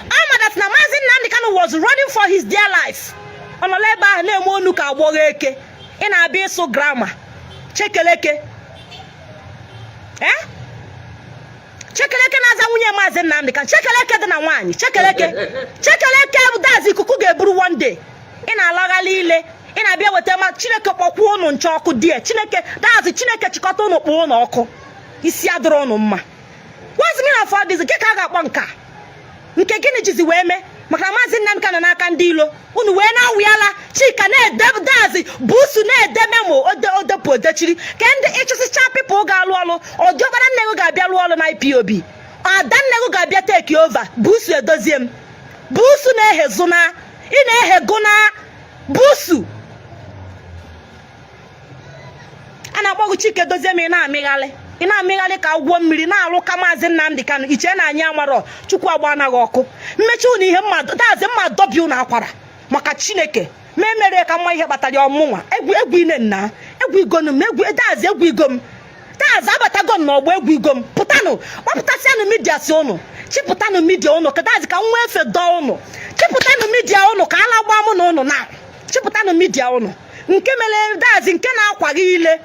Ọ ma that na Maazị Nnamdi Kanu was running for his dear life. Ọ nọrọ ebe ahụ na-eme onu ka agbọghọ eke. Ị na-abịa ịsụ grammar. Chekeleke, eh? Chekeleke na-aza nwunye Maazị Nnamdi Kanu. Chekeleke dị na nwaanyị chekeleke, chekeleke dazi ikuku ga-eburu one day. Ị na-alaghalị ile, ị na-abịa weta ma Chineke kpọkwuo ụnụ nche ọkụ die. Chineke dazi, Chineke chịkọta ụnụ kpọọ ụnụ ọkụ. Isi adịrọ ụnụ mma. What's mean of all this? Nke ka a ga-akpọ nka nke gịnị jizi wee mee maka na Maazị Nnamdi Kanu n'aka ndị ilo unu wee na-awụyala. Chika na-ede dazi busu na-ede memo ode odepụ odechiri ka ndị ịchụsịcha people ga-alụ ọlụ. Ọdiọkpara nne gị ga-abịa lụọ ọlụ na IPOB. Ada nne gị ga-abịa take over. Busu edozie m, busu na-ehezuna, ị na-eheguna busu a na-akpọ gị Chike Dozie m. Ị na-amịghalị, ị na-amịghalị ka agwọ mmiri na-alụ ka Maazị Nnamdi Kanu. Iche na anyị amarọ. Chukwu agba anaghị ọkụ mmechi unu ihe mma dazi mma dọbi unu akwara maka Chineke ma emere ka mma ihe kpatara ya ọmụnwa. Egwu egwu ine nna egwu igonu m, egwu dazi egwu igo m, dazi abatago m n'ọgbọ egwu igo m. Pụtanụ, kpọpụtasịanụ media si ụnụ chịpụtanụ media ụnụ ka dazi ka nwa efe dọọ ụnụ. Chịpụtanụ media ụnụ ka ala gbaa mụ na ụnụ na chịpụtanụ media ụnụ. Nke mere dazi nke na-akwaghị ile,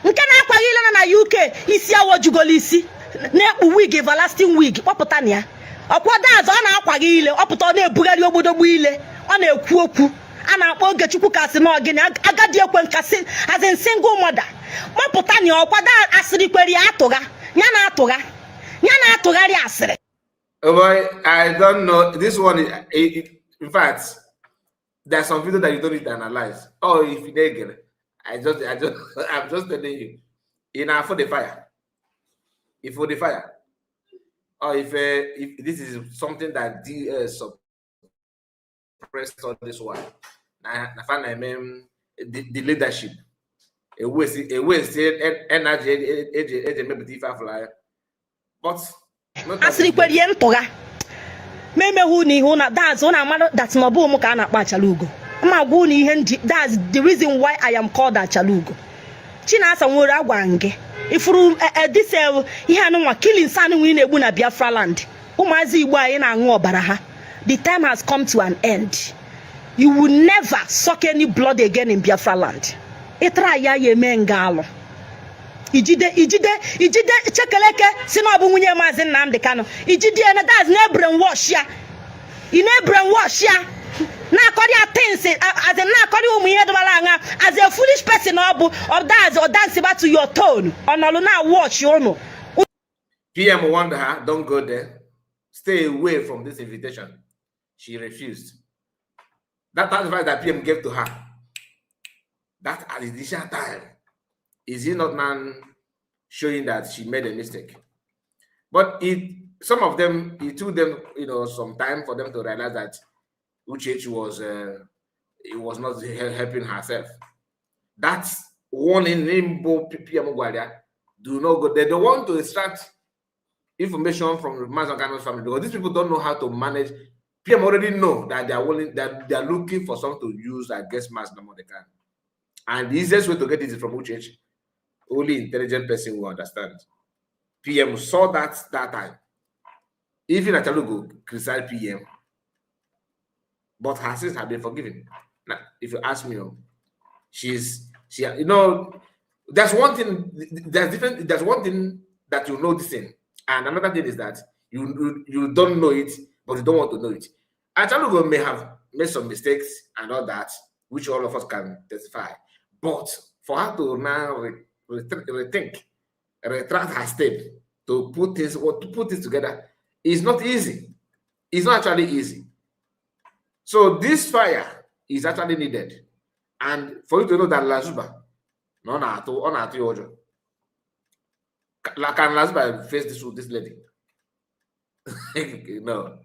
nke na-akwaghị ile nọ na UK, isi awọ jugolo isi, na-ekpu wig, everlasting wig. Kpọpụta na ya ọkwa dazi ọ na-akwaghị ile, ọpụta, ọ na-ebugharị ogbodogbo ile, ọ na-ekwu okwu a na-akpọ Ogechukwu kasị na ọgịnị, agadi ekwe nkasị, as in single mother. Kpọpụta na ya ọkwa da asịrị kwere ya atụgha ya, na-atụgha ya, na-atụgharị asịrị. Oh boy, I don't know. This one, in fact, there's some video that you don't need to analyze. Oh, if you didn't get it, I'm just telling you. In for the fire, if for the fire, or if this is something that DS suppressed on this one, na the leadership, a waste energy, eji emepụta ife afụla ya. But not that Asịrị kwere ihe ntụgha ma emeghe unu ihe ụna that's ụna amara that na ọ bụ mụ ka a na-akpọ Achalugo. Ma gwa unu ihe nji, that's the reason why I am called Achalugo. Chinasa nwere agwa gị ifuru this ihe anụnwa, killings anụnwa ị na-egbu na Biafra land, ụmụazị Igbo anyị na-aṅụ ọbara ha. The time has come to an end. You will never suck any blood again in Biafra land. Ịtara ya, ya eme nga alụ. Ijide, ijide, ijide chekeleke si na ọ bụ nwunye Maazị Nnamdi Kanu, ijide ya na that's na brainwash ya, ị na-brainwash ya, na-akọrị ya things, as in na-akọrị ụmụ ihe dọbara aṅa, as a foolish person ọ bụ ọ that's ọ dance back to your tone, ọ nọlụ na watch ụnụ. PM warned her, "Don't go there. Stay away from this invitation." She refused. That advice that PM gave to her, that at the initial time, is it not now showing that she made a mistake? But it some of them, it took them some time for them to realize that Uchechi was it was not helping herself. That's warning Nimbo PM gwara ya, do not go. They don't want to extract information from Mazi Kanu's family because these people don't know how to manage. PM already know that they are willing, that they are looking for something to use against Mazi Nnamdi Kanu. And the easiest way to get it is from Uchechi. Only intelligent person will understand. PM saw that that time. Even Achalugo criticized PM, but her sins have been forgiven. Now, if you ask me, oh, she's she you know, there's one thing, there's different, there's one thing that you know this thing, and another thing is that you don't know it, but you don't want to know it. Achalugo may have made some mistakes and all that, which all of us can testify. But for her to now rethink, retract her step to put things what to put this together is not easy. It's not actually easy. So this fire is actually needed. And for you to know that Lazuba, no na atụ ọ na-atụ ya ụjọ. Can Lazuba face this lady? No.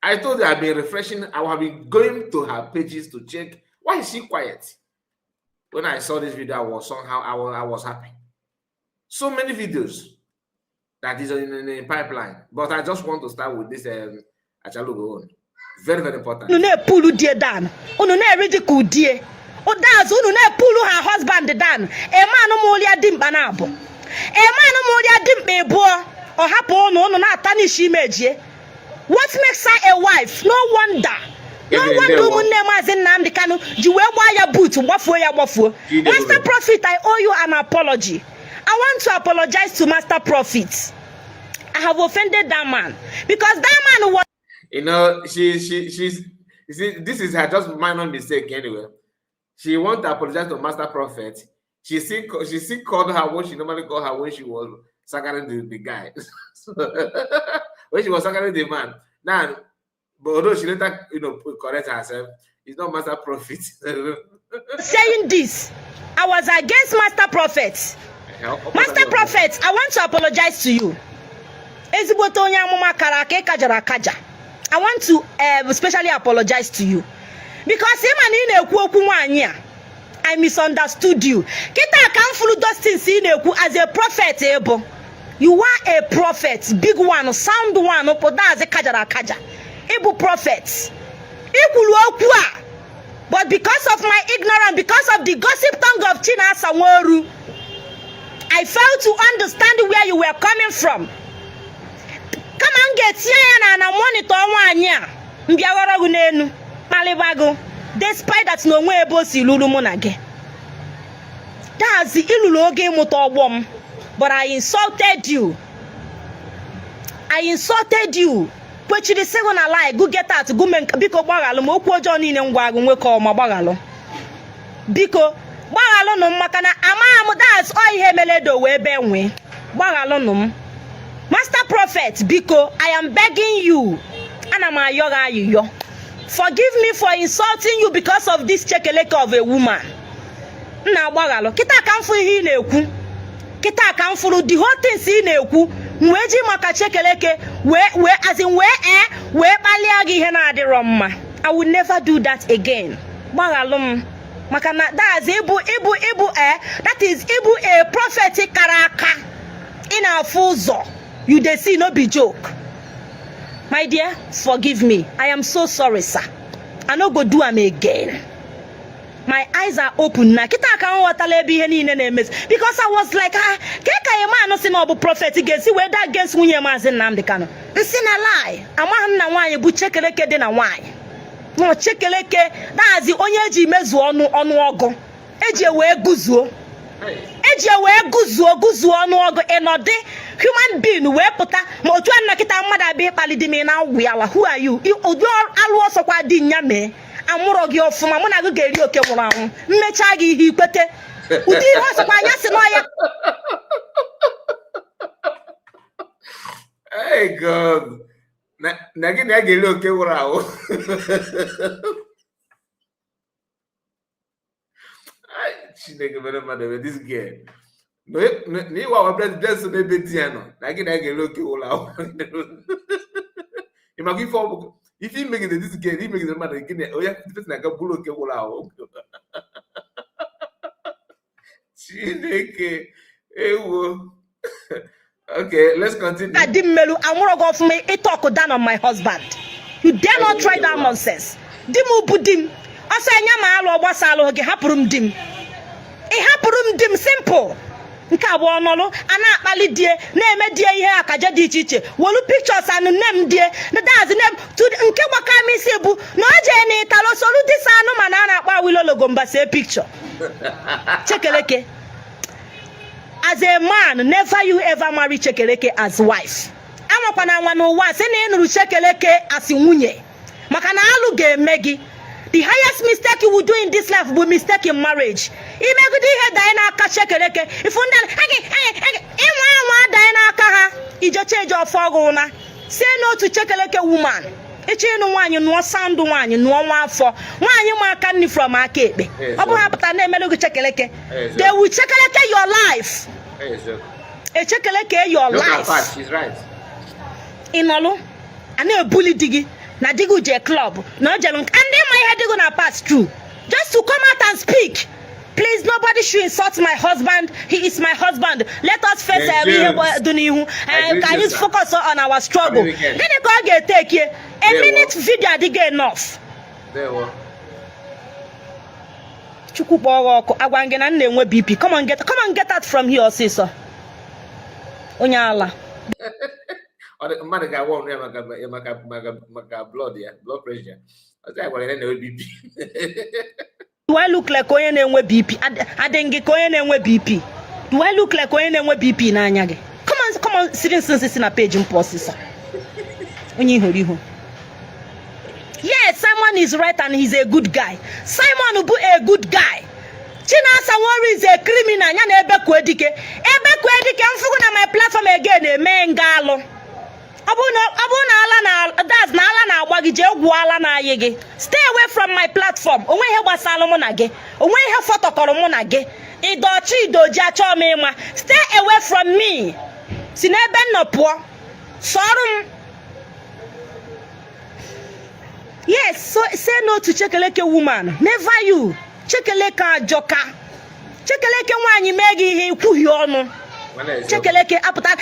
I told you I've been refreshing. I have been going to her pages to check why is she quiet. When I saw this video, I was somehow I was happy. So many videos that is in the pipeline, but I just want to start with this Achalugo one. Very, very important. Unu na-epulu die down, unu na-eridicule die ụdazụ, unu na-epulu her husband down. Emanụ m ụlịa dimkpa na abụ, emanụ m ụlịa dimkpa ịbụọ, ọ hapụ unu, unu na-atarnish image. What makes her a wife? No wonder, no Ebe wonder ndewo. Ụmụnne Maazị Nnamdi Kanu ji wee gbaa ya boot, gbafuo ya, gbafuo. Jide. Master Ebube. Prophet, I owe you an apology. I want to apologize to Master Prophet. I have offended that man because that man was She's you see, this is her just minor mistake anyway. She want to apologize to Master Prophet. She still called her what she normally called her when she was sagaring the guy. So, when she was sagaring the man. Now, but although she later correct herself, it's not Master Prophet. Saying this. I was against Master Prophet. Master Prophet, I want to apologize to you. Ezigbote onye amụma kara aka, ịkajara akaja. I want to especially apologize to you because ịma na ị na-ekwu okwu nwaanyị a, I misunderstood you. Kịta ka m furu those things ị na-ekwu as a prophet ịbụ. You are a prophet, big one, sound one, pụdazi kajara akaja. Ịbụ prophet. Ị kwuru okwu a, but because of my ignorance, because of the gossip tongue of Chinasa Nworu, I failed to understand where you were coming from. Kama m ga-etinye ya na monitor nwaanyị a, mbịa ghọrọ gị n'enu kpalịba gị. Despite that na o nwe ebe o si luru mụ na gị. That's ị luru oge ịmụta ọgbọ m, but I insulted you. I insulted you. Kwechiri sị gụ na lie, go get out, go mee biko gbaghalụ m okwu ọjọọ niile m gwa gụ nwoke ọma gbaghalụ. Biko gbaghalụnụ m maka na amaghị m that's ọ ihe mere edo wee bee nwee. Gbaghalụnụ m. Master Prophet, biko, I am begging you. Ana m ayọ gị ayịyọ. Forgive me for insulting you because of this chekeleke of a woman. M na-agbaghalụ. Kịta ka m fụ ihe ị na-ekwu. Kịta ka m fụrụ the whole things ị na-ekwu. M wee ji maka chekeleke wee wee as in wee ee wee kpalie gị ihe na-adịrọ mma. I will never do that again. Gbaghalụ m. Maka na that's ịbụ ịbụ ịbụ ee that is ịbụ a prophet kara aka. Ị na-afụ ụzọ. You dey see, no be joke. My dear, forgive me. I am so sorry, sir. I no go do am again. My eyes are open na kịta ka m ghọtala ebe ihe niile na-emezi because I was like, ah, ke ka a man si na ọ bụ prophet ga-esi wee da against nwunye Maazị Nnamdi Kanu. Nsị na lie, amaghị m na nwaanyị bụ chekeleke dị na nwaanyị. Nọ chekeleke dazi onye eji mezuo ọnụ ọnụọgụ eji wee guzuo eji wee guzuo guzuo ọnụọgụ ịnọdị human being wee pụta ma otu a nnọkịta mmadụ abịa ịkpali di m ị na-agwụ ya ala, who are you? Ụdị alụ ọsọkwa dị nya mee amụrọ gị ọfụma mụ na gị ga-eri oke nwụrụ anwụ mmechaa gị ihe ikwete ụdị ihe ọsọkwa anya si n'ọya. Hey God. Na gị na ya ga-eri oke nwụrụ anwụ. Ai, Chineke mere mmadụ ebe this girl. Na ịwa wa president so n'ebe di ya nọ na gị na ya ga-eri oke nwụrụ anwụ. Ị maka ife ọ bụ ife imegide this girl imegide mmadụ gị na onye person na-aga bụrụ oke nwụrụ anwụ. Chineke ewo. Okay, let's continue. Di mmelu amụrọ gị ọfụma ịtalk down on my husband. You dare not try that nonsense. Di m bụ di m. Ọsọ anya ma alụ ọgbasa alụ gị hapụrụ m di m. Ị hapụrụ m di m simple. Nke abụọ nọlụ a na-akpali die na-eme die ihe akaja dị iche iche wolu pictures anụ nne m die dazi nne m nke gbaka m isi bụ na o jee na ịtalo solu disa anụ mana a na-akpọ awilologomba see picture. Chekeleke. As a man, never you ever marry Chekeleke as wife. Anwakwana anwa n'ụwa sị na ị nụrụ Chekeleke as nwunye maka na alụ ga-eme gị. The highest mistake you will do in this life bụ mistake in marriage. Imegide ihe danye n'aka Chekeleke ifu ndị ịnwa anwa danye n'aka ha ijecha eje ọfọ ọgụ na sie n'otu Chekeleke woman. Ịchọ ịnụ nwaanyị nụọ sound nwaanyị nụọ nwa afọ nwaanyị ma aka nri from aka ekpe ọ bụghị apụta na-emerụ gị Chekeleke. They will chekeleke your life. Echekeleke your life. Ị nọlụ a na-ebuli di gị na di gị jee club na o jere nke ndị ma ihe di gị na pass through just to come out and speak. Please, nobody should insult my husband. He is my husband. Let us face ihe dị n'ihu. Ka anyị focus on our struggle. Gịnị ka ọ ga-etekie? A minute video adịghị enough. Chukwu kpọọ gị ọkụ agwa gị na m na-enwe BP. Come on, get come on, get out from here ọsịsọ. Onye ala. Mmadụ ga-agwa ọnụ ya maka maka maka maka blood ya blood pressure. Ọzọ ya gwara ya na-enwe BP. Do I look like onye na-enwe BP? Adị gị ka onye na-enwe BP? Do I look like onye na-enwe BP n'anya gị? Come on, come on, siri nsi nsi si na page m pụọ ọsịsọ. Onye ihuru ihu. Yes, Simon is right and he's a good guy. Simon bụ a good guy. Chinasa Nworu is a criminal. Ya na Ebekuedike. Ebekuedike mfụgụ na my platform again eme nga alụ. Ọ bụrụ na ala na that's na ala na-agba gị jee gwuo ala na-ayị gị. Stay away from my platform. Onwe ihe gbasara mụ na gị. Onwe ihe fọtọkọrọ mụ na gị. Ịdọchi idoji achọọ m ịma. Stay away from me. Si n'ebe m nọ pụọ. Sọrọ m. Yes, so say no to Chekeleke woman. Never you. Chekeleke ajọka. Chekeleke nwaanyị mee gị ihe ikwughị ọnụ. Chekeleke apụta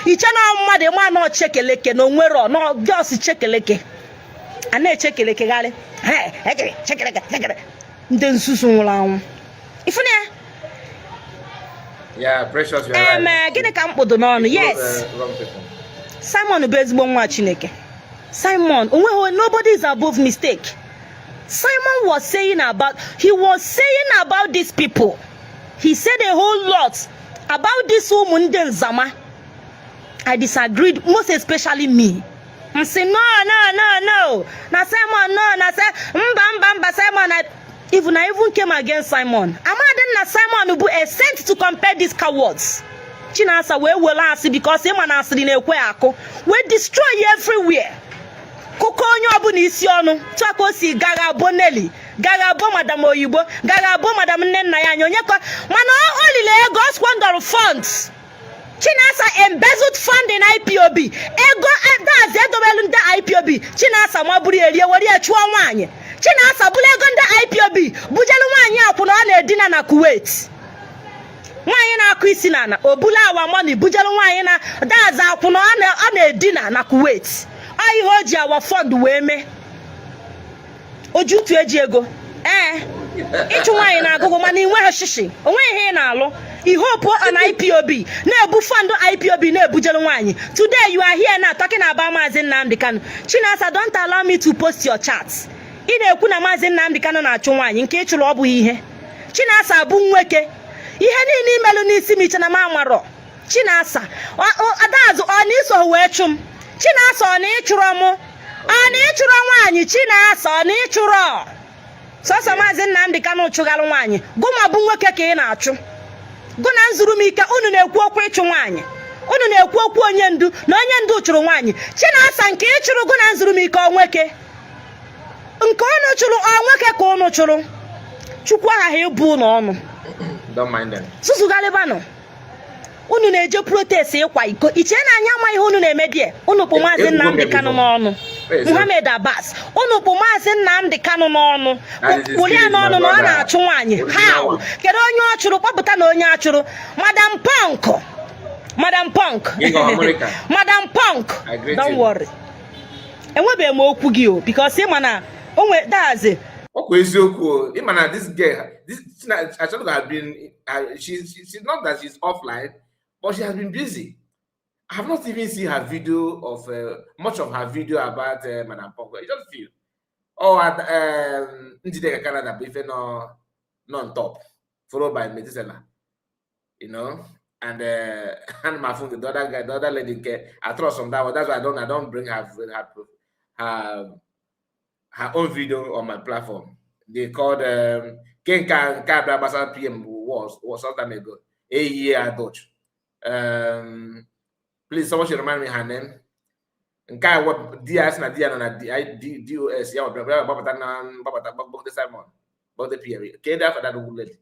iche na mmadụ ma nọ Chekeleke na onwero nọ just Chekeleke. A na-echekelekegharị. Chekeleke chekeleke. Ndị nzuzu nwụrụ anwụ. Ifuna ya? Yeah, Precious, you're right. Gịnị ka m kpụdo n'ọnụ? Yes. Simon bụ ezigbo nwa Chineke. Simon, onweghị nobody is above mistake. Simon was saying about, he was saying about these people. He said a whole lot about this ụmụ ndị nzama. I disagreed, most especially me. M sị, "No, no, no, no, na Simon, no, na say mba, mba, mba." Simon, I even came against Simon. Amadị na Simon bụ a sent to compare these cowards. Chinasa wee were asị, because ịma na asịrị na-ekwe akụ, wee destroy everywhere, kụkọ onye ọbụla isi ọnụ tụa ka o si gaga abo Nelly, gaga abo Madam Oyibo, gaga abo Madam nne nna ya anya onye ka mana o lile ego, o squander funds. Chinasa embezzled fund in IPOB. Ego dazi edobelu ndị IPOB, Chinasa maburu erie, were ya chụọ nwaanyị. Chinasa bụrụ ego ndị IPOB bujelu nwaanyị akwụna ọ na-edina na Kuwait, nwaanyị na-akụ isi n'ala. O bulu our money bujelu nwaanyị na dazi akwụna ọ na-edina na Kuwait. Ọ ihe o ji our fund wee mee ojutu eji ego ee ịchụ nwaanyị na-agụgụ, mana ị nweghị shishi, onweghị ihe ị na-alụ. Ihope on IPOB na-ebu fund IPOB na-ebujere nwaanyị. Today you are here now talking about Maazị Nnamdi Kanu. Chinasa, don't allow me to post your chat. Ị na-ekwu na Maazị Nnamdi Kanu na-achụ nwaanyị nke ị chụrụ. Ọ bụghị ihe Chinasa bụ nwoke. Ihe niile imelụ n'isi m, iche na m amarọ. Chinasa, adaazụ ọ na iso wee chụ m. Chinasa, ọ na ịchụrọ mụ, ọ na ịchụrọ nwaanyị. Chinasa, ọ na ịchụrọ sọsọ Maazị Nnamdi Kanu chụghalụ nwaanyị. Gụnwa bụ nwoke ka ị na-achụ. Gụ na nzuru m ike, unu na-ekwu okwu ịchụ nwaanyị, unu na-ekwu okwu onye ndu na onye ndu chụrụ nwaanyị. Chinasa, nke ị chụrụ, gụ na nzuru m ike, ọ nwoke nke unu chụrụ, ọ nwoke ka unu chụrụ. Chukwu aghaghị ịbụ unu ọnụ. Don't mind them. Zuzugharịbanụ, unu na-eje protest ịkwa iko. Iche na anyị ama ihe unu na-eme die. Unu kpụ Maazị Nnamdi Kanu n'ọnụ, Muhammed Abbas, unu kpụ Maazị Nnamdi Kanu n'ọnụ, kpụrụ ya n'ọnụ na ọ na-achụ nwaanyị. How? Kedu onye ọ chụrụ? Kpọpụta na onye a chụrụ. Madam Punk, Madam Punk, Madam Punk, don't worry, enwebeghị m okwu gị o, because ị ma na onwe dazi. Ọkwa eziokwu, ịma na this girl, this Achọrọ have been she's not that she's offline, but she has been busy. I have not even seen her video of much of her video about Madam Punk. You just feel, oh, at Njideka Canada bụ ife nọ on top, followed by Methuselah, and my phone, the other guy, the other lady, I trust on that one. That's why I don't bring her own video on my platform. They called Kenka Nke Abasa PM was some time ago, a year Dutch. Please, someone should remind me her name. Nke a wep di ya sị na di ya nọ na DOS ya gbapụta na gbapụta gbagide Simon, gbagide PM. Ka ede afọ that lady,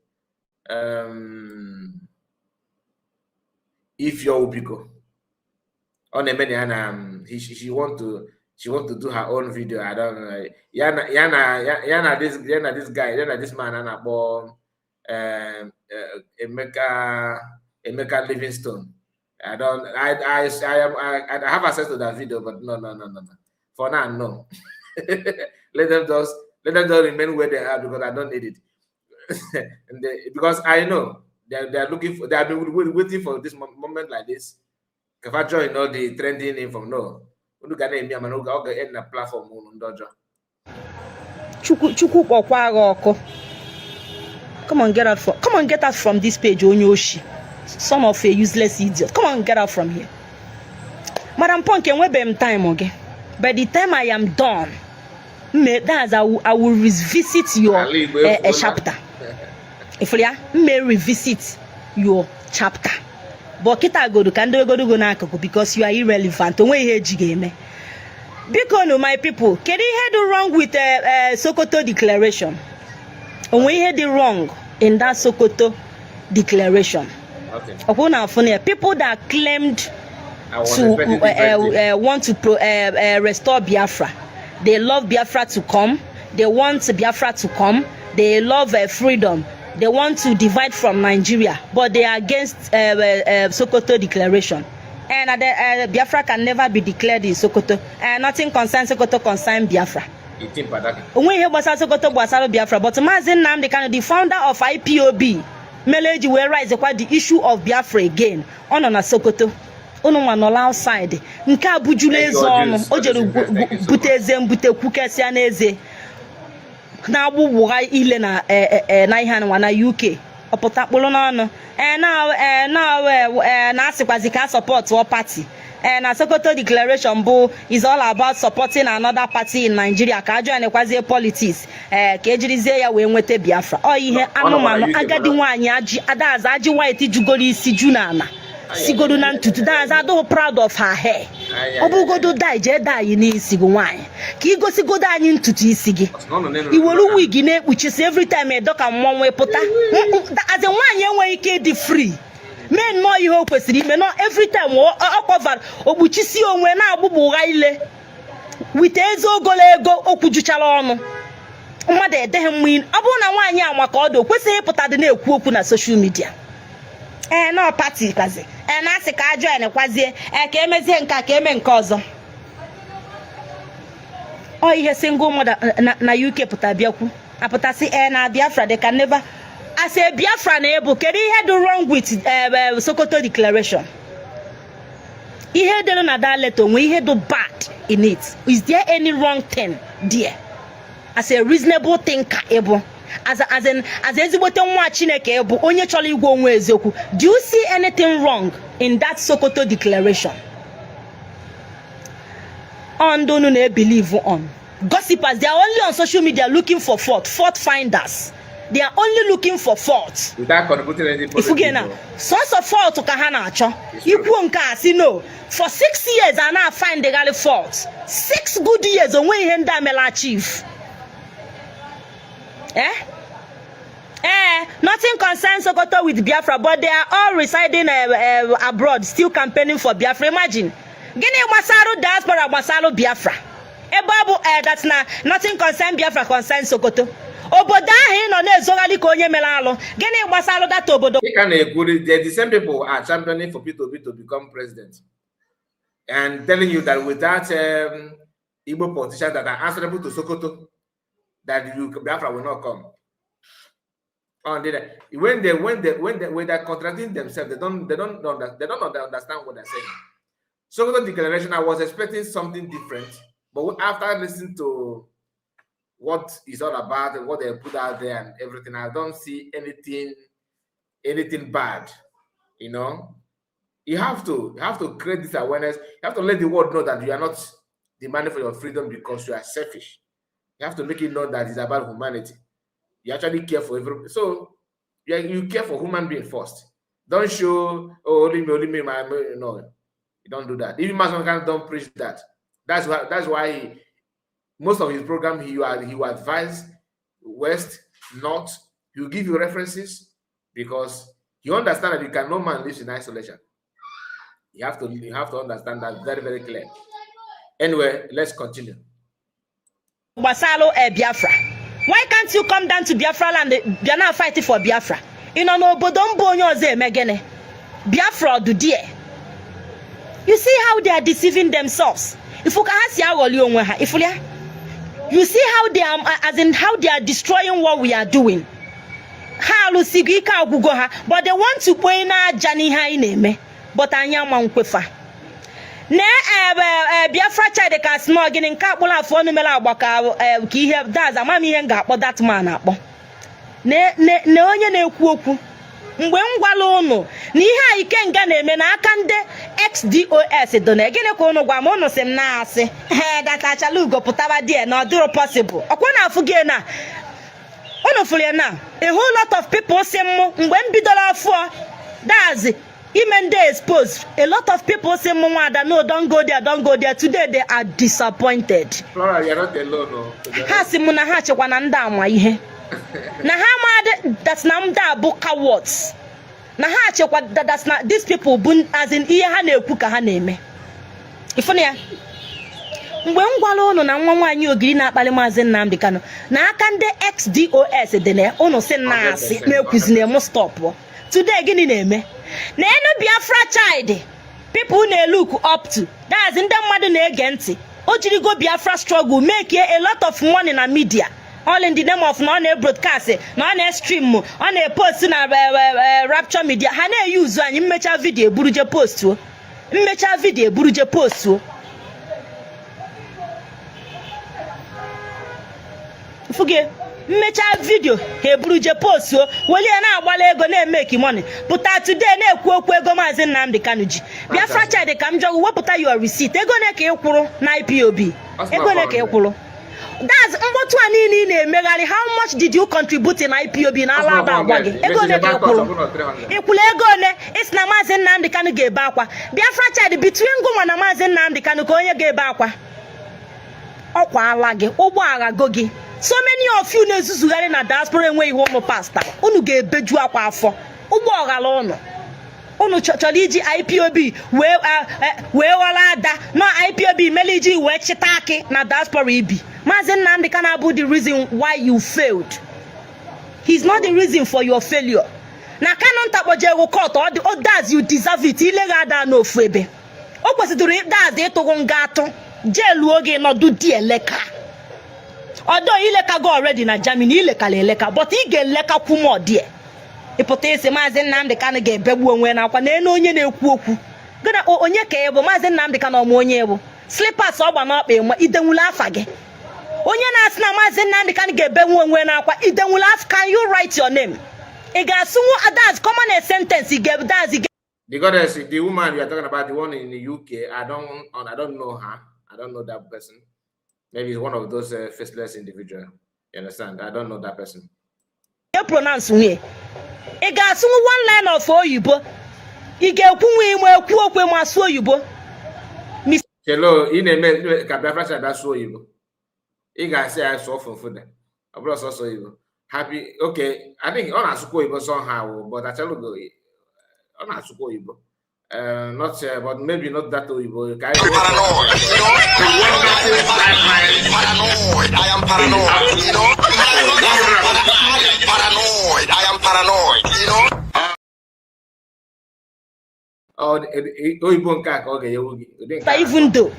Ifeowu, biko, ọ na-eme na ya na she want to do her own video. I don't know. Ya na this guy, ya na this man a na-akpọ Emeka Livingstone. I don't I am I have access to that video, but no, no, no, no, no. For now, no. Let them just remain where they are, because I don't need it. Because I know they are looking for, they have been waiting for this moment like this. If I join all the trending info, no. Unu ga na-eme ya, mana oge ọ ga-end na platform unu ndị ọjọọ. Chukwu, Chukwu kpọkwa agha ọkụ. Come on, get out from, come on, get out from this page. Onye oshi, son of a useless idiot, come on, get out from here. Madam Punk, enwebeghị m time gị. By the time I am done, mme that's I will revisit your Ala Igbo efuola. Chapter ifuru ya, mme revisit your chapter, but kịta godu ka ndị egodugo n'akụkụ, because you are irrelevant. Onwe ihe eji ga-eme. Biko nu, my people, kedu ihe dị wrong with Sokoto Declaration? Onwe ihe dị wrong in that Sokoto Declaration? Okay. Ọkwụ na afụ na ya, people that claimed I was to expecting different thing. Want to restore Biafra. They love Biafra to come. They want Biafra to come. They love freedom. They want to divide from Nigeria, but they are against Sokoto Declaration. And Biafra can never be declared in Sokoto. Nothing concerns Sokoto concern Biafra. Itin Padaki. Onwe ihe gbasara Sokoto gbasara Biafra. But Maazị Nnamdi Kanu, the founder of IPOB, mere eji wee rise kwa the issue of Biafra again, ọ nọ na Sokoto. Unu nwa nọla outside. Nke a bujuru eze ọnụ o jere bute eze mbute kwukesịa n'eze. Na-agbụgbụgha ile na na ihe anụnwa na UK, ọpụta kpụrụ n'ọnụ na na-asịkwazi ka a supportụọ party na Sokoto Declaration bụ is all about supporting another party in Nigeria, ka a joinkwazie politics, ka ejirizie ya wee nweta Biafra. Ọ ihe anụmanụ agadi nwaanyị ajị adaza ajị white jugoro isi ju n'ala sigodo na ntutu daza adịghị proud of her hair. Ọ bụgodo dye, jee dye n'isi gị nwaanyị, ka ị gosigodo anyị ntutu isi gị. Iwere wig na-ekpuchisi every time, edo ka mmọnwụ pụta. Azi nwaanyị enweghị ike ịdị free mee nnọọ ihe o kwesịrị ime nọ. Every time ọ kọvara okpuchisi onwe, na-agbụgba ụgha ile wite eze ogologo okwu juchara ọnụ mmadụ edeghị mma. Ọ bụrụ na nwaanyị a maka ọdụ, o kwesịghị ịpụta dị na-ekwu okwu na social media. Nọ party kwazi, na-asị ka a join kwazie, ka emezie nke a, ka eme nke ọzọ. Ọ ihe single mother na UK pụta bịakwu apụtasị na Biafra, they can never. As a Biafra na ebu, kedu ihe dị wrong with Sokoto Declaration? Ihe dere na that letter, onwe ihe dị bad in it? Is there any wrong thing there? As a reasonable thinker ịbụ, as ezigbote nwa Chineke ịbụ, onye chọrọ igwe onwe eziokwu, do you see anything wrong in that Sokoto Declaration? On ndị unu na-ebelieve on gossipers, they are only on social media looking for fault, fault finders. They are only looking for fault without contributing any ifuge na sọsọ fault ka ha na-achọ. Ikwuo nke a, si no. For 6 years a na-find fault, 6 good years, onwe ihe ndị a mere achieve. Nothing concerns Sokoto with Biafra, but they are all residing abroad, still campaigning for Biafra. Imagine. Gịnị gbasara diaspora gbasara Biafra? Ebe ọ bụ that na nothing concern Biafra concern Sokoto. Obodo ahụ ị nọ na-ezogharị ka onye mere alụ. Gịnị gbasara data obodo? Ị ka na-ekwu, the same people are championing for Peter Obi to become president and telling you that without Igbo politicians that are answerable to Sokoto, that you Biafra will not come. On the, when they when they when they when they're contradicting themselves, they don't understand what they're saying. Sokoto Declaration, I was expecting something different, but after listening to what is all about and what they put out there and everything, I don't see anything bad. You have to create this awareness. You have to let the world know that you are not demanding for your freedom because you are selfish. You have to make it known that it's about humanity. You actually care for every, so you care for human being first. Don't show, "Oh, only me, my," no. You don't do that. Even Mason don't preach that. That's why most of his program he will advise west, north. He will give you references because he understand that you can no man lives in isolation. You have to understand that very, very clear. Anyway, let's continue. Gbasara Biafra, why can't you come down to Biafra land, bịa na fight for Biafra? Ị nọ n'obodo mba onye ọzọ eme gịnị? Biafra ọdụ die. You see how they are deceiving themselves? Ifu ka ha si aghọli onwe ha? Ifulia? You see how they are, as in how they are destroying what we are doing? Ha alụsigo ike agwụgo ha, but they want to kponye n'aja n'ihe anyị na-eme, but anyị ama nkwefa na ebe Biafra child ka sị gịnị nke akpụrụ afụ ọnụ mere agba ka ihe daz ama m ihe m ga-akpọ that man akpọ na onye na-ekwu okwu. Mgbe m gwala ụnụ na ihe a Ikenga na-eme na aka ndị ex-DOS dị na gịnị ka ụnụ gwa m? Ụnụ sị m na-asị ee datachala ugo pụtaba die na ọ dịrọ possible. Ọkwa na afụ gị na unu fụrụ ya na a whole lot of people si mụ mgbe m bidoro afọ dazi ime ndị expose, a lot of people say mụ, "Nwada, no, don't go there, don't go there." Today they are disappointed. Flora, you're not alone. No, to be Ha honest. si mụ na ha chekwa na ndị ama ihe na ha amadị that na ndị a bụ cowards, na ha chekwa that na these people bụ, as in, ihe ha na-ekwu ka ha na-eme. Ịfụna ya mgbe m gwara ụnụ na nwa nwaanyị ogiri na-akpali Maazị Nnamdi Kanu na aka ndị ex-DOS dị na ụnụ si na asị na-ekwuzi na emu stop. Today gịnị na-eme na enu Biafra child people na-look up to, that's ndị mmadụ na-ege ntị, o jirigo Biafra struggle make a lot of money na media, all in the name of na ọ na-broadcast, na ọ na-stream, ọ na-epost na Rapture Media. Ha na-eyuzu anyị mmecha video eburuje postuo, mmecha video eburuje postuo. Fuge Mmechaa video, ha eburu je postuo, welie na-agbala ego, na-emeki money. Pụta today na-ekwu okwu ego Maazị Nnamdi Kanu ji. Biafra Child, ka m jọgụ, wepụta your receipt. Ego ole ka ị kwụrụ na IPOB? Ego ole ka ị kwụrụ? That's mkpọtụ a niile ị na-emegharị. How much did you contribute in IPOB? Na ala ada agwa gị ego ole ka ị kwụrụ? Ị kwụrụ ego ole? Ị sị na Maazị Nnamdi Kanu ga-ebe akwa. Biafra Child, between gụnwa na Maazị Nnamdi Kanu, ka onye ga-ebe akwa? Ọkwa ala gị, ụgbọ agha go gị. So many of you na-ezuzugharị na diaspora enweghị ihe ụnụ pasta. Unu ga-ebeju akwa afọ ụgbọ ọghara ụnụ. Unu chọrọ iji IPOB wee ghọrọ ada na IPOB mere iji wee chịta akị na diaspora ibi. Maazị Nnamdi Kanu abụ the reason why you failed. He's not the reason for your failure. Na Kanu ntakpọjego court, ọ dị o das, you deserve it. Ile gị ada n'ofu ebe o kwesịrị das ịtụgụ nga atụ jeluo gị nọdụ di eleka ọdọ ilekago already na Germany. Ilekala eleka, but ị ga-elekakwu m ọdị ịpụta isi Maazị Nnamdi Kanu ga-ebegbu onwe n'akwa n'elu. Onye na-ekwu okwu gịna onye ka ị bụ? Maazị Nnamdi Kanu ọma onye bụ slippers ọgba n'ọkpa ịma idenwule afa gị. Onye na-asị na Maazị Nnamdi Kanu ga-ebenwu onwe n'akwa, idenwule afa? Can you write your name? Ị ga-asụnwu that's common a sentence ị ga that's ị The goddess, the woman you are talking about, the one in the UK, I don't know her. I don't know that person. Maybe it's one of those faceless individual. You understand? I don't know that person. Pronounce nwunye. Ị ga-asụnwu one line of oyibo? Ị ga-ekwu nwe ime ekwu okwu ma asụ oyibo? Hello, ị na-eme ka Biafra si abịa sụọ oyibo. Ị ga-asị ya sụọ Fulfulde. Ọ bụrụ sọsọ oyibo. Happy, okay, I think ọ na-asụkwa oyibo somehow, but achalugo ọ na-asụkwa oyibo. Not but maybe not that oyibo. Ka anyị Paranoid, you know? Paranoid. I am paranoid, you know? I am paranoid. I am paranoid, you know? Ọ oyibo nke a ka ọ ga-enyewu gị. Ụdị nke a. Even though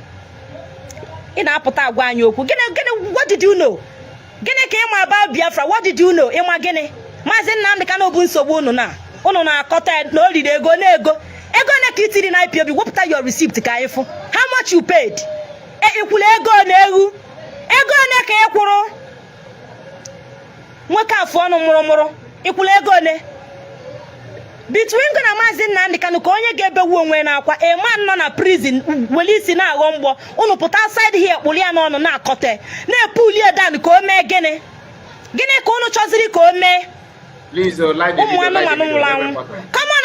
ị na-apụta agwa anyị okwu, gịnị gịnị? What did you know? Gịnị ka ịma about Biafra? What did you know? Ịma gịnị? Maazị Nnamdi Kanu bụ nsogbu unu na unu na-akọta ya na o riri ego na ego. Ego ole ka i tiri na IPOB? Wepụta your receipt ka anyị fụ how much you paid. E ikwuru ego na ewu? Ego ole ka ị kwụrụ? Nwoke afụ ọnụ mụrụmụrụ, ikwuru ego ole? Between gị na Maazị Nnamdi Kanu, ka onye ga-ebewu onwe n'akwa? A man nọ na prison were isi na-aghọ mgbọ, unu pụta outside here kpụrụ ya n'ọnụ na-akọta, na-epulie down ka o mee gịnị? Gịnị ka unu chọziri ka o mee? Please like the Ụmụ video, like the anụmanụ video, nwụrụ very anwụ. important. Come on,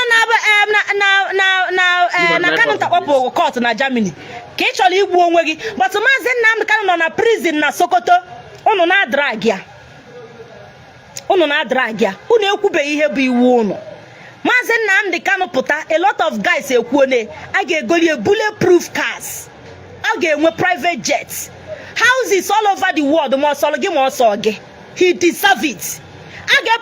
na Kanu ntakpọpụ court na Germany ka ị chọrọ igbu onwe gị, but Maazị Nnamdi Kanu nọ na prison na Sokoto, unu na-adrag ya, unu na-adrag ya. Unu ekwubeghị ihe bụ iwu unu. Maazị Nnamdi Kanu pụta, a lot of guys ekwuone a ga-egoli bulletproof cars, a ga-enwe private jets, houses all over the world, ma ọsọ gị ma ọsọ gị. He deserve it. A ga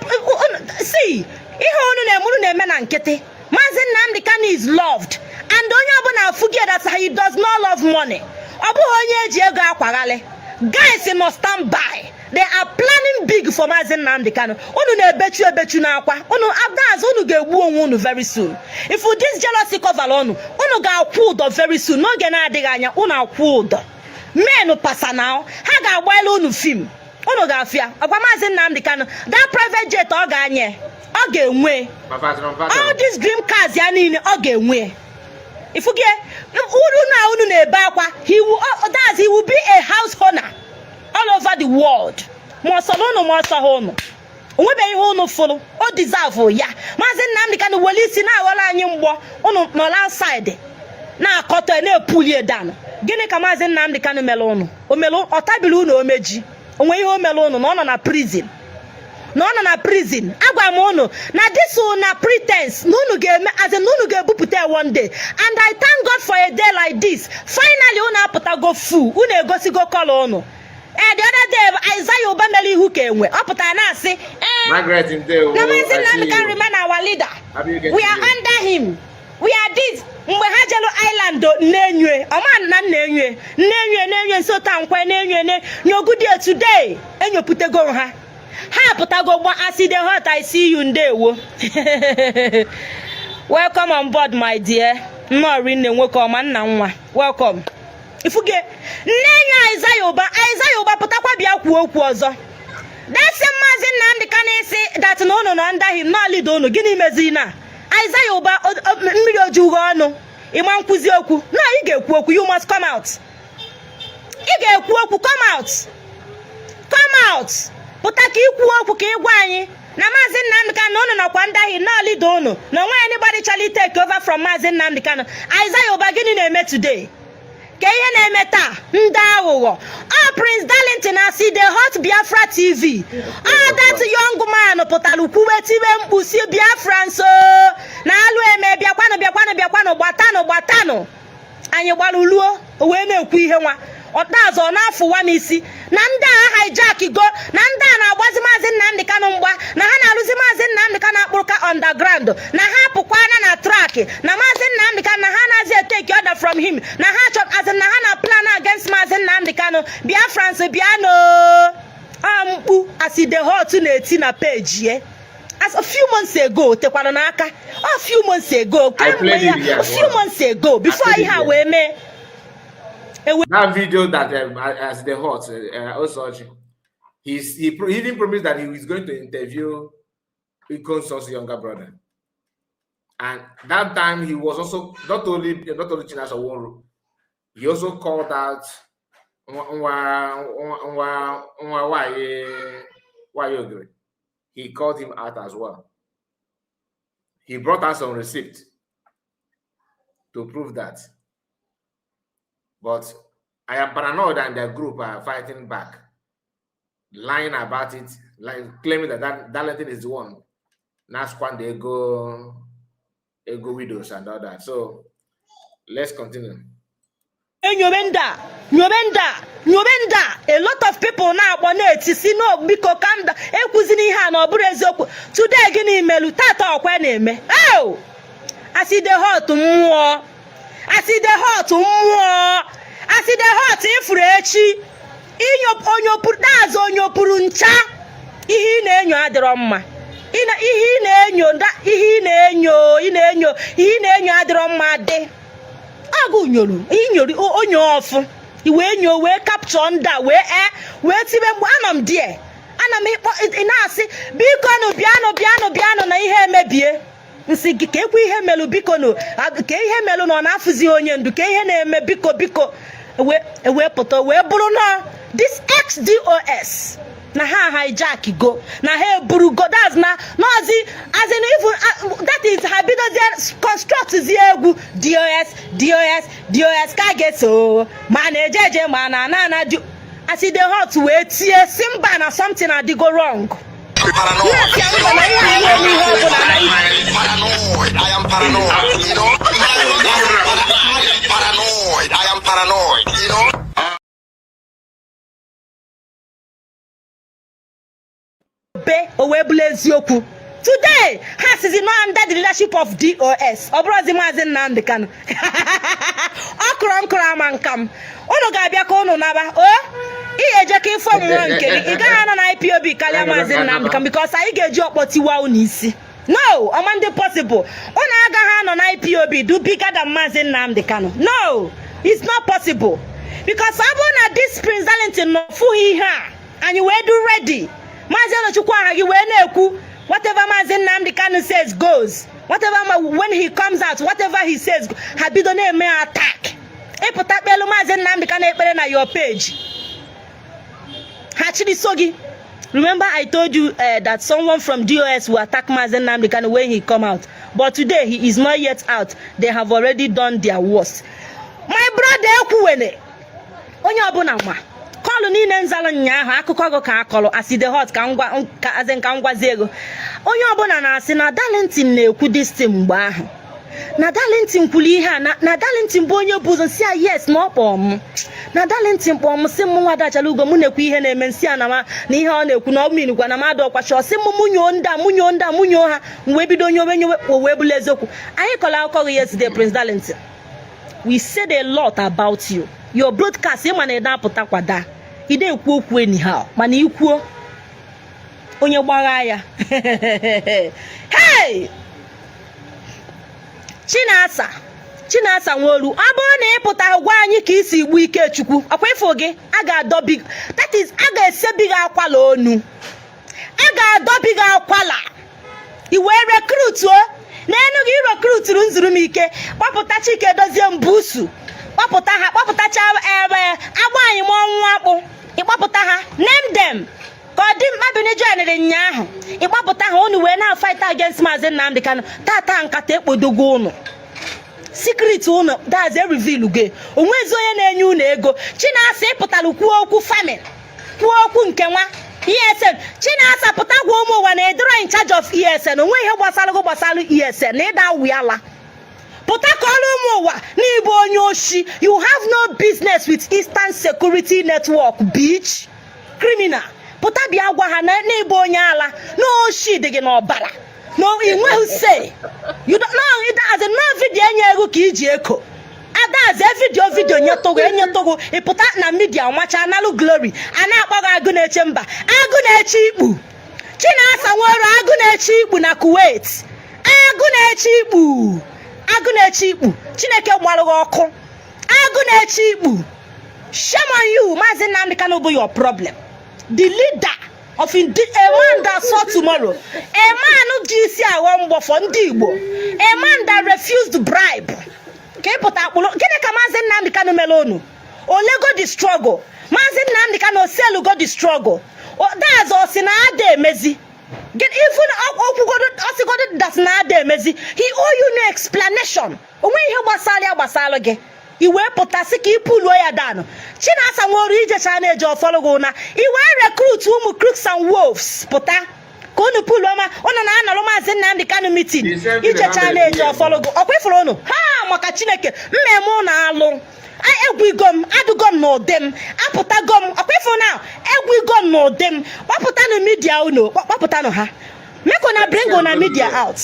see ihe unu na-eme, unu na-eme na nkịtị. Maazị Nnamdi Kanu is loved, and onye ọbụla afụgie that he does not love money. Ọ bụghị onye eji ego akwaghalị. Guys nọ stand by, they are planning big for Maazị Nnamdi Kanu. Unu na-ebechu ebechu n'akwa unu that's unu ga-egbu onwe unu very soon. If this jealousy cover unu, unu ga-akwụ ụdọ very soon. N'oge na-adịghị anya, unu akwụ ụdọ men pasa na ha ga-agbaela unu film, unu ga-afịa ọkwa. Maazị Nnamdi Kanu, that private jet ọ ga-anye, ọ ga-enwe all these dream cars ya niile, ọ ga-enwe. Ifugie uru na unu na-ebe akwa. He will, that's he will be a house owner all over the world, ma ọ sọrọ unu ma ọ sọghị unu. Onwebeghị ihe unu fụrụ o deserve ya. Maazị Nnamdi Kanu were isi na-aghọrọ anyị mgbọ, unu nọrọ outside na-akọtọ, na-epulie down. Gịnị ka Maazị Nnamdi Kanu mere unu? O mere ọ tabiri unu omeji onwe ihe o mere unu na ọ nọ na prison, na ọ nọ na prison? Agwa m unu na this na pretense na unu ga-eme, as in na unu ga-ebupụta one day, and I thank God for a day like this. Finally unu apụtago full, unu egosigo color unu. Ee, the other day Isaiah Ụba mere ihu ka enwe, ọ pụtara na-asị ee Margaret Ndewo, na Maazị I see Nnamdi Kanu you. remain our leader. Happy you get We to are you. under him, we are this. Mgbe ha jelu island na-enyue ọma na nna-enyue nna-enyue na-enyue nso taa nkwe na-enyue na nyogudie. Today enyopụtago ha, ha apụtago gba aside hot. I see you. Ndewo, welcome on board, my dear. Nnọọ rinne, nwoke ọma, nna nwa, welcome. Ifuge nne enyi Isaiah Ụba, Isaiah Ụba pụtakwa bịa kwuo okwu ọzọ. That same Maazị Nnamdi Kanu sị that na unu nọ under him, na leader unu, gịnị meziri na Isaiah Ụba mmiri oju gị ọnụ ịma nkwuzi okwu na ị ga-ekwu okwu? You must come out. Ị ga-ekwu okwu. Come out, come out, pụta ka ị kwuo okwu, ka ị gwa anyị na Maazị Nnamdi Kanu unu nọkwa under him, na leader unu, na onwe ya gbadịchala take over from Maazị Nnamdi Kanu. Isaiah Ụba, gịnị na-eme today? Ka ihe na-eme taa, ndị aghụghọ. Ọ Prince Darlington na si the Hot Biafra TV, ọ that young man pụtara kwuwe, tibe mkpu si, "Biafra nso na alụ eme, bịakwanụ, bịakwanụ, bịakwanụ, gbatanụ, gbatanụ." Anyị gbalụluo, o wee na-ekwu ihe nwa ọtazụ, ọ na-afụwa m isi na ndị a hijack go, na ndị a na-agbazi Maazị Nnamdị Kanụ mgba, na ha na-alụzi Maazị Nnamdị Kanụ akpụrụka underground, na ha pụkwana na track na Maazị Nnamdị Kanụ, na ha anaghị etake order from him, na ha chọ as in na ha na plan against Maazị Nnamdị Kanụ. Biafrans, bịanụ. Ọ mkpu As E Dey Hot na-eti na page ye as a few months ago tekwara n'aka, a few months ago, kemgbe ya, a few months ago, before ihe a wee mee. That video that As E Dey Hot also, he even promised that he was going to interview Ikonso's younger brother. And that time he was also not only Chinasa Nworu, he also called out Nwa Nwa Nwa Waye Ogre. He called him out as well. He brought us some receipt to prove that. But I Am Paranoid and their group are fighting back, lying about it, like claiming that Darlington is the one. Now they go widows and all that. So let's continue. Enyobe ndị a, nyobe ndị a, nyobe ndị a. A lot of people na-akpọ na-eti si no, biko, calm down, ekwuzina ihe a, na ọ bụrụ eziokwu. Today, gịnị melu tata? Ọkwa na-eme. Oh, As E Dey Hot mmụọ, As E Dey Hot mmụọ, As E Dey Hot ifuru echi inyo onyopuru daazụ, onyopuru ncha. Ihe ị na-enyo adịrọ mma. Ihe ị na-enyo, ihe ị na-enyo, ị na-enyo, ihe ị na-enyo adịrọ mma. Dị agụ nyoru inyori onye ọfụ, i wee nyo, wee capture ndị a, wee wee tibe mgbe anọ m die, ana m ịkpọ, ị na-asị, "Biko nụ, bịanụ, bịanụ, bịanụ," na ihe emebie. Nsị gị ka ekwe ihe melụ, biko nụ, ka ihe melụ na ọ na-afụzi onye ndu, ka ihe na-eme, biko, biko. Ewee pụta, wee bụrụ na this ex-DOS na ha hijack go, na ha eburugo. That's na nọzi as in even that is ha bidozie constructzie egwu DOS, DOS, DOS, ka a ga-eso ma na-eje eje ma na ana ana ju. As E Dey Hot wee tie si mba, na something adịgo wrong. Paranoid. Na-asị mba, na ihe a na-eme, ihe ọbụla na ihe Paranoid. I am paranoid. You know? I am paranoid. I am paranoid. You know? Be o wee bụrụ eziokwu. Today ha sizi no under the leadership of DOS, ọ bụrụzi Maazị Nnamdị Kanụ. Ọ kụrụ nkụrụ ama nka m, unu ga-abịa ka unu naba o. Ị ga-eje ka ịfọ mmụọ nke gị. Ị gaghị anọ na IPOB karịa Maazị Nnamdị Kanụ, because anyị ga-eji ọkpọ tiwa unu isi. No, ọma ndị possible. Unu agaghị anọ na IPOB do bigger than Maazị Nnamdị Kanụ. No, it's not possible, because ọ bụrụ na this Prince Darlington nọ fụghị ihe a, anyị wee do ready. Maazị Ọnọchukwu aha gị wee na-ekwu, whatever Maazị Nnamdị Kanu says goes, whatever when he comes out, whatever he says, ha bido na-eme attack. Ịpụta kpelu Maazị Nnamdị Kanu ekpere na your page, ha chiri so gị. Remember I told you that someone from DOS will attack Maazị Nnamdị Kanu when he come out, but today he is not yet out, they have already done their worst. My brother, ekwuwene onye ọbụla ma call niile nzalụ nyaahụ, akụkọ gị ka akọrọ As E Dey Hot, ka ngwa ka azị ka ngwazi ego. Onye ọbụla na-asị na Darlington na-ekwu this thing mgbe ahụ, na Darlington kwuru ihe a, na Darlington bụ onye bụ ụzọ si ya yes, na ọ kpọọ m, na Darlington kpọọ m sị m, nwa dachala ugo m na-ekwu ihe na-eme nsị a, na ma na ihe ọ na-ekwu na ọ mirikwa na mmadụ ọkwacha. Ọ sị m mụ nyoo ndị a, mụ nyoo ndị a, mụ nyoo ha. M wee bido nyowe nyowe, o wee bụrụ eziokwu. Anyị kọrọ akụkọ gị yesterday, Prince Darlington. We said a lot about you, your broadcast. Ịma na ị apụta kwada, ị na-ekwu okwu anyhow, mana ikwuo onye gbagha ya. Hey, Chinasa, Chinasa Nworu, ọ bụrụ na ị pụta gwa anyị ka isi gbuo Ikechukwu, ọkwa ịfụ gị a ga-adọbi, that is, a ga-esebi gị akwala onu. A ga-adọbi gị akwala i wee recruituo n'enu gị. Recruituru nzuru m ike, kpọpụta Chike Dozie Mbusu, kpọpụta ha, kpọpụtacha ebe agba anyị ma ọnwụ akpụ, ịkpọpụta ha, name them ka ọ dị mkpa bini joinere nyaahụ, ịkpọpụta ha, unu wee na-fight against Maazị Nnamdi Kanu. Tata nkata ekpodogo unu, secret unu dazi reveal gị. Onwezi onye na-enye unu ego. Chinasa, ịpụtara kwuo okwu family, kwuo okwu nke nwa ESN. Chinasa, pụta gwa ụmụ ụwa na edoro in charge of ESN, onwe ihe gbasara gị gbasara ESN na ịda awụyala. Pụta ka ọrụ ụmụ ụwa n'ịbụ onye oshi. You have no business with Eastern Security Network, bitch, criminal. Pụta bịa gwa ha na n'ịbụ onye ala, na oshi dị gị n'ọbara, na ị nweghị say. You don't know it as a no video enye ego ka iji eko adaze video video nyetụgụ enyetụgụ. Ịpụta na media macha analụ glory, a na-akpọ gị agụ na-eche mba, agụ na-eche ikpu. Chinasa nwere agụ na-eche ikpu na Kuwait, agụ na-eche ikpu, agụ na-eche ikpu. Chineke gbalụ gị ọkụ, agụ na-eche ikpu. Shame on you. Maazị Nnamdi Kanu bụ your problem, the leader of a man that saw tomorrow, a man ji isi aghọ mgbọfọ ndị Igbo, a man that refused bribe. Ka ị pụta akpụrụ gịnị ka Maazị Nnamdi Kanu mere unu? Olego the struggle Maazị Nnamdi Kanu oselugo the struggle that's ọ sị na ada emezi. Even okwugodo ọsịgodo that na ada emezi, he owe you no explanation. Onwe ihe gbasara ya gbasara gị, i wee pụta sị ka ị puluo ya danụ. Chinasa nwere ijecha na-eje ọfọlụ gị ụna, i wee recruit ụmụ crooks and wolves, pụta ka unu puluo ma unu na-anọrọ Maazị Nnamdi Kanu meeting. Ijecha na-eje ọfọlụ gị ọkwa ifuru unu ha maka Chineke mmemme unu alụ. Egwu m adụgo m n'ụdị m, apụtago m ọkwa ifuru na egwu igo m n'ụdị m. Kpọpụtanụ media unu, kpọpụtanụ ha, make una bring una media out.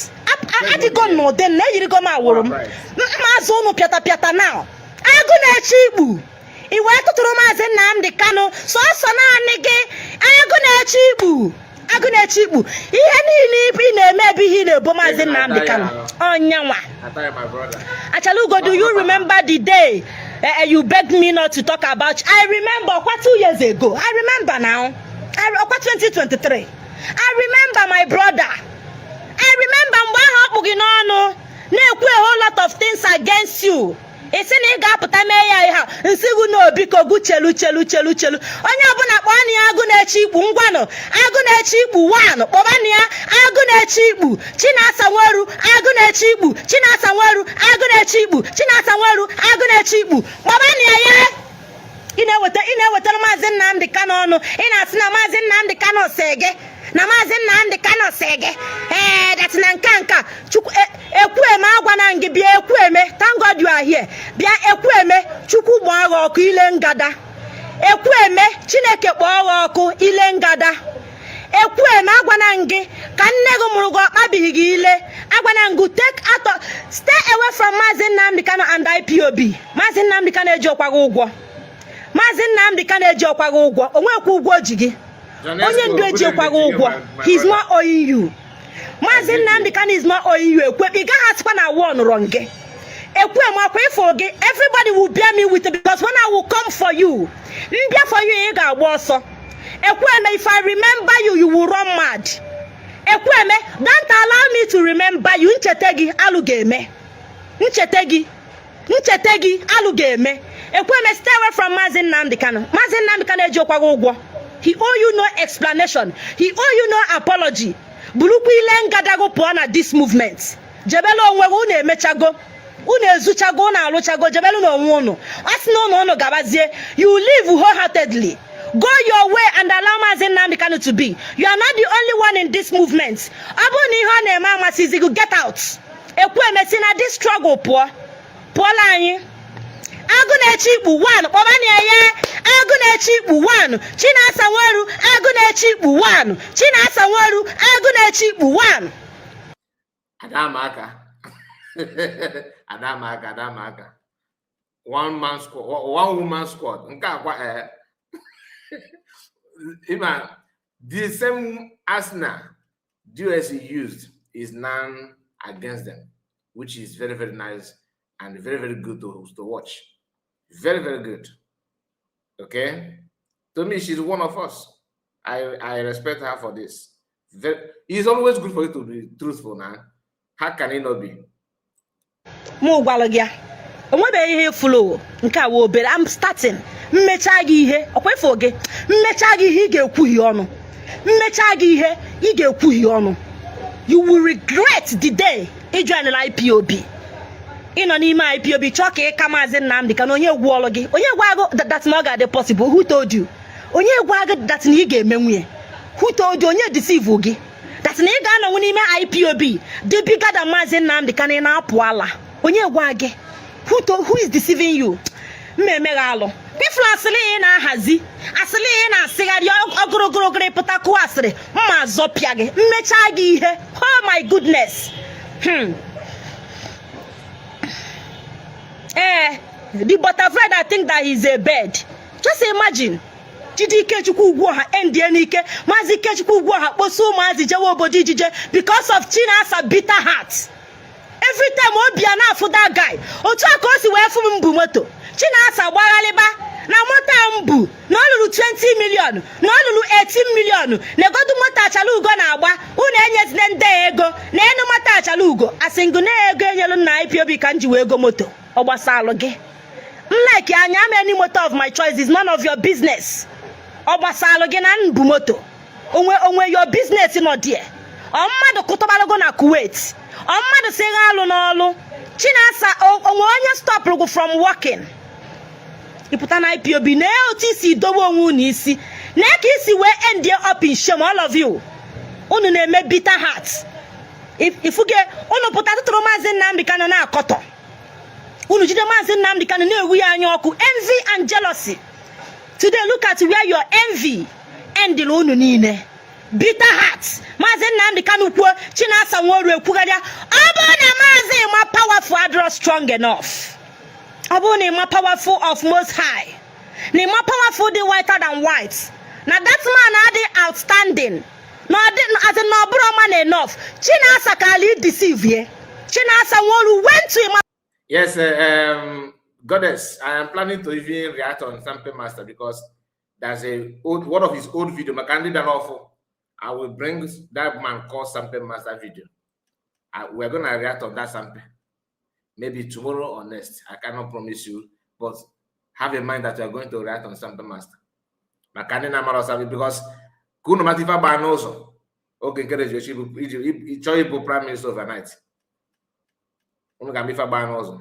Adịgo m n'ụdị m na eyirigo m awụrụ m mma azụ unu pịata pịata now. Agụ na-eche ikpu, i wee tụtụrụ Maazị Nnamdi Kanu sọsọ naanị gị. Agụ na-eche ikpu, agụ na-eche ikpu. Ihe niile ị na-eme ebe ihe ị na-ebo Maazị Nnamdi Kanu ọnyanwa. Achalugo, do you remember the day you begged me not to talk about? I remember, ọkwa 2 years ago. I remember now. Ọkwa 2023. I remember, my brother. I remember mgbe ahụ ọ kpụ gị n'ọnụ na-ekwu a whole lot of things against you. Ị sị na ị ga-apụta mee ya ihe a nsị gị na biko gụ chelu chelu chelu chelu. Onye ọbụla kpọọ na ya agụ na-eche ikpu. Ngwanụ, agụ na-eche ikpu wanụ, kpọbanụ ya agụ na-eche ikpu. Chinasa Nweru, agụ na-eche ikpu. Chinasa Nweru, agụ na-eche ikpu. Chinasa Nweru, agụ na-eche ikpu, kpọbanụ ya. Ya ị na-ewetara Maazị Nnamdi Kanu ọnụ, ị na-asị na Maazị Nnamdi Kanu sị gị, na Maazị Nnamdi Kanu sị gị ee that na nka nka Chukwu Ekwueme agwana gị bịa. Ekwueme, thank God you are here. Bịa Ekwueme, Chukwu gbaa gị ọkụ ile ngada. Ekwueme, Chineke kpọọ gị ọkụ ile ngada. Ekwueme, agwana gị ka nne gị mụrụ gị ọkpabighị gị ile. Agwana gị take out of, stay away from Maazị Nnamdi Kanu and IPOB. Maazị Nnamdi Kanu eji ọkwa gị ụgwọ. Maazị Nnamdi Kanu eji ọkwa gị ụgwọ. O nwekwa ụgwọ o ji gị. Onye ndu eji ọkwa gị ụgwọ. He is not owing you. Maazị Nnamdi Kanu is not owing you. Ekwe ị gaghị asịkwa na one rọ gị. Ekwueme, ọkwa ịfụ gị, everybody will bear me with it, because when I will come for you, mbịa for you, ị ga-agba ọsọ. Ekwueme, if I remember you, you will run mad. Ekwueme, don't allow me to remember you. Ncheta gị, alụ ga-eme. Ncheta gị, ncheta gị, alụ ga-eme. Ekwueme, stay away from Maazị Nnamdi Kanu. Maazị Nnamdi Kanu eji ọkwa gị ụgwọ. He owe you no explanation, he owe you no apology. Burukwa ile ngadago pụọ na this movement, jebelu onwe gị. Unu emechago, unu ezuchago, unu alụchago, jebelu n'onwe unu. Ọ sị na unu unu gabazie. You live wholeheartedly, go your way and allow Maazị Nnamdi Kanu to be. You are not the only one in this movement. Ọ bụrụ na ihe ọ na-eme amasịzi gị, get out. Ekwueme, si na this struggle pụọ, pụọla anyị. Agụ na-eche ikpu 1, kpọbanụ ya ya agụ na-eche ikpu 1. Chinasa Nweru, agụ na-eche ikpu 1. Chinasa Nweru, agụ na-eche ikpu 1. Adamaka. Adamaka, Adamaka. One man squad, one woman squad. Nke akwa eh. Ima, the same arsenal DOS used is now against them, which is very, very nice and very, very good to watch. Very, very good. Okay? To me, she's one of us. I respect her for this. It's always good for you to be truthful now. How can it not be? Mụ gwalụ gị ya, onwebeghị ihe fụlụ nke a wee obere. I'm starting. Mmechaa gị ihe ọkwa ifo gị, mmechaa gị ihe, ị ga-ekwughie ọnụ. Mmechaa gị ihe, ị ga-ekwughie ọnụ. You will regret the day ị joinere IPOB. Ịnọ n'ime IPOB chọọ ka ị ka Maazị Nnamdị Kanụ. Onye gwụọlụ gị? Onye gwa gị that na ọ ga-adị possible? Who told you? Onye gwa gị that na ị ga-eme nwunye? Who told you? Onye deceive gị that na ị ga-anọnwu n'ime IPOB dị bigger than Maazị Nnamdị Kanụ? Ị na-apụ ala. Onye gwa gị? Who is deceiving you? Mmemme gị alụ ifụrụ asịrị ị na-ahazi, asịrị ị na-asịgharị ogorogorogoro, pụta kụọ asịrị mma azọpịa gị, mmechaa gị ihe. Oh my goodness. The butterfly that think that he's a bird. Just imagine. Jide Ikechukwu Ugwuọha endie n'ike. Maazị Ikechukwu Ugwuọha kposa ụmụazị jewe obodo ijije because of Chinasa bitter heart. Every time obi a na-afụ that guy, otu a ka o si wee fụ m bụ moto Chinasa gbaghalịba na moto a m bụ na ọ lụrụ 20 million, na ọ lụrụ 18 million. Na egodu moto achala ugo na-agba unu, enyezina ndị a ego na enu moto achala ugo. Asị ngụ na ego enyelu nna IPOB ka m ji wee go moto. Ọ gbasalụ gị? M like anya am any motor of my choice is none of your business. Ọ gbasalụ gị na m bụ moto onwe onwe? Your business nọ there. Ọ mmadụ kụtụbalụgo na Kuwait, ọ mmadụ si gha alụ n'ọlụ. Chinasa, onwe onye stopụrụ gị from working? Ịpụta na IPOB na otu isi dobe onwe unu isi na ka isi wee end up in shame. All of you, unu na-eme bitter heart. Ifuge unu pụta tụtụrụ Maazị Nnamdị Kanụ na-akọtọ unu, jide Maazị Nnamdị Kanụ na-ewu ya anya ọkụ. Envy and jealousy. Today, look at where your envy endịrị unu niile. Bitter heart. Maazị Nnamdị Kanụ kwuo, Chinasa Nworu ekwugharịa. Ọ bụrụ na Maazị Ịma powerful adịrọ strong enough, ọ bụrụ na Ịma powerful of most high, na Ịma powerful dị whiter than white, na that man adị outstanding, na ọ dị as in na ọ bụrụ man enough, Chinasa ka ala deceive ye. Chinasa Nworu went to Ịma Yes, Goddess, I am planning to even react on Sample Master because there's a old one of his old video, Makandi Danofo. I will bring that man called Sample Master video. We're gonna react on that sample. Maybe tomorrow or next. I cannot promise you, but have in mind that we are going to react on Sample Master. Makandi Namaro Sabi, because kunu matifa ba n'ụzọ oge nke iji chọọ ịbụ prime minister overnight. Unu ga-ama ife gbaa n'ụzọ.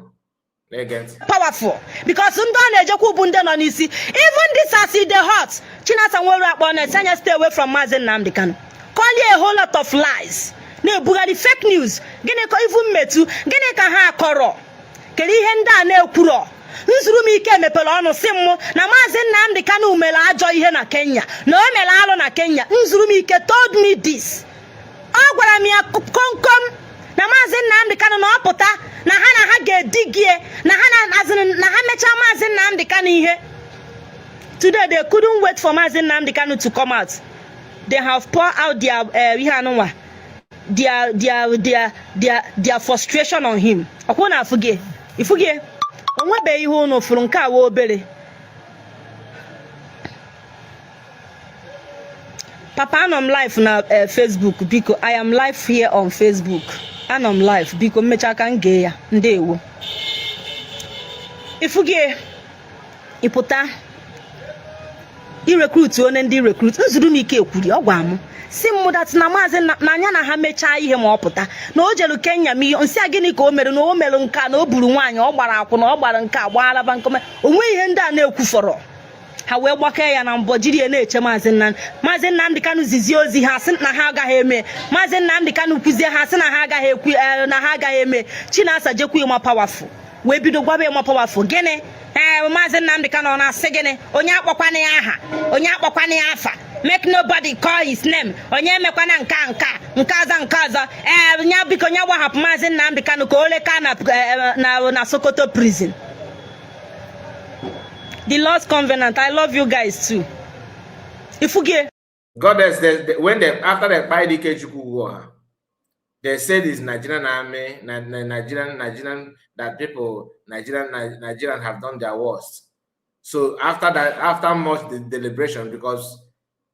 Na-ege ntị. Powerful because ndị ọ na-ejekwa bụ ndị nọ n'isi. Even this as e dey hot, Chinasa Nworu akpọ na anya stay away from Maazị Nnamdi Kanu, call a whole lot of lies, na-ebugharị fake news. Gịnị ka even metu? Gịnị ka ha akọrọ? Kedu ihe ndị a na-ekwurọ? Nzuru m ike mepere ọnụ si m na Maazị Nnamdi Kanu mere ajọ ihe na Kenya, na o mere alụ na Kenya. Nzuru m ike told me this. Ọ gwara m ya komkom na Maazị Nnamdi Kanu na ọ pụta na ha ga-edigie na ha na as in, na ha mechaa Maazị Nnamdi Kanu ihe. Today they couldn't wait for Maazị Nnamdi Kanu to come out. They have poured out their ihe anụnwa, their frustration on him. Ọkwụ na afụgie ifugie, o nwebeghị ihe unu fụrụ. Nke a wee obere. Papa, anọ m live na Facebook. Biko, I am live here on Facebook. Anọ m live, biko. Mmecha ka m gee ya. Ndewo. Ifugie ịpụta irecruit onye ndị recruit nzuru m ike ekwuri. Ọ gwa m si m that na maazị na anya na ha mechaa ihe ma ọ pụta na o jelu Kenya ma ihe nsị a. Gịnị ka o mere? Na o mere nke a, na o buru nwaanyị, ọ gbara akwụna, ọ gbara nke a, gbaalaba nkome. O nweghị ihe ndị a na-ekwufọrọ. Ha wee gbakee ya na mbọ, jiri ya na-eche Maazị Nnamdị Kanụ zizie ozi. Ha sị na ha agaghị eme. Maazị Nnamdị Kanụ kwuzie, ha sị na ha agaghị ekwu, na ha agaghị eme. Chinasa jekwa Ịma powerful wee bido gwaba Ịma powerful gịnị? Ee, Maazị Nnamdị Kanụ ọ na-asị gịnị? Onye akpọkwana ya aha, onye akpọkwana ya afa, make nobody call his name, onye emekwana nke a, nke a, nke ọzọ, nke ọzọ. Ee, nya biko, nya gbahapụ Maazị Nnamdị Kanụ ka o leka na Sokoto prison. The Lost Covenant, I love you guys too. Ifugie. Goddess, when they after they buy the Ikechukwu war, they said it's Nigerian army, Nigerian that people, Nigerian have done their worst. So after that, after much deliberation, because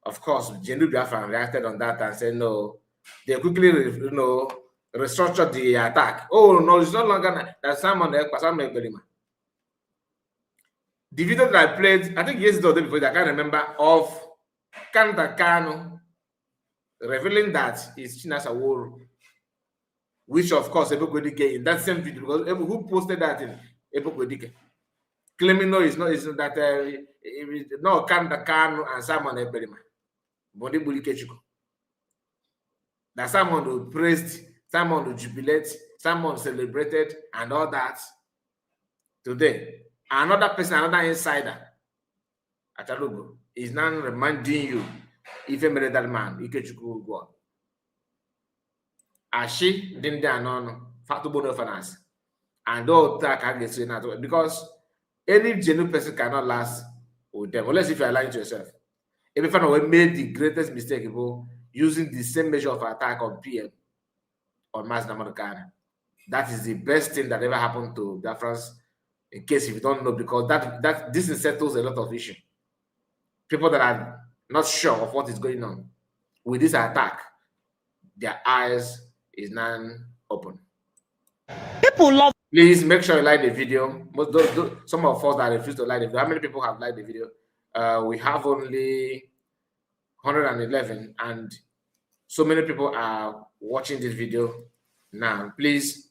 Of course, Genuine Biafran reacted on that and said no. They quickly restructured the attack. Oh no, it's no longer that Simon Ekpa, Simon Ekperima. The video that I played, I think yesterday or the day before, I can't remember, of Kanta Kanu revealing that it's Chinasa Nworu, which of course Ebubedike in that same video, because who posted that in Ebubedike, claiming no, it's not, it's not that no Kanta Kanu and Simon Ekperima, Bondi Bulikechukwu. That Simon who praised, Simon who jubilate, Simon celebrated, and all that. Today, another person, another insider, Achalugo, is now reminding you ife mere that man, Ikechukwu Ugwu. Ashi dị ndị a n'ọnụ, fatugbo no finance. And all that can get na because any genuine person cannot last with them unless if you are lying to yourself. If you made the greatest mistake people using the same measure of attack on PM on Mazi Nnamdi Kanu. That is the best thing that ever happened to Biafrans. In case if you don't know, because that this settles a lot of issue. People that are not sure of what is going on with this attack, their eyes is now open. People love Please make sure you like the video. Most those, some of us that refuse to like the video. How many people have liked the video? We have only 111, and so many people are watching this video now. Please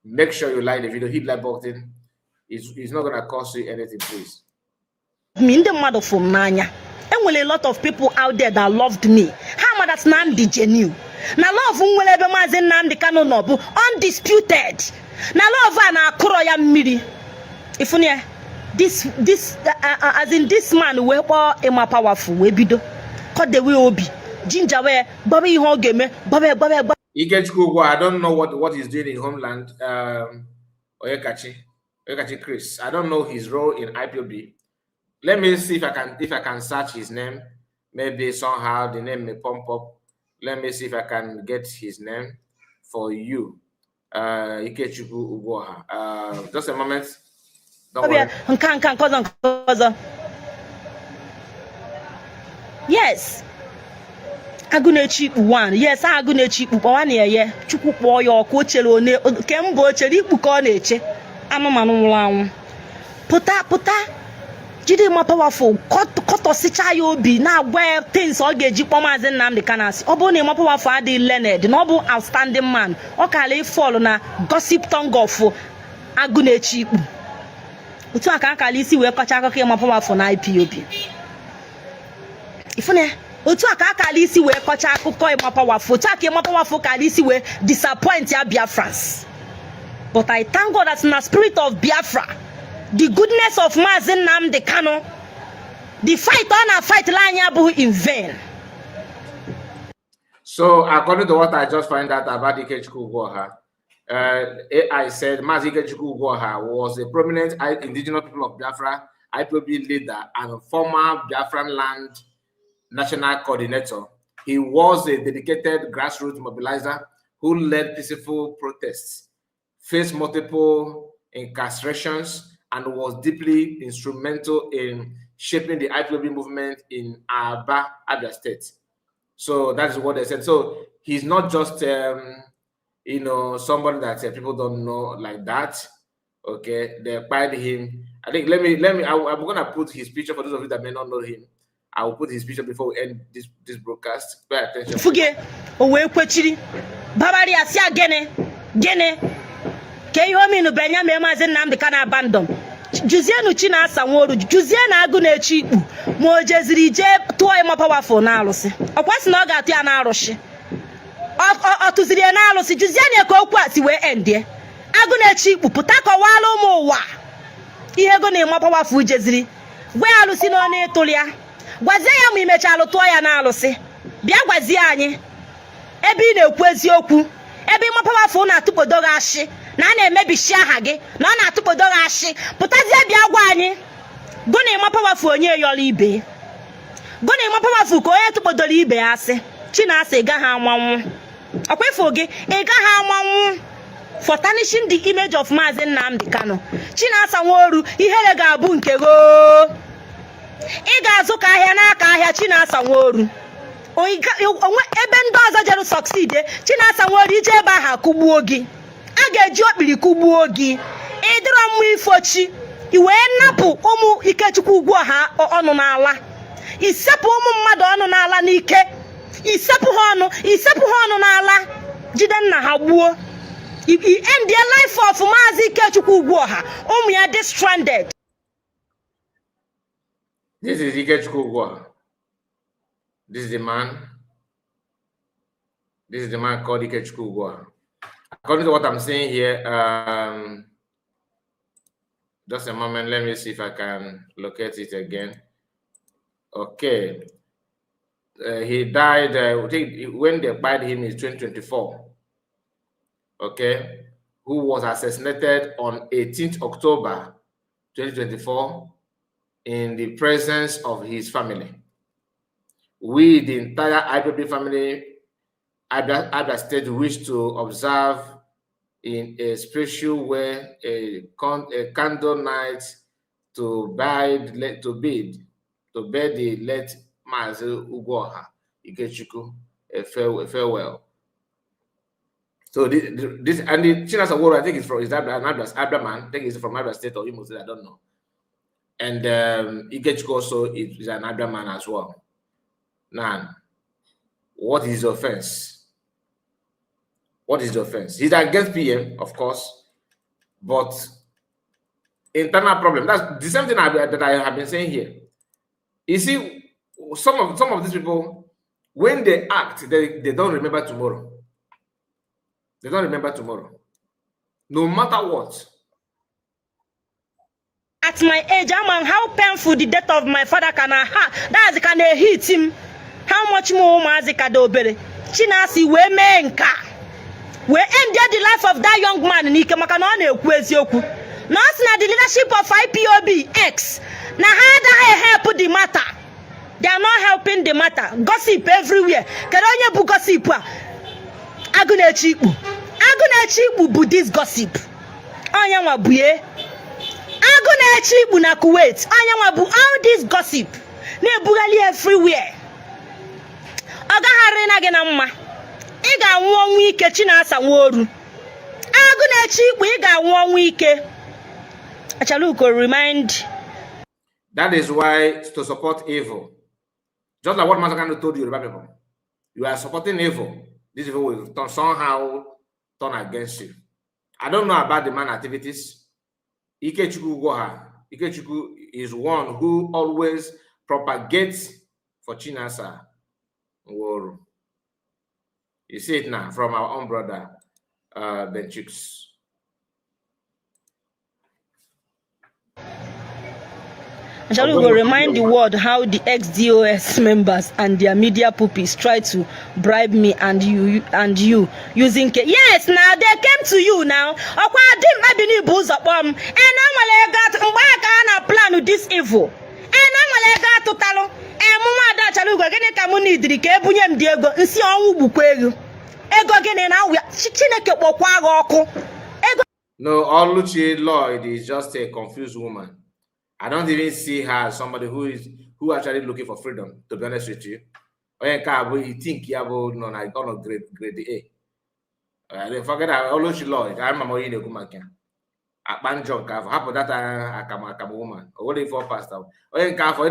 make sure you like the video. Hit like button. It's not gonna cost you anything, please. Me. Ndị mmadụ fụ m n'anya. Enwere a lot of people out there that loved me. Ha ma that Nnamdi genuine na love m nwere ebe Maazị Nnamdi Kanu nọ bụ undisputed, na love a na-akụrọ ya mmiri. Ifunu ya, this as in this man wee kpọọ Emma Powerful wee bido kọdewe obi jinja wee gbaba ihe ọ ga-eme gbaba gbaba gbaba. Ikechukwu Ugwu, I don't know what he's doing in homeland. Oyekachi Chris. I don't know his role in IPOB. Let me see if I can search his name. Maybe somehow the name may pump up. Let me see if I can get his name for you. Ikechukwu Ugwuoha. Just a moment. Don't ọbịa worry. Nka nka nke ọzọ nke ọzọ. Yes, agụ na-eche ikpu one. Yes, agụ na-eche ikpu kpọwa na eye. Chukwu kpọọ ya ọkụ. O chere one kemgbe o chere ikpu ka ọ na-eche anụmanụ nwụrụ anwụ. Pụta pụta jide Emma Powerful kọtọsịcha ya obi na-agwa ya things ọ ga-eji kpọọ Maazị Nnamdi Kanu asị. Ọ bụrụ na Emma Powerful adịghị learned na ọ bụ outstanding man, ọ kara ịfall na gossip tongue of agụ na-eche ikpu. Otu a ka akara isi wee kọcha akụkọ Emma Powerful na IPOB. Ifuna ya, otu a ka akara isi wee kọcha akụkọ Emma Powerful, otu a ka Emma Powerful kara isi wee disappoint ya Biafrans. But I thank God that na spirit of Biafra, the goodness of Maazị Nnamdi Kanu, the fight ọ na-fight la anyị abụghị in vain. So, according to what I just find out about Ikechukwu Ugwuoha, AI said Mazi Ikechukwu Ugwuoha was a prominent Indigenous People of Biafra, IPOB leader and former Biafran land national coordinator. He was a dedicated grassroots mobilizer who led peaceful protests, faced multiple incarcerations, and was deeply instrumental in shaping the IPOB movement in Aba, Abia State. So that is what they said. So he's not just somebody that people don't know like that. Okay, they acquired him. I think let me let me. I am gonna put his picture for those of you that may not know him. I will put his picture before we end this broadcast. Pay attention. Fuge o wee kwechiri babara ya si ya gịnị gịnị ka ihe ominu bụ enye mee Maazị Nnamdi Kanu abandon. Juzienu Chinasa Nworu, juzie na agụ na-eche ikpu ma o jeziri jee tụọ Emma Powerful na arụsị. Ọkwa sị na ọ ga-atụ ya na arụsị, ọ tụziri ya na arụsị. Juzie na ka okwu a si wee endie. Agụ na-eche ikpu pụta kọwara ụmụ ụwa ihe ego na Emma Powerful jeziri gwa ya alụsị na ọ na-ịtụrụ ya. Gwazie ya ma imechalụ tụọ ya na alụsị. Bịa gwazie anyị ebe ị na-ekwu eziokwu, ebe Emma Powerful na-atụkpodo gị ashị na a na-emebishi aha gị na ọ na-atụkpodo gị ashị. Pụtazie bịa gwa anyị gụ na Emma Powerful onye yọrọ ibe gụ na Emma Powerful ka onye tụkpodoro ibe ya asị. Chinasa, ị gaghị amanwụ ọkwa ịfụ gị, ị gaghị amanwụ for tarnishing the image of Maazị Nnamdi Kanu. Chinasa Nworu, ihere ga-abụ nke goo. Ị ga-azụ ka ahịa n'aka ahịa Chinasa Nworu. Onwe ebe ndị ọzọ jere succeed, Chinasa Nworu, ije ebe ahụ akụgbuo gị. A ga-eji okpiri kụgbuo gị. Ịdịrọ mma ifochi i wee napụ ụmụ Ikechukwu ugwu ọha ọnụ n'ala, isepụ ụmụ mmadụ ọnụ n'ala n'ike, isepụ ha ọnụ, isepụ ha ọnụ n'ala, jide nna ha gbuo. I end the life of Maazị Ikechukwu Ugwuọha, ụmụ ya dị stranded. This is Ikechukwu Ugwuọha. This is the man. This is the man called Ikechukwu Ugwuọha. According to what I'm saying here, just a moment. Let me see if I can locate it again. Okay. He died, I think when they buried him in 2024. Okay. Who was assassinated on 18th October 2024 in the presence of his family. We, the entire IPOB family, Abia State, wish to observe in a special way a candle night to bid the late Mazi Ugwuoha Ikechukwu a farewell. So this and the Chinasa Nworu, I think is from is that an Abia man. I think he's from Abia State or Imo State, I don't know. And Ikechukwu also is an Abia man as well. Now, what is the offense? What is the offense? He's against PM, of course, but internal problem. That's the same thing that I have been saying here. You see, some of these people, when they act, they don't remember tomorrow. They don't remember tomorrow. No matter what. At my age, ama how painful the death of my father can ha that's can hit him. How much more ụmụazị ka dị obere. Chinasa wee mee nke a wee end the life of that young man n'ike, maka na ọ na-ekwu eziokwu na ọ sị na the leadership of IPOB X na ha agaghị help the matter. They are not helping the matter. Gossip everywhere. Kedu onye bụ gossip a? Agụ na-eche ikpu, agụ na-eche ikpu bụ this gossip. Onye nwa bue agụ na-eche ikpu na Kuwait. Onye nwa bụ all this gossip na-ebugharị everywhere. Ọ gagharị na gị na mma. Ị ga-anwụ ọnwụ ike, Chinasa Nworu, agụ na-eche ikpu. Ị ga-anwụ ọnwụ ike. Achaluko remind That is why to support evil, just like what Mazi Kanu told you, Yoruba people, you are supporting evil. This evil will somehow turn against you. I don't know about the man activities. Ikechukwu Ugwuoha, Ikechukwu is one who always propagates for Chinasa Nworu. You see it now from our own brother, Ben Chooks. Achaluko remind the world how the ex-DOS members and their media puppies tried to bribe me and you using yes, now they came to you now. Ọkwa dimkpa bi n'ibu ụzọ kpọọ m e na nwere ego atụ mgbe a ka a na plan this evil e na nwere ego atụtalụ ee mụ nwa Ada Achalugo. Gịnị ka mụ nidiri ka ebunye m dị ego nsị ọnwụ gbukwa ego ego gịnị na awụ ya? Chineke kpọkwa gị ọkụ ego. No, Oluchi Lloyd is just a confused woman. I don't even see her as somebody who actually looking for freedom, to be honest with you. Onye nke a bụ you think ya bụ nọ na ọ nọ grade A. Forget that Oluchi Lloyd, ama m onye na-ekwu maka ya. Akpa njọ nke afọ, hapụ data akamụ akamụ woman. O nwere ife ọ pastor. Onye nke afọ,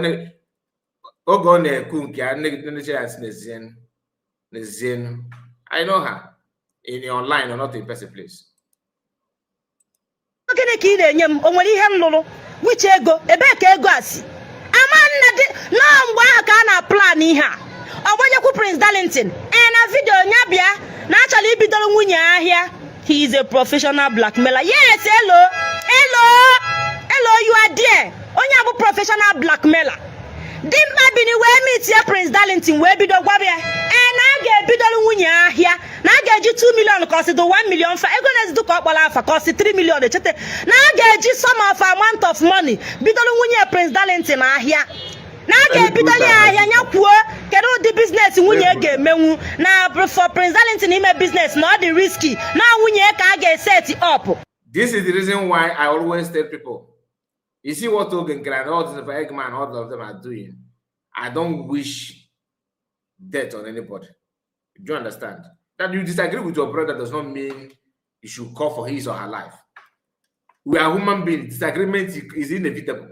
oge ọ na-ekwu nke ya, nne ya sị n'ezie n'ezie. I know her in online or not in person, please. Gịnị ka ị na-enye m? O nwere ihe m lụrụ? Wiche ego ebee ka ego a si ama nna dị nọọ? Mgbe ahụ ka a na plan ihe a. Ọgbanyekwu Prince Darlington ee na video nya bịa na achọrọ ibidoro nwunye ahịa. He is a professional blackmailer. Yes, hello, hello, hello, you are there. Onye a bụ professional blackmailer. Dimkpa bini wee meetie Prince Darlington wee bido gwaba ya ee na a ga-ebidoro nwunye ahịa, na a ga-eji 2 million ka ọ sị dị 1 million fa ego na-ezidu ka ọ kpọrọ afa ka ọ sị 3 million echete, na a ga-eji some of amount of money bidoro nwunye Prince Darlington ahịa, na a ga-ebidoro ya ahịa. Ya kwuo kedu ụdị business nwunye ga-emenwu na for Prince Darlington ime business na ọ dị risky, na nwunye ka a ga-eset up. This is the reason why I always tell people You see what Oge and all this Eggman, all of them are doing. I don't wish death on anybody. Do you understand? That you disagree with your brother does not mean you should call for his or her life. We are human beings. Disagreement is inevitable.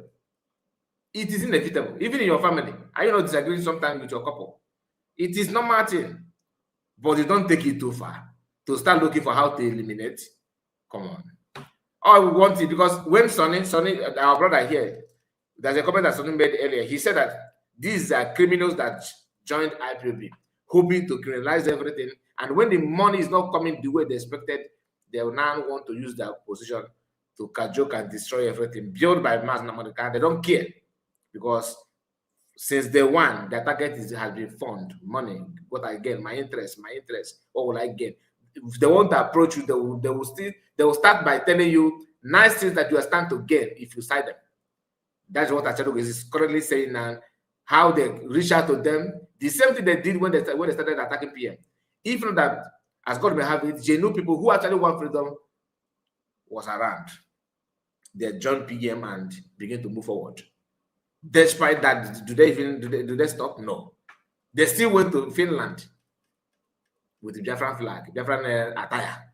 It is inevitable. Even in your family. Are you not disagreeing sometimes with your couple? It is normal thing. But you don't take it too far to start looking for how to eliminate. Come on. All we want it because when Sonny, our brother here, there's a comment that Sonny made earlier. He said that these are criminals that joined IPOB, hoping to criminalize everything. And when the money is not coming the way they expected, they will now want to use their position to cajole and destroy everything built by Mazi Nnamdi Kanu. They don't care because since day one, their target has been fund, money. What I gain, my interest. What will I gain? If they want to approach you, they will start by telling you nice things that you are stand to gain if you side them. That's what Achalugo is currently saying now. How they reach out to them, the same thing they did when they started attacking PM. Even that, as God may have it, genuine people who actually want freedom was around. They joined PM and begin to move forward. Despite that, do they even do they, do they stop? No. They still went to Finland with the Biafran flag, Biafran attire,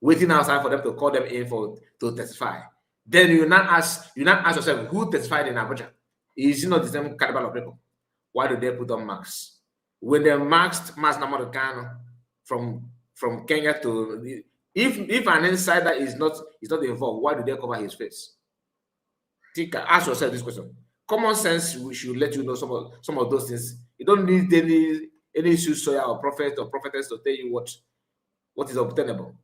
waiting outside for them to call them in for to testify. Then you now ask yourself, who testified in Abuja? Is it not the same caliber of people? Why do they put on masks? When they masked Mazi Nnamdi Kanu from Kenya to, if an insider is not involved, why do they cover his face? Think, ask yourself this question. Common sense we should let you know some of those things. You don't need any soothsayer or prophet or prophetess to tell you what is obtainable.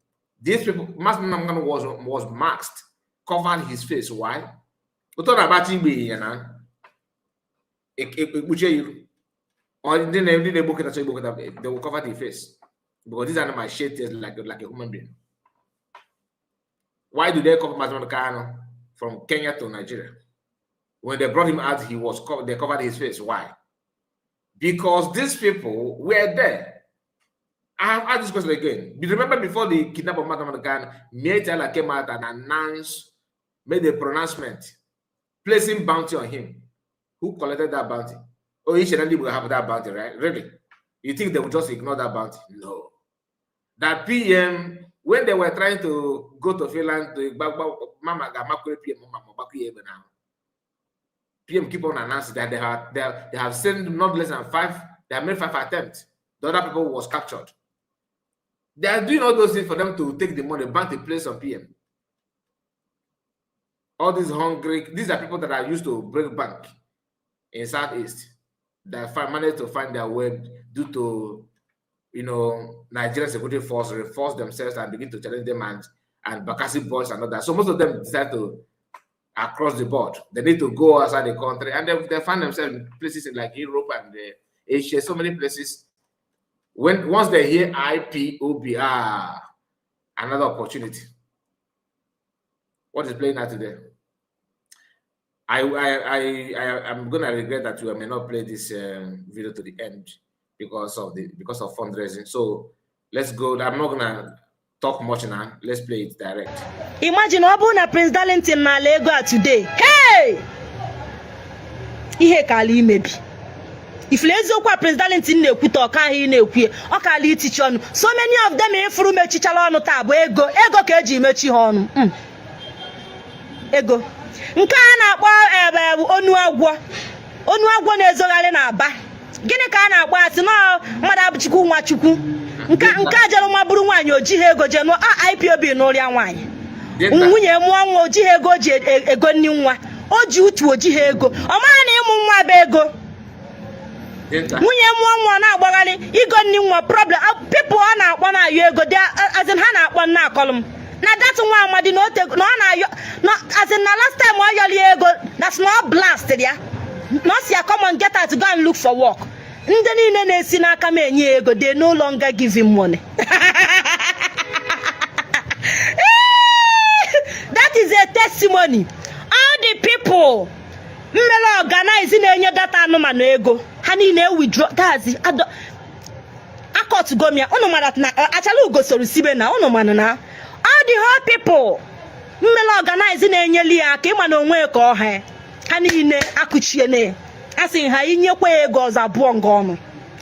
These people, Mazi Nnamdi Kanu was masked, covered his face. Why? Ụtọ na-agbacha igbe ya na ekpuchie iru. Ndị na-egbu nkịta chọrọ igbu nkịta, they will cover the face because these animals shed tears like a human being. Why do they cover Mazi Nnamdi Kanu from Kenya to Nigeria? When they brought him out, he was covered, they covered his face. Why? Because these people were there. I have asked this question again. You remember before the kidnap of Mazi Nnamdi Kanu, Mietala came out and announced, made a pronouncement, placing bounty on him. Who collected that bounty? Oh, each and every will have that bounty, right? Really? You think they would just ignore that bounty? No. That PM, when they were trying to go to Finland to Mama PM, now. PM keep on announcing that they have sent not less than five, they have made five attempts. The other people was captured. They are doing all those things for them to take the money, bank the place on PM. All these hungry, these are people that are used to break bank in Southeast that managed to find their way due to Nigerian security force reinforce themselves and begin to challenge them and Bakassi boys and others. So most of them decide to across the board. They need to go outside the country and they find themselves in places in like Europe and Asia, so many places. When once they hear IPOB, ah, another opportunity. What is playing out today? I am gonna regret that you may not play this video to the end because of fundraising. So let's go. I'm not gonna talk much now. Let's play it direct. Imagine ọ bụrụ na Prince Darlington n'ala ego a today. Hey! Ihe ka ala imebi ifuru eziokwu a Prince Darlington na-ekwute ọka ahụ ị na-ekwu ọ ka ala itichi ọnụ. So many of them ifuru mechichala ọnụ taa bụ ego, ego ka eji mechi ha ọnụ. Ego nke a na-akpọ ebe onu agwọ, onu agwọ na-ezogharị n'Aba. Gịnị ka a na-akpọ asị na mmadụ abụchukwu nwa Chukwu nke a jere nwa bụrụ nwaanyị o jighị ego jee nụọ a IPOB n'ụrịa nwaanyị nwunye mụọ nwa o jighị ego o ji ego nni nwa o ji utu o jighị ego ọ maghị na ịmụ nwa bụ ego. Nwunye mụọ nwa na-agbagharị igo nni nwa problem. People ọ na-akpọ na-ayọ ego as in ha na-akpọ nna akọlụ m na that nwa amadi na ote na ọ na-ayọ na as in na last time ọ yọrọ ya ego that's na ọ blast ya na ọ si ya, "Come on, get out, go and look for work." Ndị niile na-esi n'aka m enye ya ego, they no longer give him money. That is a testimony. All the people mmere organize na-enye data anụmanụ ego ha niile withdraw. That's akọtugom ya. Unu mara na achala ugo soro sibe na unu manụ na all the whole people Mmele organize na-enyeli ya aka ịma na onwe ka ọha ha niile akụchiene. A sị ha inyekwa ya ego ọzọ, abụọ nga ọnụ.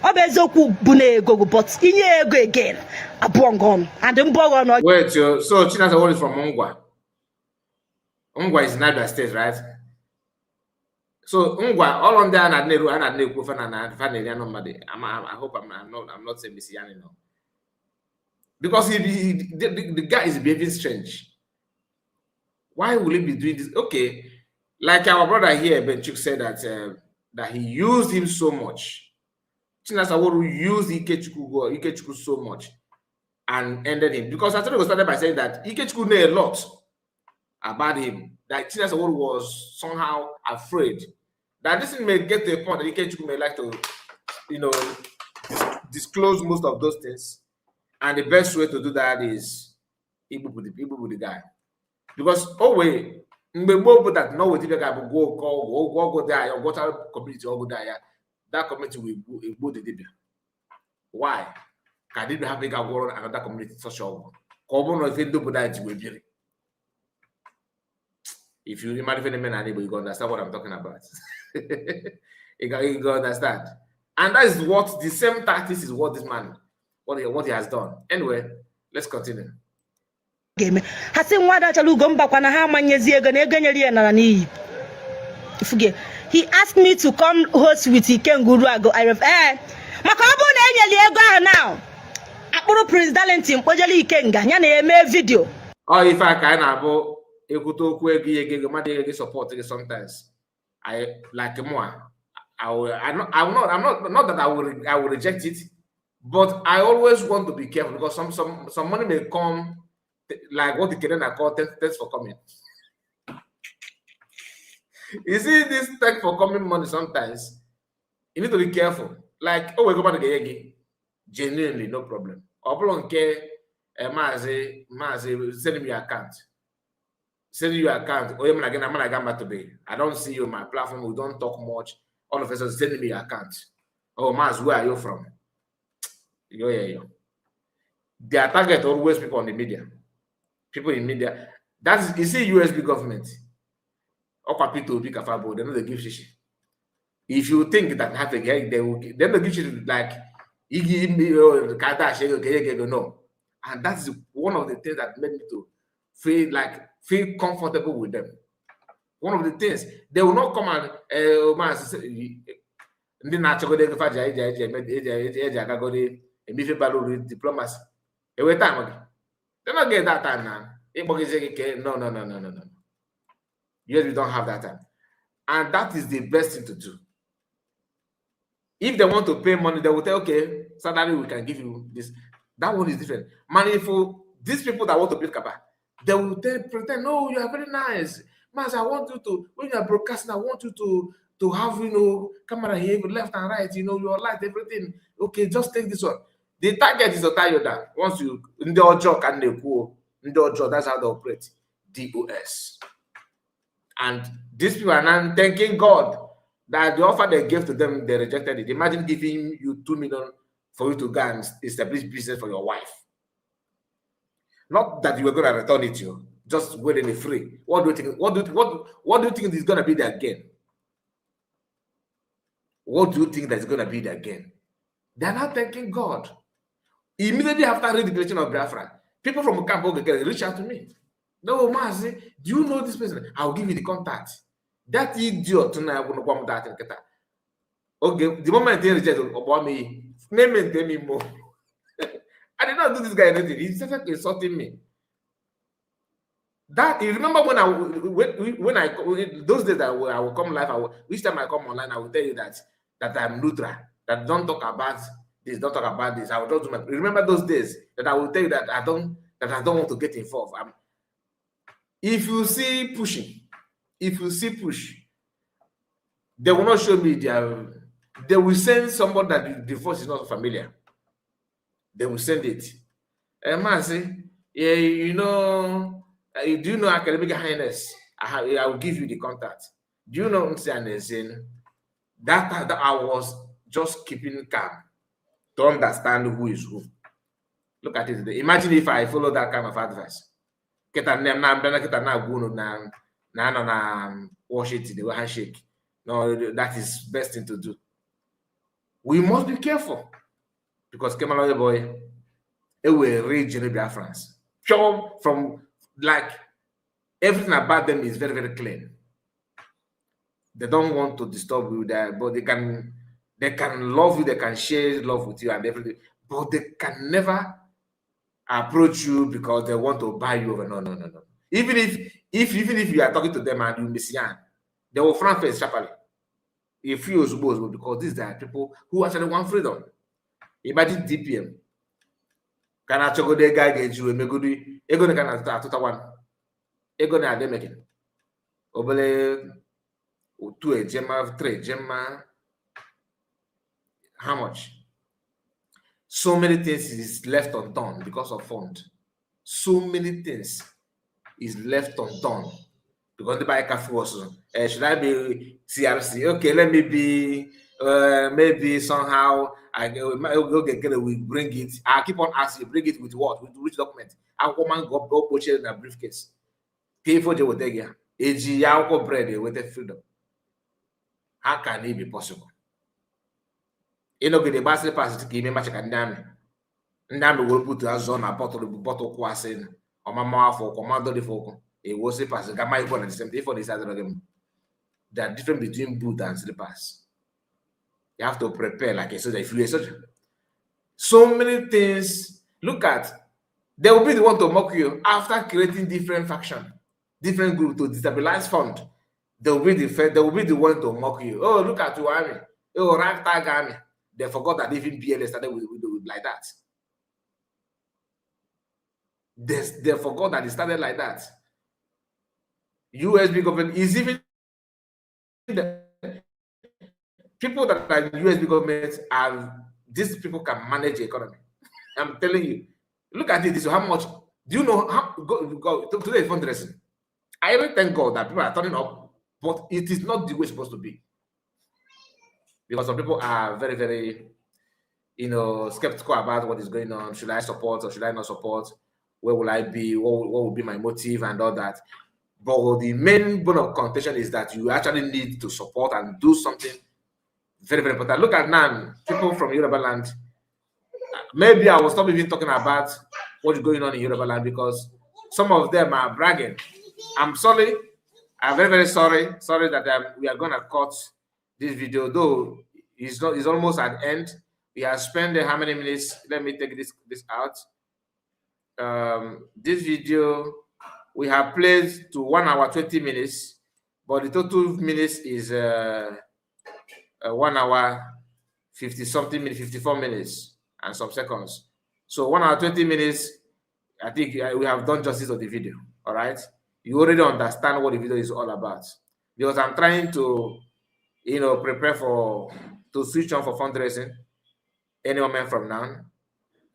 Ọ bụ eziokwu bụ na ego, but inye ya ego again, abụọ nga ọnụ and mbọ gị ọnụ. Wait, so Chinasa Nworu is from Ngwa. Ngwa is in Abia State, right? So Ngwa, all on there na na na-ekwu fa na fa na-eri anụ mmadụ. I hope I'm not saying Miss no. Because the guy is behaving strange. Why will he be doing this? Okay, like our brother here, Benchuk, said that he used him so much. Chinasa Nworu used Ikechukwu so much and ended him, because I thought it started by saying that Ikechukwu knew a lot about him, that Chinasa Nworu was somehow afraid that this thing may get to a point that Ikechukwu may like to disclose most of those things. And the best way to do that is Igbu the guy. Because oh wait, mgbe gboo bụ that no dibịa ga-abụ gwọ oke ọgwụ, ọgwụ ọgwụ dị anya, gwọchara community ọgwụ dị anya, that community will egbu the dibịa. Why? Ka dibịa hapụ ịga gwọrọ another community such ọgwụ, ka ọ bụrụ na ife ndị obodo anyị ji wee biri. If you remember ife na-eme n'ala Igbo, you go understand what I'm talking about. You go understand. And that is what the same tactics is what this man, what he has done. Anyway, let's continue. Ga-eme ha sị nwa adachala ugo mbakwa na ha amanyezi ego na ego nyere ya nara n'iyi. Ifuge he asked me to come host with Ikenga Uruago. I ref ee, maka ọ bụrụ na enyeli ego ahụ now, akpụrụ Prince Darlington kpojele Ikenga ya na eme video. Ọ ife a ka anyị na-abụ ekwute okwu ego, ihe ego mmadụ ihe gị support gị. Sometimes I like more, I will I will not I'm not, not that I will reject it, but I always want to be careful because some money may come like what the Canadian call "thanks for coming." You see this "thanks for coming" money, sometimes you need to be careful. Like, oh, we go back to genuinely, no problem. Ọ bụrụ nke maazị send me your account, send you your account, onye mụ na gị na mụ na gị amatụbeghị, I don't see you on my platform, we don't talk much, all of a sudden send me your account. "Oh, maazị, where are you from?" Yo, yo, yo. Their target always people on the media, people in media. That's, you see, USB government, ọkwa Peter Obi ka fa bụ. They no dey give shishi. If you think that have a they will, they no give shishi like igi ka dash ego ka ego, no. And that's one of the things that made me to feel comfortable with them. One of the things, they will not come and ndị na-achọgodo ego fa ji eji eji eme eji eji eji agagoro eme ife bara uru, diplomacy ewe time gị. They not get that time now ịkpọgizie gị ke. No, no, no, no, no, no. Yes, we don't have that time, and that is the best thing to do. If they want to pay money, they will tell, "Okay, salary, we can give you this." That one is different. Man, if these people that want to build kaba, they will tell, pretend, "No, you are very nice. Mas, I want you to, when you are broadcasting, I want you to have camera here, left and right, your light, everything. Okay, just take this one." The target is to tie you down. Once you ndị ọjọọ ka m na-ekwu o, ndị ọjọọ, that's how they operate. DOS. And these people are now thanking God that the offer they gave to them, they rejected it. Imagine giving you 2 million for you to go and establish business for your wife. Not that you were going to return it to you, just waiting free. What do you think? What do you think is going to be their gain? What do you think that's going to be their gain? They're not thanking God. Immediately after redeclaration of Biafra, people from Camp Ogekere reach out to me. "No, Mazi, do you know this person? I'll give you the contact." That idiot na that. Okay, the moment they reject me, name and tell me more. I did not do this guy anything. He started insulting me. That you remember when I those days that I will come live, each time I come online, I will tell you that I'm neutral, that don't talk about this, don't talk about this. I will just do my remember those days that I will tell you that I don't want to get involved. If you see pushing, if you see push, they will not show me their, they will send somebody that the voice is not familiar. They will send it. And man say, "Yeah, do you know Academic Highness? I will give you the contact. Do you know Nsi?" That I was just keeping calm to understand who is who. Look at it today. Imagine if I follow that kind of advice. Kịta nne m na-abịa na kịta na-agwa unu na na anọ na Washington, the handshake. No, that is best thing to do. We must be careful because Kemal boy, it will regenerate Biafrans. Pure from, like, everything about them is very, very clean. They don't want to disturb you there, but they can love you, they can share love with you and everything, but they can never approach you because they want to buy you over. No, no, no, no. Even if you are talking to them and you miss yarn, they will frown face sharply. If you suppose, because these are people who actually want freedom. Imagine DPM. Ka na-achọgodo ego a ga-eji wee megodi ego na ka na-atụta atụta one ego na adị making obere otu ejema three ejema, how much? So many things is left undone because of fund. So many things is left undone because the bike force. Should I be CRC? Okay, let me be, maybe somehow I go get it, we bring it. I keep on asking, bring it with what? With which document? Akwụkwọ mango kpochie na briefcase. Ka ife o ji weta gị ya eji ya akwụkwọ bread eweta freedom? How can it be possible? Ịnọgide gbasịrị pasị ka ime macha ka ndị amị ndị amị were butu azụ na bottle bụ bottle kwasị ọmama afọ ụkwụ ọmadụ dị ụkwụ ewo slippers gama ifo na the same thing. Ifo na adịrọ gị mma. There are difference between boot and slippers. You have to prepare like a soldier. If you're a soldier, so many things. Look at, they will be the one to mock you after creating different faction, different group to destabilize fund. They will be the one to mock you. "Oh, look at your army. Oh, ragtag army." They forgot that even BLA started with like that. They forgot that it started like that. USB government is, even the people that are in USB government are, these people can manage the economy. I'm telling you. Look at it. This, how much do you know? How go, go today is fundraising. I even thank God that people are turning up, but it is not the way it's supposed to be. Because some people are very, very skeptical about what is going on. Should I support or should I not support? Where will I be? What will be my motive and all that? But the main bone of contention is that you actually need to support and do something very, very important. Look at now, people from Yoruba land. Maybe I will stop even talking about what's going on in Yoruba land because some of them are bragging. I'm sorry. I'm very, very sorry. Sorry that we are gonna cut this video, though it's not, it's almost at end. We have spent how many minutes? Let me take this out. This video we have played to 1 hour 20 minutes, but the total minutes is 1 hour 50 something minutes, 54 minutes and some seconds. So 1 hour 20 minutes, I think we have done justice of the video. All right. You already understand what the video is all about because I'm trying to prepare for to switch on for fundraising any moment from now.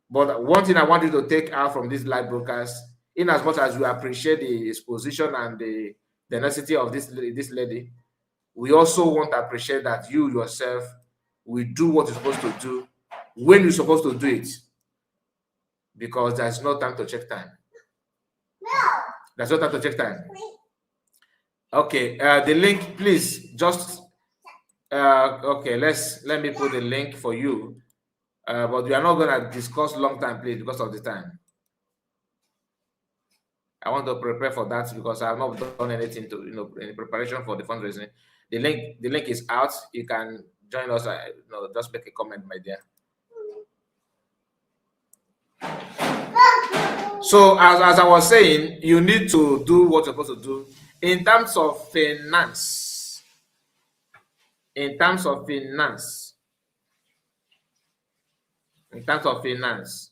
But one thing I want you to take out from this live broadcast, in as much as we appreciate the exposition and the tenacity of this lady, we also want to appreciate that you yourself will do what you're supposed to do when you're supposed to do it. Because there's no time to check time. There's no time to check time. Okay, the link, please just okay, let me put the link for you. But we are not gonna discuss long time, please, because of the time. I want to prepare for that because I have not done anything to in preparation for the fundraising. The link is out. You can join us. Just make a comment, my dear. So as I was saying, you need to do what you're supposed to do in terms of finance. In terms of finance. In terms of finance.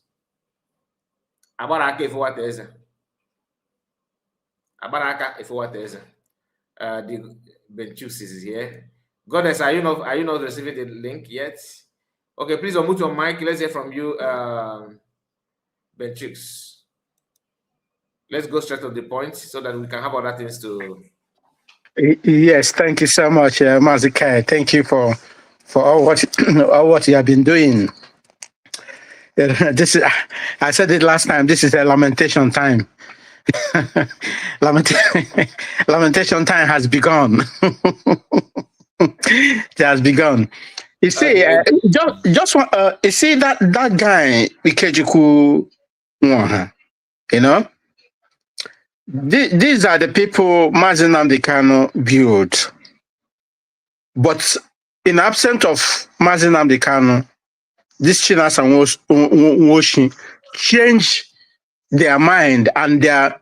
Agbara aka efu nwata eze. Agbara aka efu nwata eze. The Benchus is here. Goddess, are you not receiving the link yet? Okay, please unmute your mic. Let's hear from you, Benchus. Let's go straight to the point so that we can have other things to. Yes, thank you so much, Mazikai. Thank you for all what you have been doing. This is, I said it last time. This is a lamentation time. Lamentation time has begun. It has begun. You see, just you see that guy Ikechukwu Nwaha, you know, these are the people Mazi Nnamdi Kanu built. But in absence of Mazi Nnamdi Kanu, this Chinasa Nwoshi change their mind and their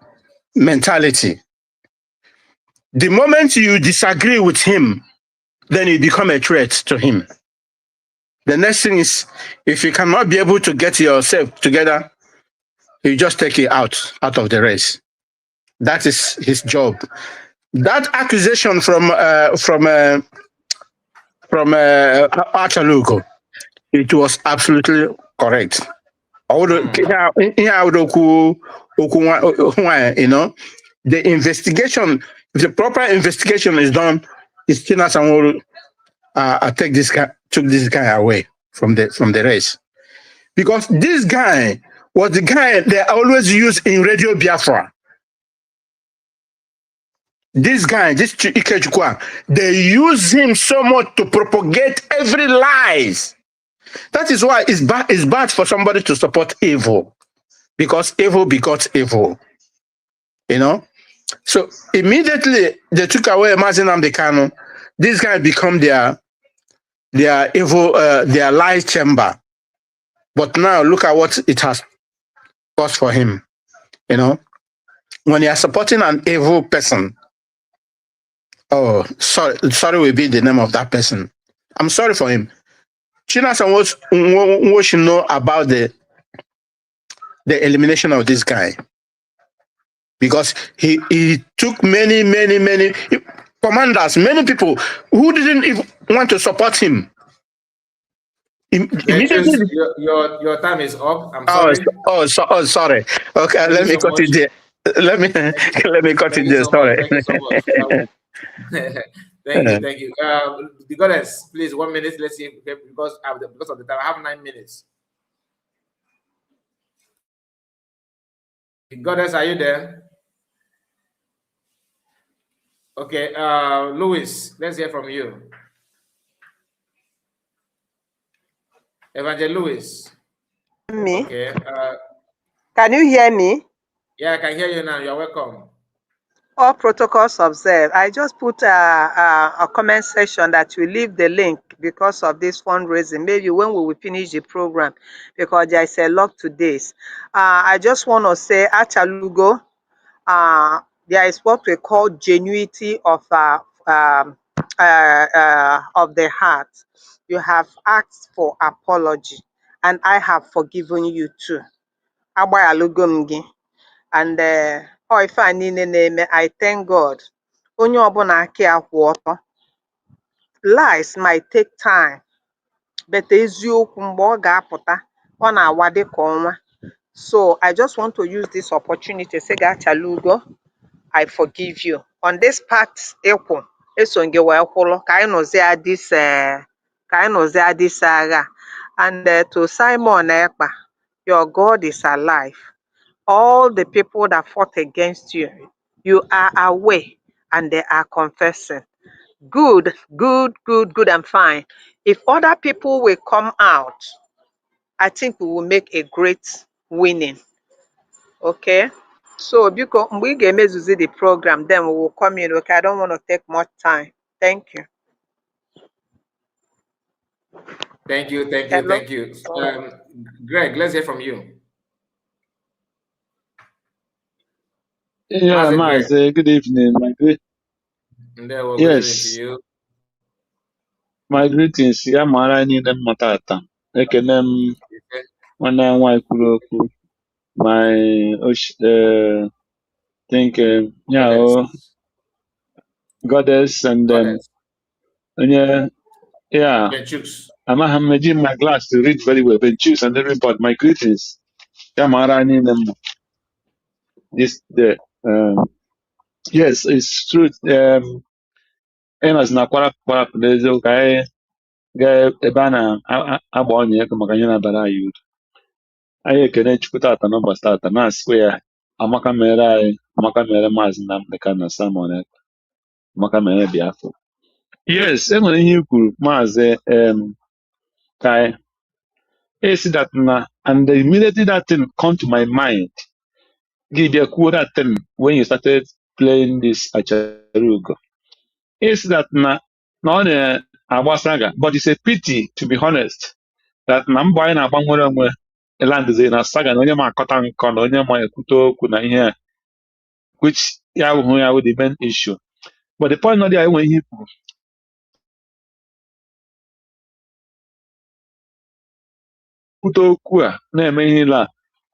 mentality. The moment you disagree with him, then you become a threat to him. The next thing is, if you cannot be able to get yourself together, you just take it out of the race. That is his job. That accusation from Achalugo, it was absolutely correct. Although ihe a wụrụ okwu nwaanyị, the investigation, if the proper investigation is done, it's Chinasa Nworu take this guy, took this guy away from the race. Because this guy was the guy they always use in Radio Biafra. This guy, this Ikechukwu, they use him so much to propagate every lies. That is why it's bad. It's bad for somebody to support evil, because evil begots evil. So immediately they took away Mazi Nnamdi Kanu. This guy become their evil, their lie chamber. But now look at what it has caused for him. When you are supporting an evil person, oh, sorry, sorry will be the name of that person. I'm sorry for him. Chinasa Nwoshi know about the elimination of this guy, because he took many, many, many commanders, many people who didn't even want to support him. Immediately, Your time is up. I'm oh, sorry. Oh, so, oh, sorry. Okay, Thank let you me so cut it much. there. Let me cut Thank it you there. so much. Sorry. Thank you so much. Thank you, thank you. The goddess, please, 1 minute. Let's see because of the time. I have 9 minutes. The goddess, are you there? Okay, Louis, let's hear from you. Evangel Louis. Me? Okay. Can you hear me? Yeah, I can hear you now. You're welcome. All protocols observed. I just put a comment section that you leave the link because of this fundraising. Maybe when we will finish the program, because there is a lot to this. I just want to say, Achalugo, there is what we call genuinity of the heart. You have asked for apology, and I have forgiven you too. Agbaghalugo m gị. And ọ ife a niile na-eme, I thank God. Onye ọbụla aka ya kwụ ọtọ. Lies might take time, but eziokwu mgbe ọ ga-apụta, ọ na-awa dịka ọnwa. So I just want to use this opportunity say gị, Achalugo, I forgive you. On this part ịkwụ, eso m gị wee kwụrụ ka anyị nụzie this ka anyị nụzie this agha. And to Simon Ekpa, your God is alive. All the people that fought against you, you are aware and they are confessing. Good, good, good, good, and fine. If other people will come out, I think we will make a great winning. Okay? So, biko, mgbe ị ga-emezuzi the program, then we will come in. Okay, I don't want to take much time. Thank you. Thank you, thank you, Hello? Thank you. Greg, let's hear from you. Yeah, Mazi Greg. Mazi, good evening. My great, Ndewo, good evening to yes, you. My greetings. Ya mara anyị niile mma tata. Ekene m nwanne ya nwaanyị kwuru okwu. My think yeah, Goddess. Oh, goddess and Goddess. Onye, yeah, Benchooks. Amaghị m eji my glass to read very well. Benchus and everybody, my greetings. Ya mara anyị niile mma. This day. Yes, it's true. Ịnọzi na kwarapụ kwarapụ n'eziokwu ka anyị gaa ebe a na-agba ọnya ego maka ihe na-abara anyị uru. Anyị ekene Chukwu tata n'ụbọchị tata na-asịkwa ya Amaka mere anyị, Amaka mere Maazị Nnamdi Kanu na Simon Ekpa. Amaka mere Biafra. Yes, e nwere ihe i kwuru, Maazị Kai. Esi that na, and immediately that thing come to my mind. Gị bịa kwuo that thing when you started playing this Acharugo. Esi that na ọ na-agba saga, but it's a pity, to be honest, that na mbọ anyị na-agba nwere onwe landizi na saga na onye ma akọta nkọ na onye ma ekwute okwu na ihe a, which ya wụhụ ya wụ the main issue. But the point not there, enwe ihe i kwuru. Kwute okwu a na-eme ihe niile a,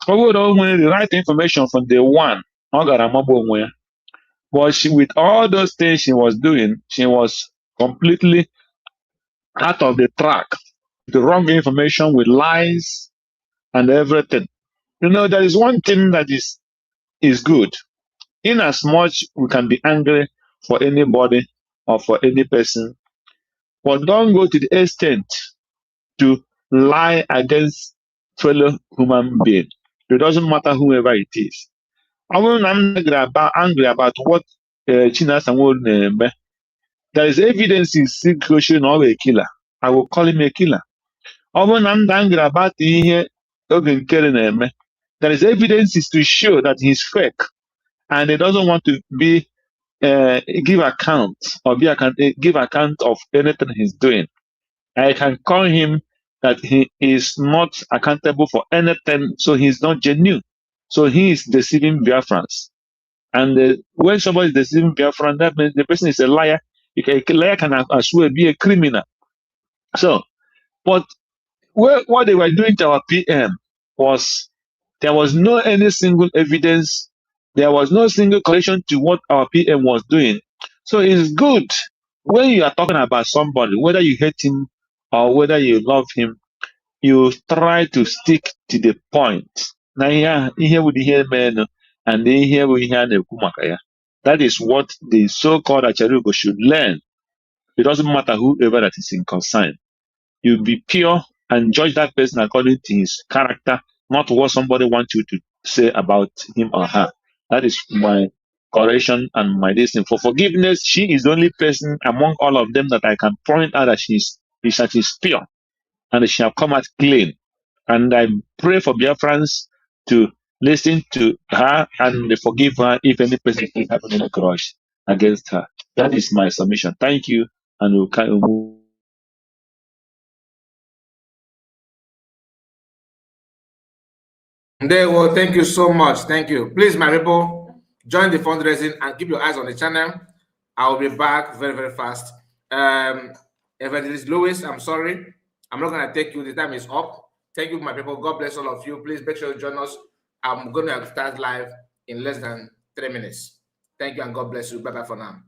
ọ bụrụ na o nwere the right information from day one, ọ gara amagbu onwe ya. But she, with all those things she was doing, she was completely out of the track. The wrong information with lies and everything. There is one thing that is good. In as much we can be angry for anybody or for any person, but don't go to the extent to lie against fellow human being. It doesn't matter whoever it is. Ọ bụrụ na m angry about what Chinasa Nworu na-eme, there is evidence si gosiri na ọ bụ a killer. I will call him a killer. Ọ bụrụ na m dị angry about ihe Oge Nkere na-eme, there is evidence to show that he's fake and he doesn't want to be give account or be account, give account of anything he's doing. I can call him that he is not accountable for anything, so he's not genuine. So he is deceiving Biafrans. And when somebody is deceiving Biafran, that means the person is a liar. A liar can as well be a criminal. So, but what they were doing to our PM was there was no any single evidence. There was no single correlation to what our PM was doing. So it's good when you are talking about somebody, whether you hate him or whether you love him, you try to stick to the point. Na ihe ahụ- ihe bụ ihe merenụ and ihe bụ ihe a na-ekwu maka ya. That is what the so-called Acharugo should learn. It doesn't matter whoever that is in concern. You be pure and judge that person according to his character, not what somebody wants you to say about him or her. That is my correction and my listening. For forgiveness, she is the only person among all of them that I can point out that that is pure and she have come out clean. And I pray for Biafrans to listen to her and forgive her if any person is having any grudge against her. That is my submission. Thank you, and we'll move. Well, thank you so much. Thank you. Please, my people, join the fundraising and keep your eyes on the channel. I will be back very, very fast. Evangelist Lewis, I'm sorry. I'm not going to take you. The time is up. Thank you, my people. God bless all of you. Please make sure you join us. I'm going to start live in less than 3 minutes. Thank you and God bless you. Bye bye for now.